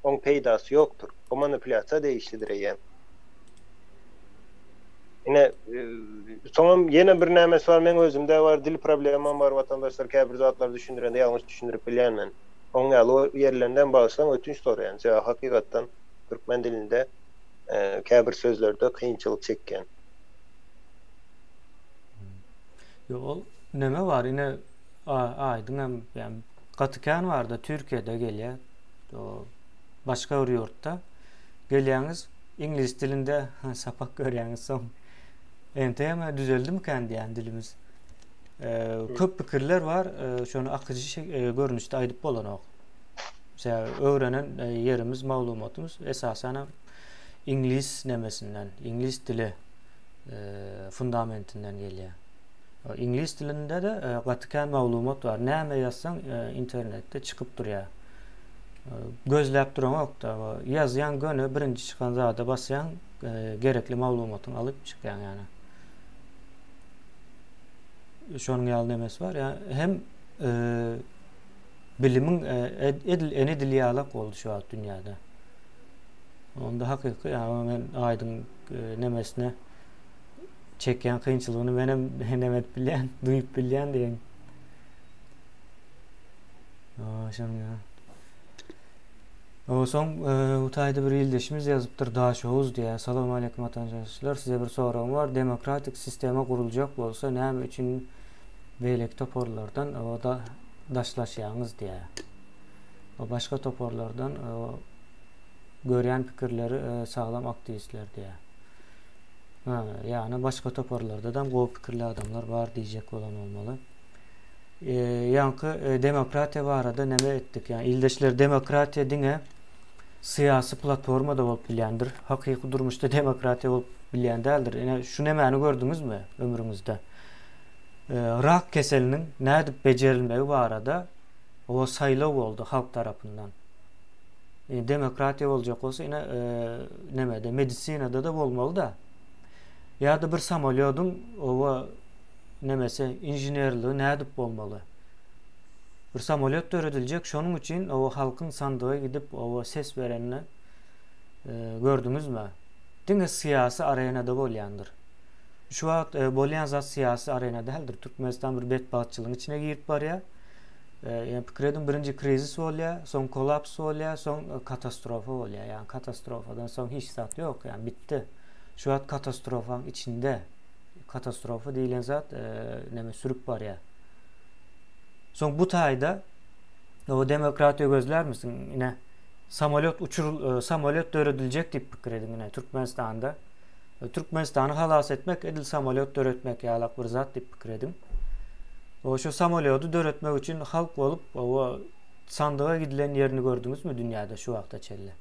oň peýdasy ýokdur. O manipulýasiýa degişlidir eýýäm. Ine, soňam ýene bir nämesi bar, meň özümde bar, dil problemam bar, watandaşlar käbir zatlary düşündirende ýalňyş düşündirip bilýän men. Oň ýaly ýerlerinden bagyşlaň ötünç soraýan. Sebäbi hakykatdan türkmen dilinde käbir sözlerde kynçylyk çekýän. Ýok, ol neme bar, ine aýdyň hem, ýa gaty kän barda Türkiýede gelýär. Başga bir ýurtda gelýäňiz, Iňlis dilinde sapak görýäňiz soň entegem düzeldimikän diýýän dilimiz. Köp pikirler bar, şony akyjy görnüşde aýdyp bolanok. Sebäbi öwrenen ýerimiz, maglumatymyz esasan iňlis nemesinden, iňlis dili fundamentinden gelýär. Iňlis dilinde-de gaty kän maglumat bar. Näme ýazsaň internetde çykyp durýar. Gözläp duraňok-da. Ýazýaň göni birinji çykan zada basýaň, gerekli maglumatyňy alyp çykýaň ýani. Şonuň ýaly nemesi bar. Ýa hem bilimiň edil ene dili ýalak boldy şu wagt dünýäde. Onda hakyky ýa men aýdyň nemesine çekýän kynçylygyny menem neme edip bilýän, duýup bilýän diýen. Şonuň ýaly. Soň bu taýda bir ildeşimiz ýazypdyr Daşoguz diýýär. Salam aleýkum watandaşlar. Size bir soragym bar. Demokratik sistema guruljak bolsa näme üçin beýleki toparlardan da daşlaşýaňyz diýýär. O başga toparlardan görýän pikirleri saglam aktiwistler diýýär. Ha, ýagny başga toparlarda-da gowy pikirli adamlar bar diýjek bolan bolmaly. Ýaňky demokratiýa barada neme etdik? Ýagny ildeşler demokratiýa diňe syýasy platformada bolup bilýändir. Hakyky durmuşda demokratiýa bolup bilýän däldir. Ine şu nemäni gördüňizmi ömrüňizde? Rak keseliniň nädip bejerilmegi barada o saýlaw boldy halk tarapyndan. Demokratiýa boljak bolsa ine nemede medisinada-da bolmaly-da. Ýa-da bir samolýodyň oba nemesi, inženerligi nädip bolmaly? Bir samolýot dörediljek, şonuň üçin oba halkyň sandyga gidip oba ses berenini gördüňizmi? Diňe syýasy arenada bolýandyr. Şu wagt bolýan zat syýasy arena däldir. Türkmenistan bir betbagtçylygyň içine girip barýar. Ýa pikir ediň, birinji krizis bolýar, soň kolaps bolýar, soň katastrofa bolýar. Ýagny katastrofadan soň hiç zat ýok, ýagny bitdi. Şu wagt katastrofaň içinde katastrofa diýlen zat näme sürüp barýar. Soň bu taýda o demokratiýa gözlärmisiň? Ine samolýot uçur samolýot dörediljek diýip pikir ediň ine Türkmenistanda. Türkmenistany halas etmek edil samolýot döretmek ýalak bir zat diýip pikir ediň. O şu samolýody döretmek üçin halk bolup o sandyga gidilen ýerini gördüňizmi dünýäde şu wagta çenli?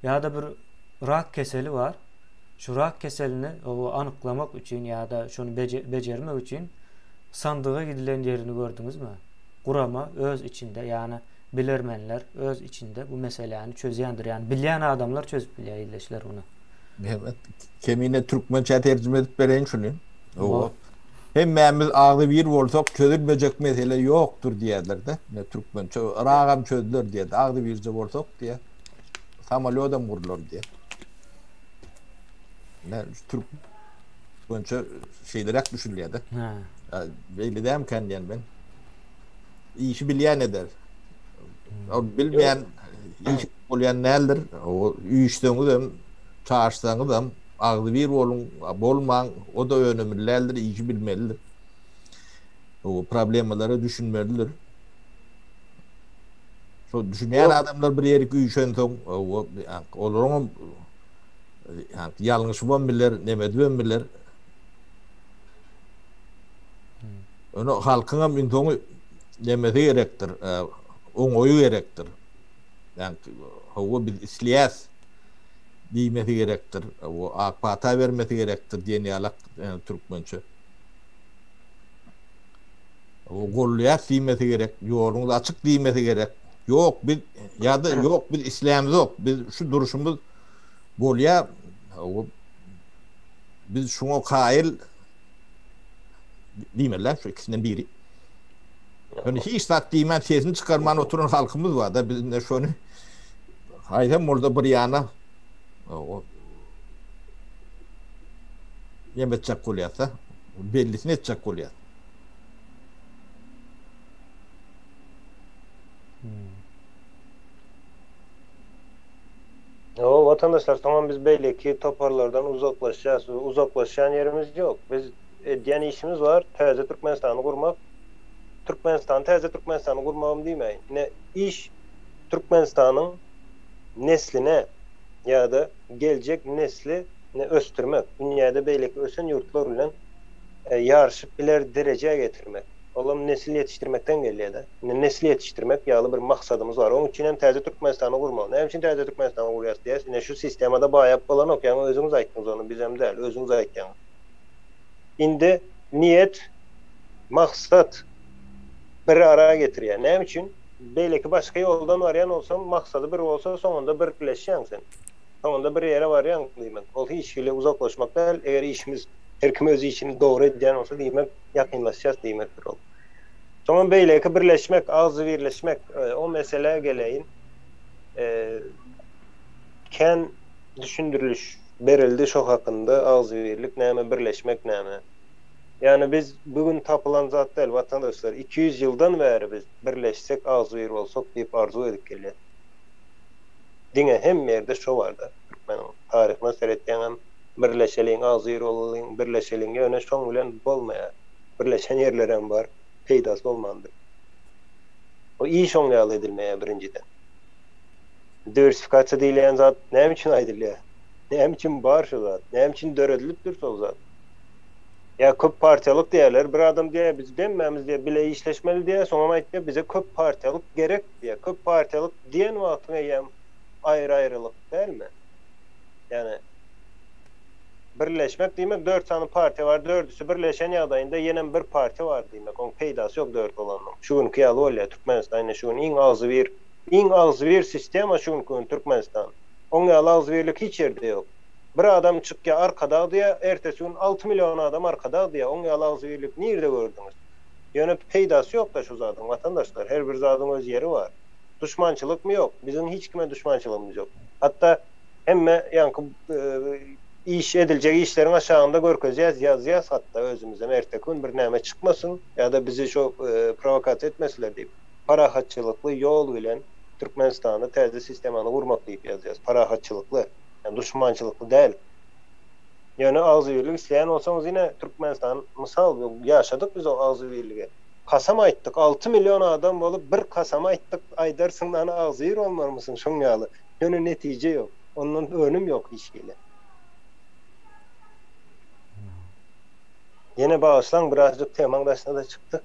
Ýa-da bir rak keseli bar. Şu rak keselini o anyklamak üçin ýa-da şony bejermek üçin sandyga gidilen ýerini gördüňizmi? Gurama öz içinde, ýagny bilermenler öz içinde bu meseläni çözýändir. Ýagny bilýän adamlar çözüp bilýär ildeşler muny. Mehmet, kemine türkmençä terjime edip bereýin şuny. Owa. Hemmämiz agzybir bolsak çözülmejek mesele ýokdur diýerler-de. Ine türkmençe Yragam çözüler diýerdi. Agzybirje bolsak diýer. Samolýodam gurlar diýer. Ine türkmençe şeýleräk düşünilýär-de. Hä. Beýle dälmikän diýen men. Işi bilýän eder. Ol bilmeýän iş bolýan däldir. O üýşseňizem, çaşsaňyzam agzybir boluň, bolmaň, o-da önemli däldir, işi bilmelidir. O problemalara düşünmelidir. Şo düşünýän adamlar bir ýerik üýşensoň, olaryň hem ýalňyşybam biler, neme edibem biler. Ýöne halkyň hem iň soňy nemesi gerekdir, oňaýy gerekdir. Ýagny hawa biz isleýäs diýmesi gerekdir, o ak pata bermesi gerekdir diýen ýalak türkmençe. O gollaýas diýmesi gerek, ýoluňyz açyk diýmesi gerek. Ýok biz ýa-da ýok biz islämizok, biz şu durşumyz bolýar, biz şuňa kaýyl diýmeliler şu ikisinden biri. Ýöne hiç zat diýmän sesini çykarman oturan halkymyz bar da biz indi şony haýsam bolsa bir ýana o neme etjek bolýarsa, bellisini etjek bolýar. Hmm. O watandaşlar soňam biz beýleki toparlardan uzaklaşýas. Uzaklaşýan ýerimiz ýok. Biz edýän işimiz bar, täze Türkmenistany gurmak. Türkmenistan, täze Türkmenistany gurmagam diýmäýin. Ine, iş Türkmenistanyň nesline ýa-da geljek nesli ne ösdürmek, dünýäde beýleki ösen ýurtlar bilen ýaryşyp biler derejä getirmek. Olam nesil ýetişdirmekden gelýär-de. Indi nesil ýetişdirmek ýaly bir maksadymyz bar. Onuň üçin hem täze Türkmenistany gurmaly. Näme üçin täze Türkmenistany gurýas diýýäs? Ine şu sistemada baýap bolanok. Ýaňy özüňiz aýtdyňyz ony, bizem däl, özüňiz aýtýaňyz. Indi niýet, maksat bir ara getirýär. Näme üçin? Beýleki başga ýoldan barýan bolsaň, maksady bir bolsa, soňunda birleşýäň sen. Soňunda bir ýere barýaň diýmek. Ol hiç hili uzaklaşmak däl. Eger işimiz her kim öz işini dogry edýän bolsa, diýmek ýakynlaşýas diýmekdir ol. Soňam beýleki birleşmek, agzybirleşmek, o meselä geleýin. Kän düşündiriliş berildi şo hakynda, agzybirlik näme, birleşmek näme. Ýagny biz bu gün tapylan zat däl, watandaşlar, 200 ýyldan bäri biz birleşsek, agzybir bolsak diýip arzuw edip gelýäs. Diňe hemme ýerde şo barda, türkmeniň taryhyna seretseňem birleşeliň, agzybir bolalyň, birleşeliň, ýöne şoň bilen bolmaýar. Birleşen ýerlerem bar, peýdasy bolmandyr. O iş oň ýaly edilmeýär birinjiden. Diwersifikasiýa diýilýän zat näme üçin aýdylýar? Näme üçin bar şu zat? Näme üçin döredilipdir şol zat? Ýa köp partiýalyk diýýärler, bir adam diýýär, biz hemmämiz diýýär, bile işleşmeli diýýär, soňam aýtýar, bize köp partiýalyk gerek diýýär. Köp partiýalyk diýen wagtyň eýýäm aýry-aýrylyk dälmi? Ýagny birleşmek diýmek dört sany partiýa bar, dördüsi birleşen ýagdaýynda ýenem bir partiýa bar diýmek. Oň peýdasy ýok dört bolanynyň. Şu günki ýaly bolýar Türkmenistan ine şu gün iň agzybir, iň agzybir sistema şu günki gün Türkmenistan. Oň ýaly agzybirlik hiç ýerde ýok. Bir adam çykýar Arkadag diýýär, ertesi gün 6 million adam Arkadag diýýär. Oň ýaly agzybirlik nirde gördüňiz? Ýöne peýdasy ýok-da şu zadyň watandaşlar. Her bir zadyň öz ýeri bar. Duşmançylykmy ýok. Biziň hiç kime duşmançylygymyz ýok. Hatda hemme ýaňky iş ediljek işleriň aşagynda görkezýäs, ýazýas hatda özümizem erteki gün bir näme çykmasyn ýa-da bizi şo prowokasiýa etmesinler diýip. Parahatçylykly ýol bilen Türkmenistanda täze sistemany gurmak diýip ýazýas. Parahatçylykly, ýagny duşmançylykly däl. Ýöne agzybirlik isleýän bolsaňyz ine Türkmenistan mysal ýaşadyk biz o agzybirligi. Kasam aýtdyk 6 million adam bolup bir kasam aýtdyk aýdarsyň hany agzybir bolmarmysyň şoň ýaly. Ýöne netije ýok. Ondan önüm ýok hiç hili. Ýene bagyşlaň birazjyk temaň daşyna-da çykdyk.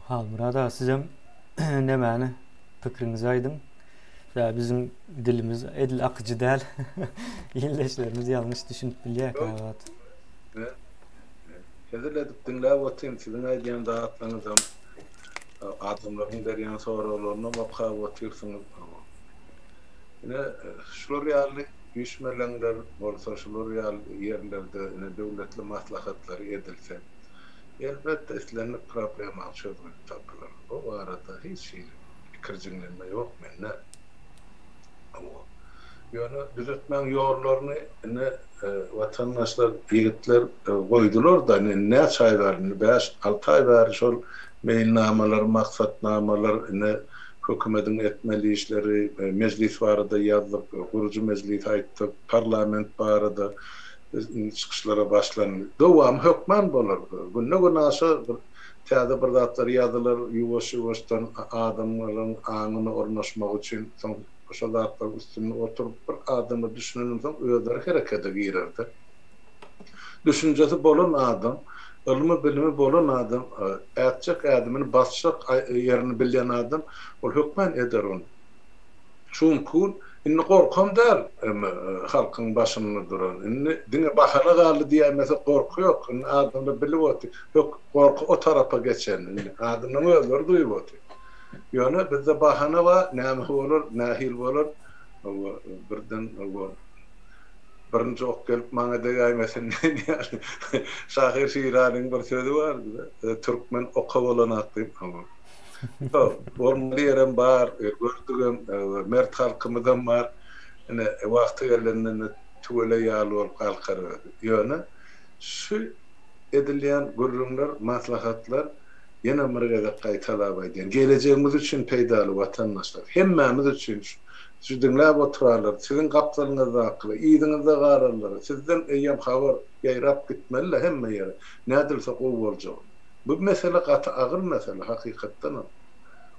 Halmyrat aga sizem nemäni pikiriňizi aýdyň. Ýa biziň dilimiz edil akyjy däl. Ildeşlerimiz ýalňyş düşünip bilýär käwagt. Hezil edip diňläp otyryn siziň aýdýan zatlaryňyzam adamlaryň berýän soraglarynam okap otyrsyňyz. Ine şular ýaly. Üýşmeleňler bolsa şular ýaly ýerlerde ine döwletli maslahatlary edilse, elbetde islendik problemaň çözgüdi tapylar. Bu barada hiç hili ikirjiňlenme ýok mende. Hawa. Ýöne düzetmäň ýollaryny ine watandaşlar, ýigitler goýdular-da, ine näçe aý bäri, indi bäş, alty aý bäri şol meýilnamalar, maksatnamalar ine hökümediň etmeli işleri, mejlis barada ýazdyk, gurujy mejlisi aýtdyk, parlament barada indi çykyşlara başlandy. Dowamy hökman bolar. Günde-günaşa bir täze bir zatlar ýazylar, ýuwaş-ýuwaşdan adamlaryň aňyna ornaşmagy üçin soň şo zatlaryň üstünde oturyp bir adamlar düşünenden soň özleri herekete girerde. Düşünjesi bolan adam, ylmy-bilimi bolan adam, ätjek ädimini basjak ýerini bilýän adam ol hökman eder ony. Şu günki gün indi gorkam däl halkyň başynda duran. Indi diňe bahana galdy diýäýmese gorky ýok. Indi adamlar bilip otyr. Gorky o tarapa geçen. Indi adamlaryň özleri duýup otyr. Ýöne bizde bahana bar, näme bolar, nähili bolar, birden birinji ok gelip maňa degäýmesin diýen ýaly. Şahyr Şiranyň bir sözi bardy-da, Türkmen oka bolanak diýip. Bolmaly ýerem bar, gördügem, mert halkymyzam bar. Ine, wagty gelende tüweleý ýaly bolup galkar özi. Ýöne şu edilýän gürrüňler, maslahatlar ýene bir gezek gaýtalap aýdýan, gelejegimiz üçin peýdaly watandaşlar. Hemmämiz üçin şu diňläp oturanlar, siziň gapdalyňyzdakylar, yzyňyzda galanlara, sizden eýýäm habar ýaýrap gitmeli-le hemme ýere, nädilse gowy boljagyny. Bu mesele gaty agyr mesele, hakykatdanam.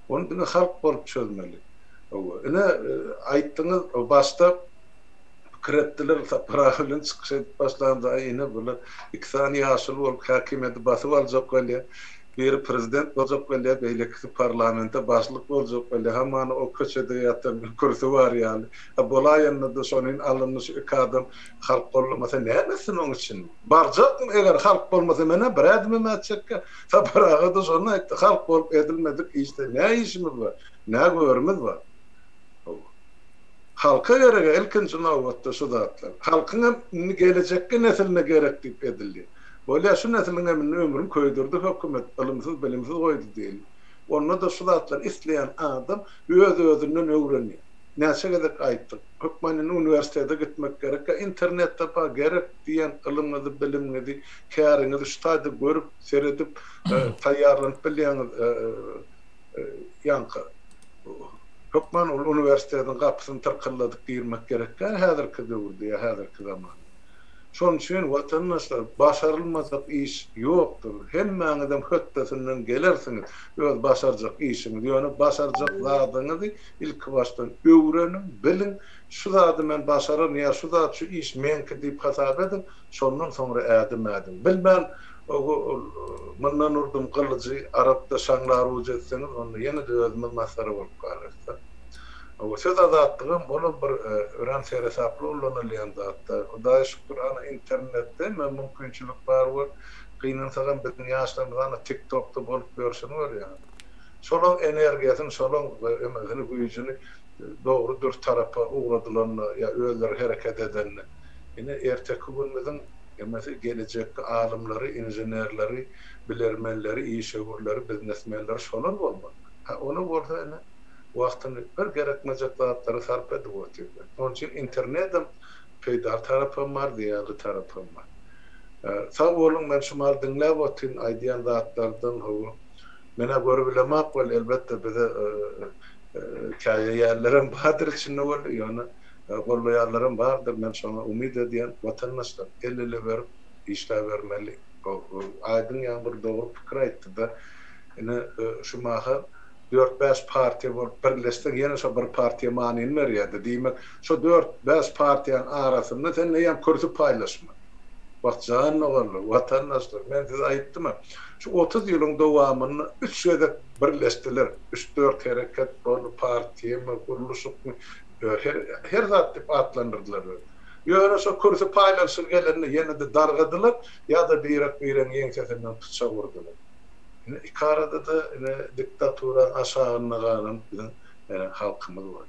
Ony diňe halk bolup çözmeli. Hawa, ine, aýtdyňyz, başda pikir etdiler, Sapar aga bilen çykyş edip başlanymyzda, aý, ine, bular iki sany ýaşuly bolup häkimiýeti basyp aljak bolýar. Biri prezident boljak bolýar, beýlekisi parlamente başlyk boljak bolýar. Hamana o köçede ýatan kürsi bar ýaly. A bolaýanda-da şonuň alyndy şu iki adam halk gollamasa näme etsin oň içinde? Barjakmy eger halk bolmasa men-ä bir ädimem ätjekkä. Sapar aga-da şony aýtdy, halk bolup edilmedik işde nä işimiz bar, nä görümiz bar? Hawa. Halka gereg-ä ilkinji nobatda şu zatlar. Halkyň hem indi gelejekki nesiline gerek diýip edildi. Bolýa şu nesiliň hem indi ömrüni köýdürdi hökümet, ylymsyz bilimsiz goýdy diýeli. Onda-da şu zatlary isleýän adam öz-özünden öwrenýär. Näçe gezek aýtdyk, hökman indi uniwersitete gitmek gerekkä, internetde bar, gerek diýen ylymyňyzy, bilimiňizi, käriňizi şu taýda görüp, seredip, taýýarlanyp bilýäňiz. Ýaňky hökman ol uniwersitetiň gapysyny tyrkylladyp girmek gerek däl häzirki döwürde ýa häzirki zamanda. Şonuň üçin watandaşlar, başarylmajak iş ýokdur. Hemmäňizem hötdesinden gelersiňiz öz başarjak işiňiz. Ýöne başarjak zadyňyzy ilki başdan öwreniň, biliň, şu zady men başararyn ýa şu zat, şu iş meňki diýip hasap ediň, şondan soňra ädim ädiň. Bilmän, mundan urdum gylyjy, arapda şaňlar ujy etseňiz, onda ýene-de özümiz masgara bolup galarys-da. Söz azatlygam olam bir örän seresaply ullanylýan zatda. Hudaýa şükür ana internetde hem mümkinçilik bar we gynansagam biziň ýaşlarymyz ana tik tokda bolup ýörşüni görýäňiz. Şolaň energiýasyny şolaň emesini güýjüni dogry dürs tarapa ugradylanda ýa özleri hereket edende ine erteki günümiziň emesi gelejekki alymlary, inženerleri, bilermenleri, işewürleri, biznesmenleri şolar bolmaly. Ha olar bolsa ine wagtyny bir gerekmejek zatlara sarp edip otyrlar. Şonuň üçin internetem peýdaly tarapam bar, zyýanly tarapam bar. Sag boluň men şu mahaly diňläp otyryn aýdýan zatlardan hawa. Menä görübilemok weli elbetde bize käýeýänlerem bardyr içinde weli ýöne gollaýanlaram bardyr men şoňa umyt edýän watandaşlar el ele berip işläbermeli. Aýdyň ýaňy bir dogry pikir aýtdyda ine şu mahal dört-bäş partiýa bolup birleşseň, ýene şo bir partiýa manyny berýär-de. Diýmek, şo dört-bäş partiýanyň arasynda sen eýýäm kürsi paýlaşmaly. Wah, jan doganlar, watandaşlar, men size aýtdym-a, şu 30 ýylyň dowamynda üç gezek birleşdiler. Üç-dört hereket boldy, partiýamy, gurluşykmy, her, her zat diýip atlandyrdylar özüni. Ýöne şo kürsi paýlanyşygy gelende ýene-de dargadylar ýa-da birek-biregiň ýeňsesinden pyçak urdular. Ine iki arada-da ine diktaturanyň aşagynda galan biziň halkymyz bar.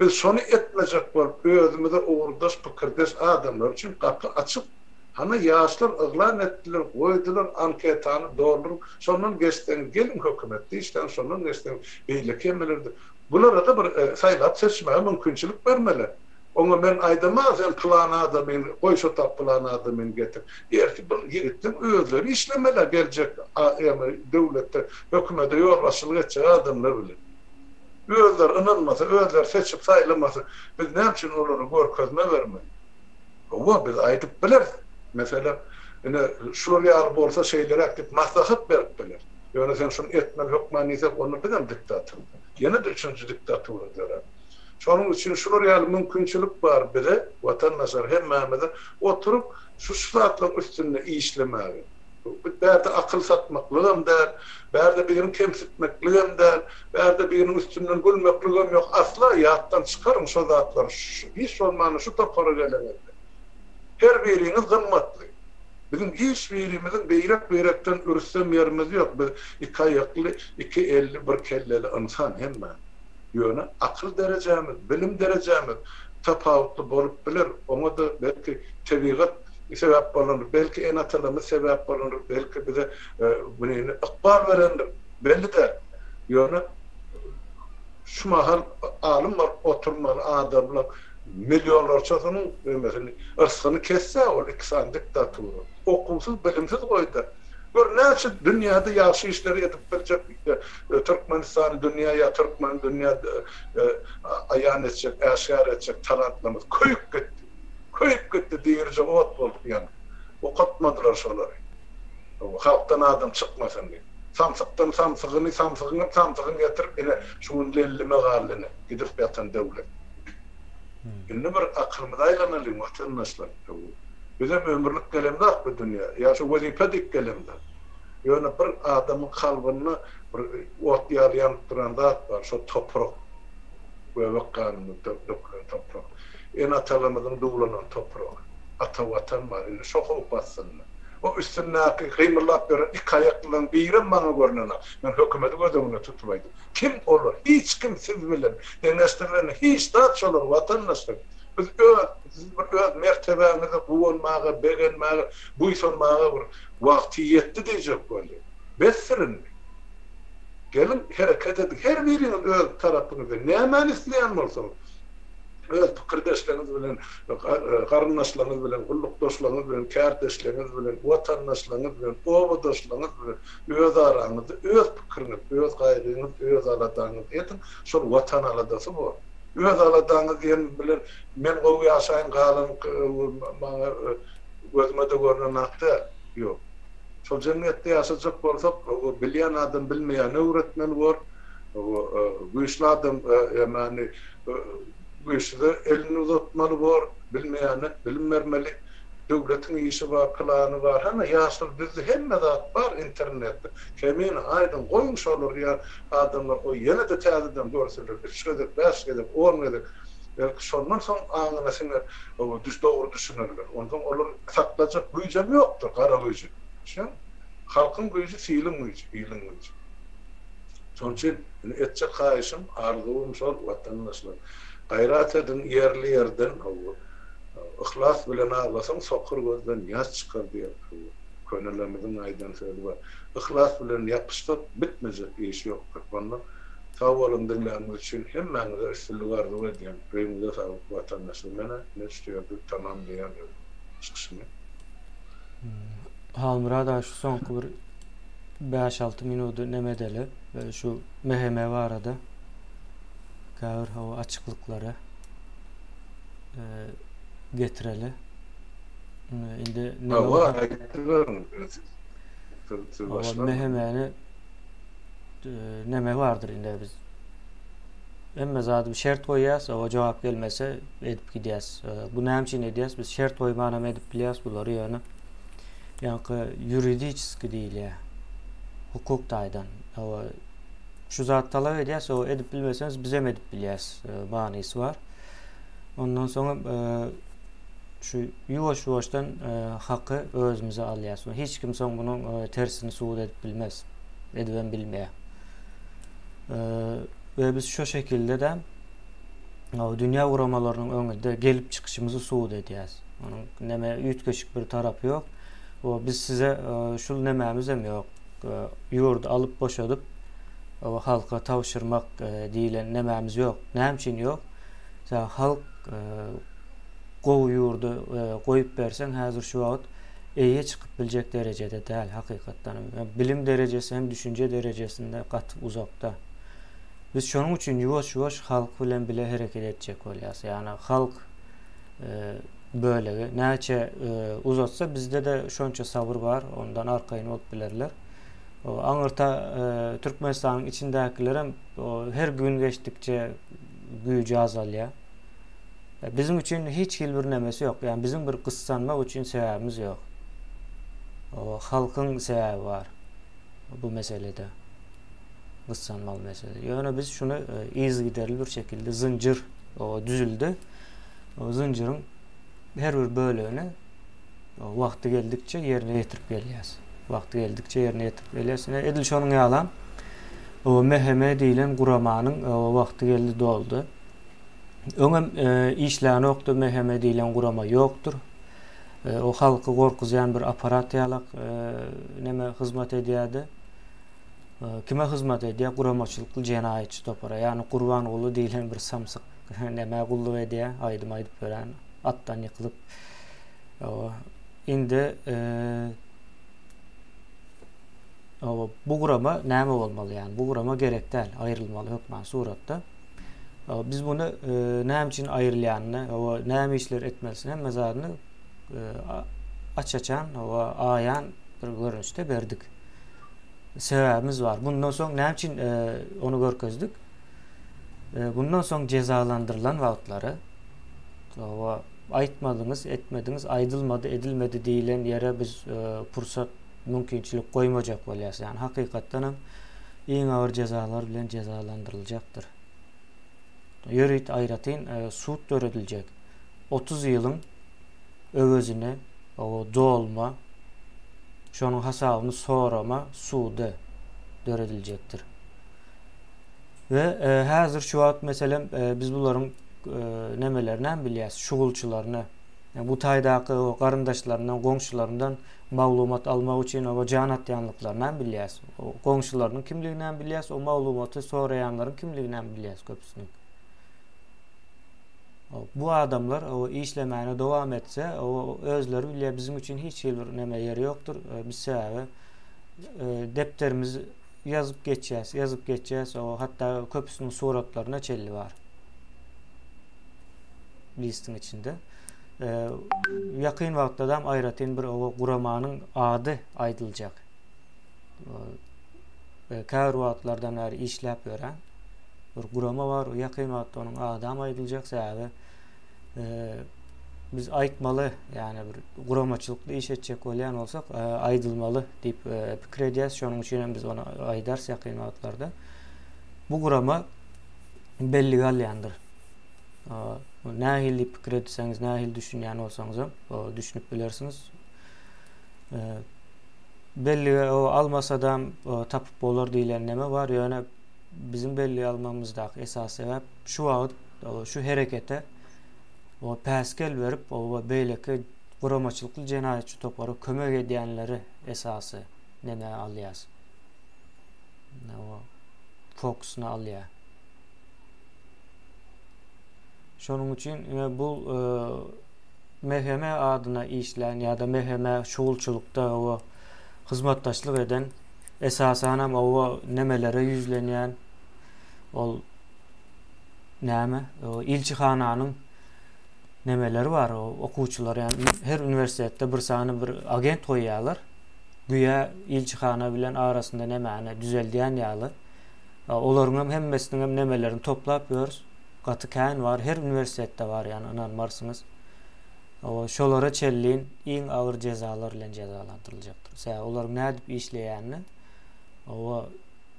Biz şony etmejek bolup özümize ugurdaş, pikirdeş adamlar üçin gapy açyk. Hana ýaşlar yglan etdiler, goýdular, anketany dolduryň, şondan geçseňiz geliň hökümetde işläň, şondan geçseňiz beýleki hemmelerde. Bulara-da bir saýlap seçmäge mümkinçilik bermeli. Oňa men aýdamag sen pylan adamyny goý şo tap pylan adamyny getir. Erki bir ýigitleň özleri işlemeli geljek döwletde hökümede ýolbaşçylyk etjek adamlar bilen. Özleri ynanmasa, özleri seçip saýlamasa biz näme üçin olara görkezme bermeli? Hawa biz aýdyp bileris. Meselem, ine şular ýaly bolsa şeýleräk diýip maslahat berip bileris. Ýöne sen şuny etmeli hökman diýsek onda bizem diktator. Ýene-de üçünji diktatura dörär. Şonuň üçin şular ýaly mümkinçilik bar bize, watandaşlar hemmämize oturyp şu şu zatlaryň üstünde işlemäge. Bu bärde akyl satmaklygam däl, bärde birini kemsitmekligem däl, bärde biriniň üstünden gülmekligem ýok. Asla ýatdan çykaryň şo zatlary hiç bolmanda şu topara geleňizde. Her biriňiz gymmatly. Biziň hiç birimiziň beýrek-beýrekden rüstem ýerimiz ýok. Biz iki aýakly, iki elli, bir kelleli ynsan hemmämiz. Ýöne akyl derejämiz, bilim derejämiz tapawutly bolup biler. Oňa-da belki tebigat sebäp bolandyr, belki ene-atalarymyz sebäp bolandyr, belki bize muny ykbal berendir, belli däl. Ýöne şu mahal alym bolup oturmaly adamlaryň millionlarçasynyň nemesini, yrsgyny kesse ol iki sany diktatura. Okuwsyz, bilimsiz goýdy. Gör näçe dünýäde ýagşy işleri edip biljek Türkmenistany dünýä ýa türkmeni dünýä aýan etjek, äşgär etjek talantlarymyz köýüp gitdi. Köýüp gitdi dirije ot bolup ýanyp. Okatmadylar şolary. Halkdan adam çykmasyn diýip. Samsykdan samsygyny, samsygyňam samsygyny getirip ine şu gün lellime galdy ine gidip ýatan döwlet. Indi bir akylymyza aýlanalyň watandaşlar. Bizem ömürlik gelemzok bu dünýä. Ýa şu wezipä dik gelemzok. Ýöne bir adamyň kalbynda bir ot ýaly ýanyp duran zat bar, şo toprak. Göbek ganymyz dökülen toprak. Ene-atalarymyzyň duwlanan topragy. Ata Watan bar, indi şo howp astynda. O üstündäki gymyldap ýören iki aýaklylaryň birem maňa görnenok. Men hökümeti göz öňünde tutup aýdýan. Kim olar? Hiç kim siz bilen deňeşdirilende hiç zat şolar watandaşlar. Biz öz siz bir öz mertebäňize guwanmaga, begenmäge, buýsanmaga bir wagty ýetdi diýjek bolýan. Besdir indi. Geliň hereket ediň. Her biriňiz öz tarapyňyzda nämäni isleýän bolsaňyz, öz pikirdeşleriňiz bilen, garyndaşlaryňyz bilen, gullukdaşlaryňyz bilen, kärdeşleriňiz bilen, watandaşlaryňyz bilen, obadaşlaryňyz bilen öz araňyzda öz pikiriňiz, öz gaýgyňyz, öz aladaňyzy ediň. Şol Watan aladasy bor. Öz aladaňyz diýen bilen men gowy ýaşaýyn galan maňa gözüme-de görnen zat däl. Ýok. Şol jemgyýetde ýaşajak bolsak, bilýän adam bilmeýäne öwretmeli bor. Güýçli adam ýagny güýçsüze elini uzatmaly bor, bilmeýäne bilim bermeli. Döwletiň işi bar, plany bar. Hany ýaşlar düzdi hemme zat bar internetde. Kemine aýdyň goýuň şolary ýa adamlar goý ýene-de täzeden görsünler üç gezek, bäş gezek, on gezek. Belki şondan soň aňyna siňer, dogry düşünerler. Onsoň olar saklajak güýjem ýokdur, gara güýji. Düşünýäňmi? Halkyň güýji siliň güýji, iliň güýji. Şonuň üçin indi etjek haýyşym, arzuwym şol, watandaşlar, gaýrat ediň, ýerli-ýerden, hawa, yhlas bilen aglasaň, sokur gözden ýaş çykar diýen, hawa, könelerimiziň aýdan sözi bar. Yhlas bilen ýapyşsak, bitmejek iş ýokdur. Onda sag boluň diňläniňiz üçin hemmäňize üstünlik arzuw edýän. Öýüňize saglyk, watandaşlar. Men-ä ine şu ýerde tamamlaýan öz çykyşymy. Halmyrat aga şu soňky bir 5-6 minudy neme edeli şu MHM barada käbir hawa açyklyklary getireli. Indi Hawa aýtdylar. MHM-ni neme bardyr indi biz hemme zady bir şert goýýas, oňa jogap gelmese edip gidýäs. Bu näme üçin edýäs? Biz şert goýman hem edip bilýäs bulary ýöne ýaňky ýuridiçeski diýilýär. Hukuk taýdan. Hawa şu zat talap edýäs, o edip bilmeseňiz biz hem edip bilýäs manysy bar. Ondan soň şu ýuwaş-ýuwaşdan haky özümize alýas. Hiç kim soň munuň tersini subut edip bilmez. Edibem bilmeýär. We biz şu şekilde de. Dünýä guramalarynyň öňünde gelip çykyşymyzy subut edýäs. Onuň neme üýtgeşik bir tarapy ýok. O biz size şul nemämiz hem ýok. Ýurdy alyp boşadyp halka tabşyrmak diýlen nemämiz ýok. Näme üçin ýok? Sebäbi halk gowy ýurdy goýup berseň häzir şu wagt eýe çykyp biljek derejede däl hakykatdan hem. Bilim derejesi hem düşünje derejesinde gaty uzakda. Biz şonuň üçin ýuwaş-ýuwaş halk bilen bile hereket etjek bolýas. Ýagny halk bölegi näçe uzatsa bizde-de şonça sabyr bar, ondan arkaýyn bolup bilerler. Aňyrta Türkmenistanyň içindäkilerem her gün geçdikçe güýji azalýar. Biziň üçin hiç hili bir nemesi ýok. Ýagny biziň bir gyssanmak üçin sebäbimiz ýok. Halkyň sebäbi bar bu meselede. Gyssanmaly mesele. Ýöne biz şuny yzygiderli bir şekilde zynjyr düzüldi. O zynjyryň her bir bölegini wagty geldikçe ýerine ýetirip gelýäs. Wagty geldikçe ýerine ýetirip gelýäs. Ine edil şonuň ýalam o MHM diýlen guramanyň wagty geldi doldy. Öňem işlänokdy MHM diýlen gurama ýokdur. O halky gorkuzýan bir aparat ýalak neme hyzmat edýärdi. Kime hyzmat edýär? Guramaçylykly jenaýatçy topara. Ýagny Gurbanguly diýlen bir samsyk nämä gulluk edýär? Aýdym aýdyp ýören, atdan ýykylyp. Indi bu gurama näme bolmaly? Ýagny bu gurama gerek däl, aýrylmaly hökman suratda. Biz muny näme üçin aýrylýanyny, näme işler etmelisini hemme zadyny aç-açan, aýan bir görnüşde berdik. Sebäbimiz bar. Bundan soň näme üçin ony görkezdik? Bundan soň jezalandyrylan wagtlary owa aýtmadyňyz, etmediňiz, aýdylmady, edilmedi diýlen ýere biz pursat, mümkinçilik goýmajak bolýarys. Ýagny hakykatdan hem iň agyr jezalar bilen jezalandyryljakdyr. Ýörite aýratyn sud dörediljek. 30 ýylyň öwezini o dolma, şonuň hasabyny sorama sudy dörediljekdir. We e, häzir şu wagt meselem e, biz bularyň e, nemelerini hem bilýäs, şugulçylaryny. Yani bu taýdaky o garyndaşlaryndan, goňşularyndan maglumat almak üçin o jan atýanlyklaryny hem bilýäs. O goňşularynyň kimligini hem bilýäs, o maglumaty soraýanlaryň kimligini hem bilýäs köpüsiniň. Bu adamlar işlemäne dowam etse, özleri bilýär, biziň üçin hiç hili bir neme ýeri ýokdur. Biz sebäbi depderimiz ýazyp geçýäs, ýazyp geçýäs, o hatda köpüsiniň suratlaryna çenli bar. Listiň içinde. Ýakyn wagtda da aýratyn bir o guramanyň ady aýdyljak. Käbir wagtlardan bäri işläp ýören bir gurama bar. Ýakyn wagtda onuň adam aýdyljak sebäbi biz aýtmaly, ýagny bir guramaçylykly iş etjek bolýan bolsak, aýdylmaly diýip pikir edýäs. Şonuň üçin hem biz ony aýdarys ýakyn wagtlarda. Bu gurama bellige alýandyr. Nähili pikir etseňiz, nähili düşünýän bolsaňyz hem düşünip bilersiňiz. Bellige almasadam tapyp bolar diýlen neme bar, ýöne biziň bellige almagymyzdaky esasy sebäp şu wagt şu herekete o päsgel berip o beýleki guramaçylykly jenaýatçy topara kömek edýänleri esasy neme alýas. O fokusyna alýar. Şonuň üçin bu MHM adyna işlän ýa-da MHM şugulçylykda o hyzmatdaşlyk eden Esasanam oba nemelere ýüzlenýän ol näme ilçihananyň nemeleri bar o okuwçylar ýagny her uniwersitetde bir sany bir agent goýýarlar. Güýä ilçihana bilen arasynda nemäni düzeldýän ýaly. Olaryň hem hemmesiniň hem nemelerini toplap ýörüs. Gaty kän bar, her uniwersitetde bar ýagny ynanmarsyňyz. Şolara çenlin iň agyr jezalar bilen jezalandyryljakdyr. Sebäbi olaryň nädip işleýänini, oba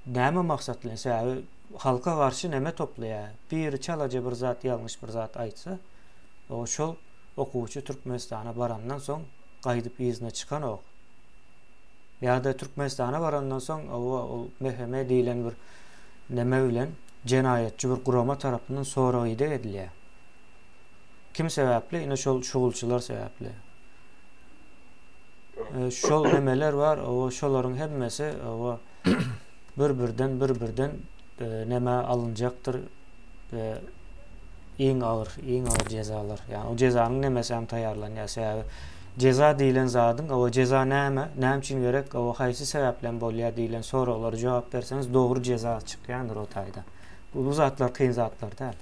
näme maksat bilen, sebäbi halka garşy neme toplaýar. Biri çalaja bir zat ýalňyş bir zat aýtsa, o şol okuwçy Türkmenistana barandan soň gaýdyp yzyna çykanok. Ýa-da Türkmenistana barandan soň, oba ol MHM diýlen bir neme bilen. jenaýatçy bir gurama tarapyndan sorag-ideg edilýär. Kim sebäpli? Ine şol şugulçylar sebäpli. E, şol nemeler bar, o şolaryň hemmesi o bir-birden bir-birden e, neme alynjakdyr. E, iň agyr, iň agyr jezalar. Ýani o jezanyň nemesi hem taýýarlanýar. Sebäbi jeza diýlen zadyň, o jeza näme, näme üçin gerek, o haýsy sebäpden bolýar diýlen soraglara jogap berseňiz dogry jeza çykýandyr o taýda. Bu, bu zatlar kyn zatlar däl.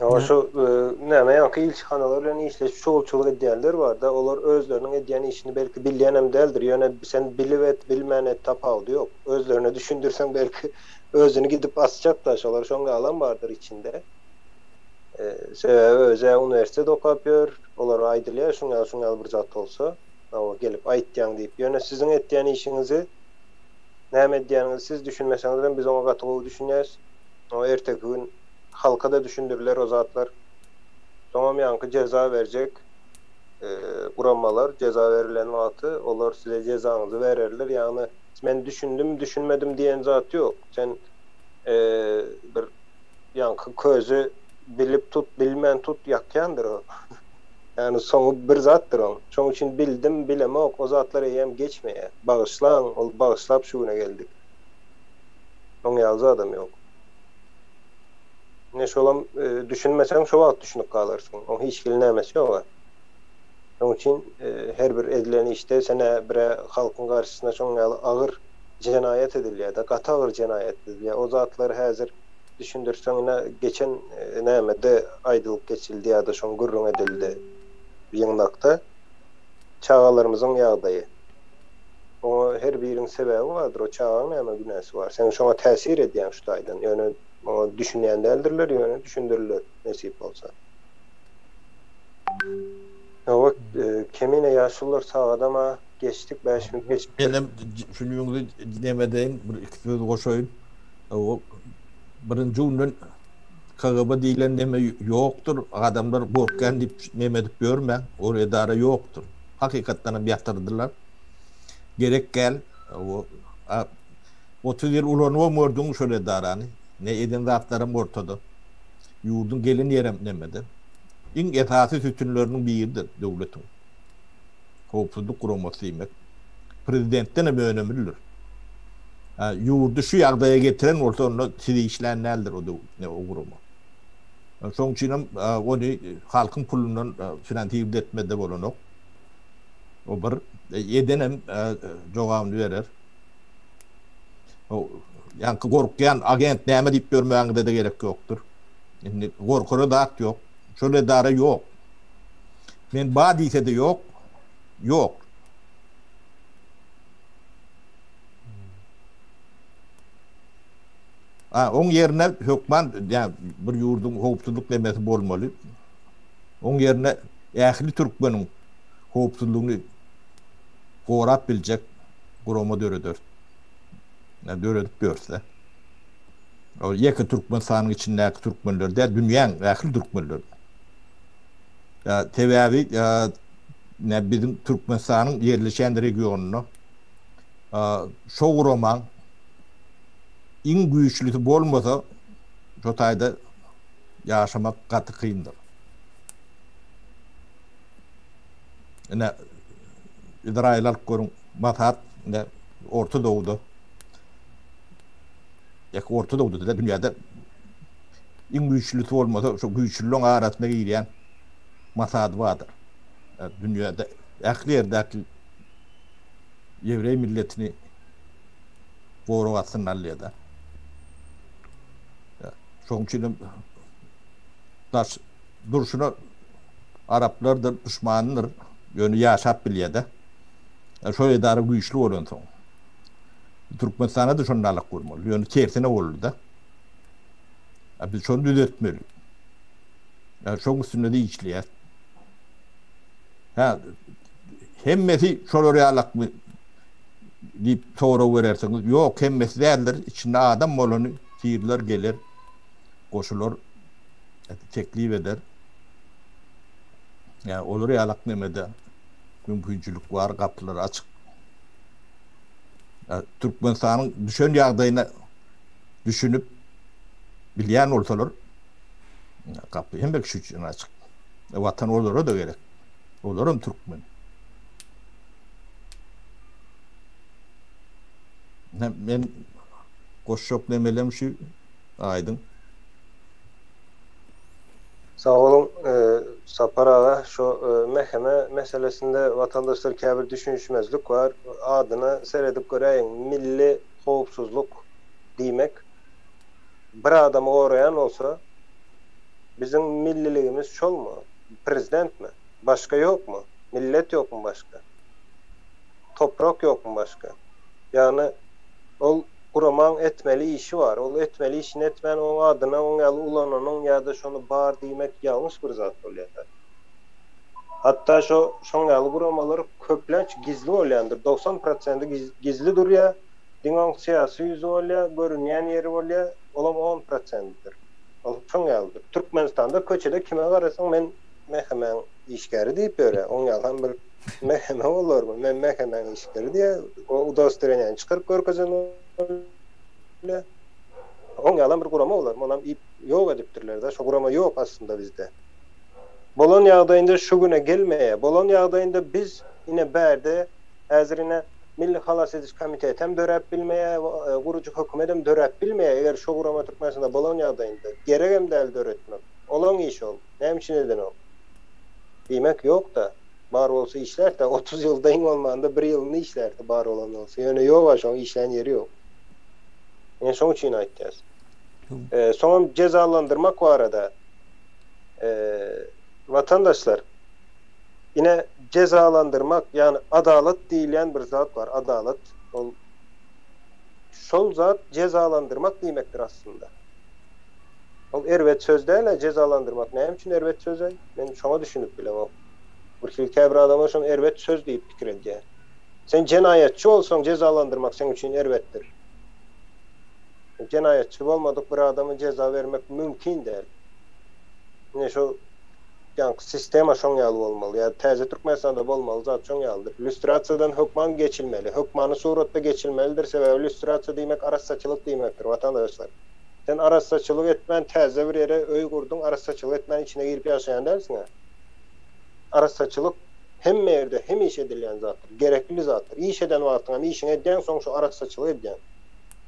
Ama şu e, näme ýaňky ilçihanalar bilen işleşip şugulçylyk edýänler bar-da, olar özleriniň edýän işini belki bilýän hem däldir, ýöne sen bilip et, bilmän et tapawudy ýok. Özlerine düşündirseň belki özüni gidip asjak-da şolar, şoň ýalam bardyr içinde. E, sebäbi öz-ä uniwersitet okap ýör, olara aýdylýar şuň ýaly şuň ýaly bir zat bolsa, hawa gelip aýtýaň diýip. Ýöne siziň etýän işiňizi näme edýäniňizi siz düşünmeseňizem biz oňa gaty gowy düşünýäs. O erteki gün halka-da düşündiriler o zatlar. Soňam ýaňky jeza berjek guramalar jeza berilen wagty olar size jezaňyzy bererler. Ýagny men düşündim, düşünmedim diýen zat ýok. Sen bir ýaňky közi bilip tut, bilmän tut ýakýandyr o. Ýagny soňy bir zatdyr oň. Şoň üçin bildim, bilemok o zatlar eýýäm geçmeýär. Bagyşlaň, ol bagyşlap şu güne geldik. Oň ýaly zadam ýok. Ine şolam düşünmeseň şo wagt düşünip galarsyň. Oň hiç hili nämesi ýoga. Şoň üçin her bir edilen işde sen-ä bir-ä halkyň garşysyna şoň ýaly agyr jenaýat edilýär-de, gaty agyr jenaýat edilýär. O zatlary häzir düşündirseň ine geçen nämede aýdylyp geçildi ýa-da şoň gürrüň edildi ýygnakda. Çagalarymyzyň ýagdaýy. Oňa her biriň sebäbi bardyr, o çagaň näme günäsi bar? Sen şoňa täsir edýäň şu taýdan. Ýöne oňa düşünýän däldirler, ýöne düşündiriler nesip bolsa. Hawa, Kemine ýaşulular sagadam-a geçdik, bäş minut geçipdir. Menem şunyňyzy neme edeýin, bir iki söz goşaýyn. O birinji günden KGB diýlen neme ýokdur, adamlar gorkýan diýip neme edip ýörmäň, ol edara ýokdur. Hakykatdan hem ýatyrdylar. Gerek gel. O 30 ýyl ulanybam gördüň şol edarany. Ne eden zatlaram ortada. Ýurduň gelen ýerem nemede. Iň esasy sütünleriniň biridir döwletiň. Howpsuzlyk guramasy diýmek. Prezidentden hem önemlidir. Ýurdy şu ýagdaýa getiren bolsa onda sizi işlän däldir o ne o gurama. Şoň üçin hem ony halkyň pulundan finansirowat etmede bolanok. O bir edenem jogabyny berer. O ýaňky gorkýan agent näme diýip ýörmäňize-de gerek ýokdur. Indi gorkara zat ýok. Şol edara ýok. Men ba diýse-de ýok. Ýok. A oň ýerine hökman ýa bir ýurduň howpsuzlyk nemesi bolmaly. Oň ýerine ähli türkmeniň howpsuzlygyny gorap biljek gurama döreder. Ýa döredip ýörse. O ýeke Türkmenistanyň içindäki türkmenler däl, dünýäň ähli türkmenleri. Ýa sebäbi ýa biziň Türkmenistanyň ýerleşen regionynda şo guramaň iň güýçlüsi bolmasa şo taýda ýaşamak gaty kyndyr. Ine Izraýyl alyp görüň, Masad ine Orta Dowuda. Ýa Orta Dowuda da dünýäde iň güýçlüsi bolmasa şo güýçlüleriň arasyna girýän Masad bardyr. Dünýäde ähli ýerdäki ýewreý milletini gorag astyna alýar-da. Şonuň üçin hem daş durşuna araplardyr, duşmandyr, ýöne ýaşap bilýär-de. Şol edara güýçli bolansoň. Türkmenistana-da şonda alak bolmaly. Ýöne tersine boldy-da. Biz şony düzetmeli. Şoň üstünde-de işleýäs. Hä, hemmesi şolar ýalakmy diýip sorag berersiňiz. Ýok, hemmesi däldir. Içinde adam bolany siriler geler, goşular, teklip eder. Ýa olar ýalak nemede mümkinçilik bar, gapylar açyk. Türkmenistanyň düşen ýagdaýyna. düşünip bilýän bolsalar gapy hemme kişi üçin açyk. Watan olara-da gerek. Olaram türkmen. Men goşjak nemelem şu aýdyň. Sag boluň Sapar aga şo MHM meselesinde watandaşlar käbir düşünişmezlik bar adyna seredip göräýiň milli howpsuzlyk diýmek bir adamy goraýan bolsa biziň milliligimiz şolmy prezidentmi başga ýokmy millet ýokmy başga toprak ýokmy başga ýagny ol Guramaň etmeli işi bar. Ol etmeli işini etmän oň adyna oň ýaly ulananyň ýa-da şony bar diýmek ýalňyş bir zat bolýar. Hatda şo şoň ýaly guramalar köplenç gizli bolýandyr. 90 prosendi gizli durýar. Diňe oň syýasy ýüzi bolýar, görünýän ýeri bolýar, olam on prosendidir. Ol şoň ýalydyr. Türkmenistanda köçede kime garasaň men MHM-iň işgäri diýip ýörýär. Oň ýalam bir MHM bolarmy? Men MHM-iň işgäri diýýär. O udostowreniýany çykaryp görkezen bolýar. Oň ýalam bir gurama bolarmy? Onam iýip ýok edipdirler-de. Şo gurama ýok aslynda bizde. Bolan ýagdaýynda şu güne gelmeýär. Bolan ýagdaýynda biz ine bärde häzir ine Milli halas ediş komitetem döräp bilmeýär, gurujy hökümetem döräp bilmeýär. Eger şo gurama Türkmenistanda bolan ýagdaýynda. Geregem däl döretmek. Olaň işi ol. Näme üçin edenok? Diýmek ýok-da. Bar bolsa işlärdi. 30 ýylda iň bolmanda bir ýylyny işlärdi bar bolan bolsa. Ýöne ýok-a şoň işlän ýeri ýok. Ine şoň üçin aýtýas. Soňam jezalandyrmak barada watandaşlar ine jezalandyrmak ýagny adalat diýilýän bir zat bar adalat ol şol zat jezalandyrmak diýmekdir aslynda. Ol erbet söz däl-ä jezalandyrmak näme üçin erbet söz-aý? Men şoňa düşünip bilemok. Bir hili käbir adamlar şony erbet söz diýip pikir edýär. Sen jenaýatçy bolsaň jezalandyrmak seň üçin erbetdir. Jenaýatçy bolmadyk bir adama jeza bermek mümkin däl. Ine şu ýaňky sistema şoň ýaly bolmaly ýa täze Türkmenistanda bolmaly zat şoň ýalydyr. Lýustrasiýadan hökman geçilmeli. Hökmany suratda geçilmelidir. Sebäbi lýustrasiýa diýmek arassaçylyk diýmekdir watandaşlar. Sen arassaçylyk etmän täze bir ýere öý gurduň arassaçylyk etmän içine girip ýaşaýan dälsiňä. Arassaçylyk hemme ýerde hemişe edilýän zatdyr. Gerekli zatdyr. Iş eden wagtyňam işiňi edýäň soň şu arassaçylyk edýäň.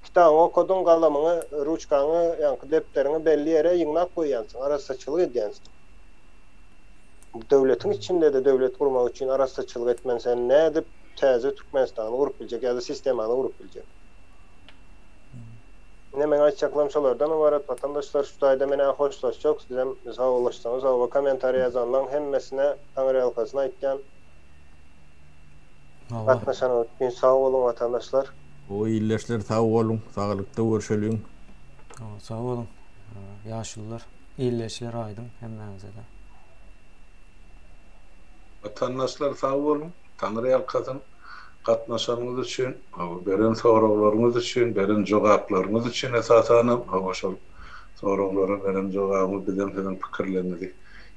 Kitabyňy okadyň galamyňy, ruçkaňy, ýaňky depderiňi belli ýere ýygnap goýýansyň, arassaçylyk edýänsiň. Döwletiň içinde-de döwlet gurmak üçin arassaçylyk etmän sen nädip täze Türkmenistany gurup biljek ýa-da sistemany gurup biljek? Ine meň aýtjaklarym şolardan ybarat watandaşlar şu taýda menä hoşlaşjak sizem sagbollaşsaňyz hawa komentariýa ýazanlaň hemmesine taňryýalkasyn aýtýan gatnaşanyňyz üçin sag boluň watandaşlar. Gowy ildeşler sag boluň saglykda görşeliň. Hawa sag boluň ýaşulular ildeşler aýdyň hemmäňizede. Watandaşlar sag boluň Taňryýalkasyn gatnaşanyňyz üçin, hawa, beren soraglaryňyz üçin, beren jogaplaryňyz üçin esasanam, hawa, şol soraglara beren jogabyňyz bizem siziň pikirleriňizi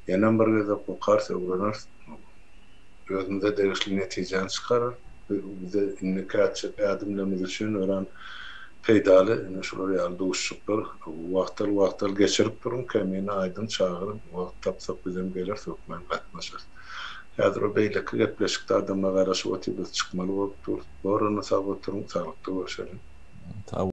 ýenem bir gezek okarys, öwreneris, özümize degişli netijäni çykararys. Bu bize indiki ätjek ädimlerimiz üçin örän peýdaly, ine şular ýaly duşuşyklar wagtal-wagtal geçirip duruň, Kemine aýdyň, çagyryň, wagt tapsak bizem geleris, hökman gatnaşarys. Häzir o beýleki gepleşikde adamlar garaşyp otyr biz çykmaly bolup durus. Bor onda sag oturyň saglykda görşeliň.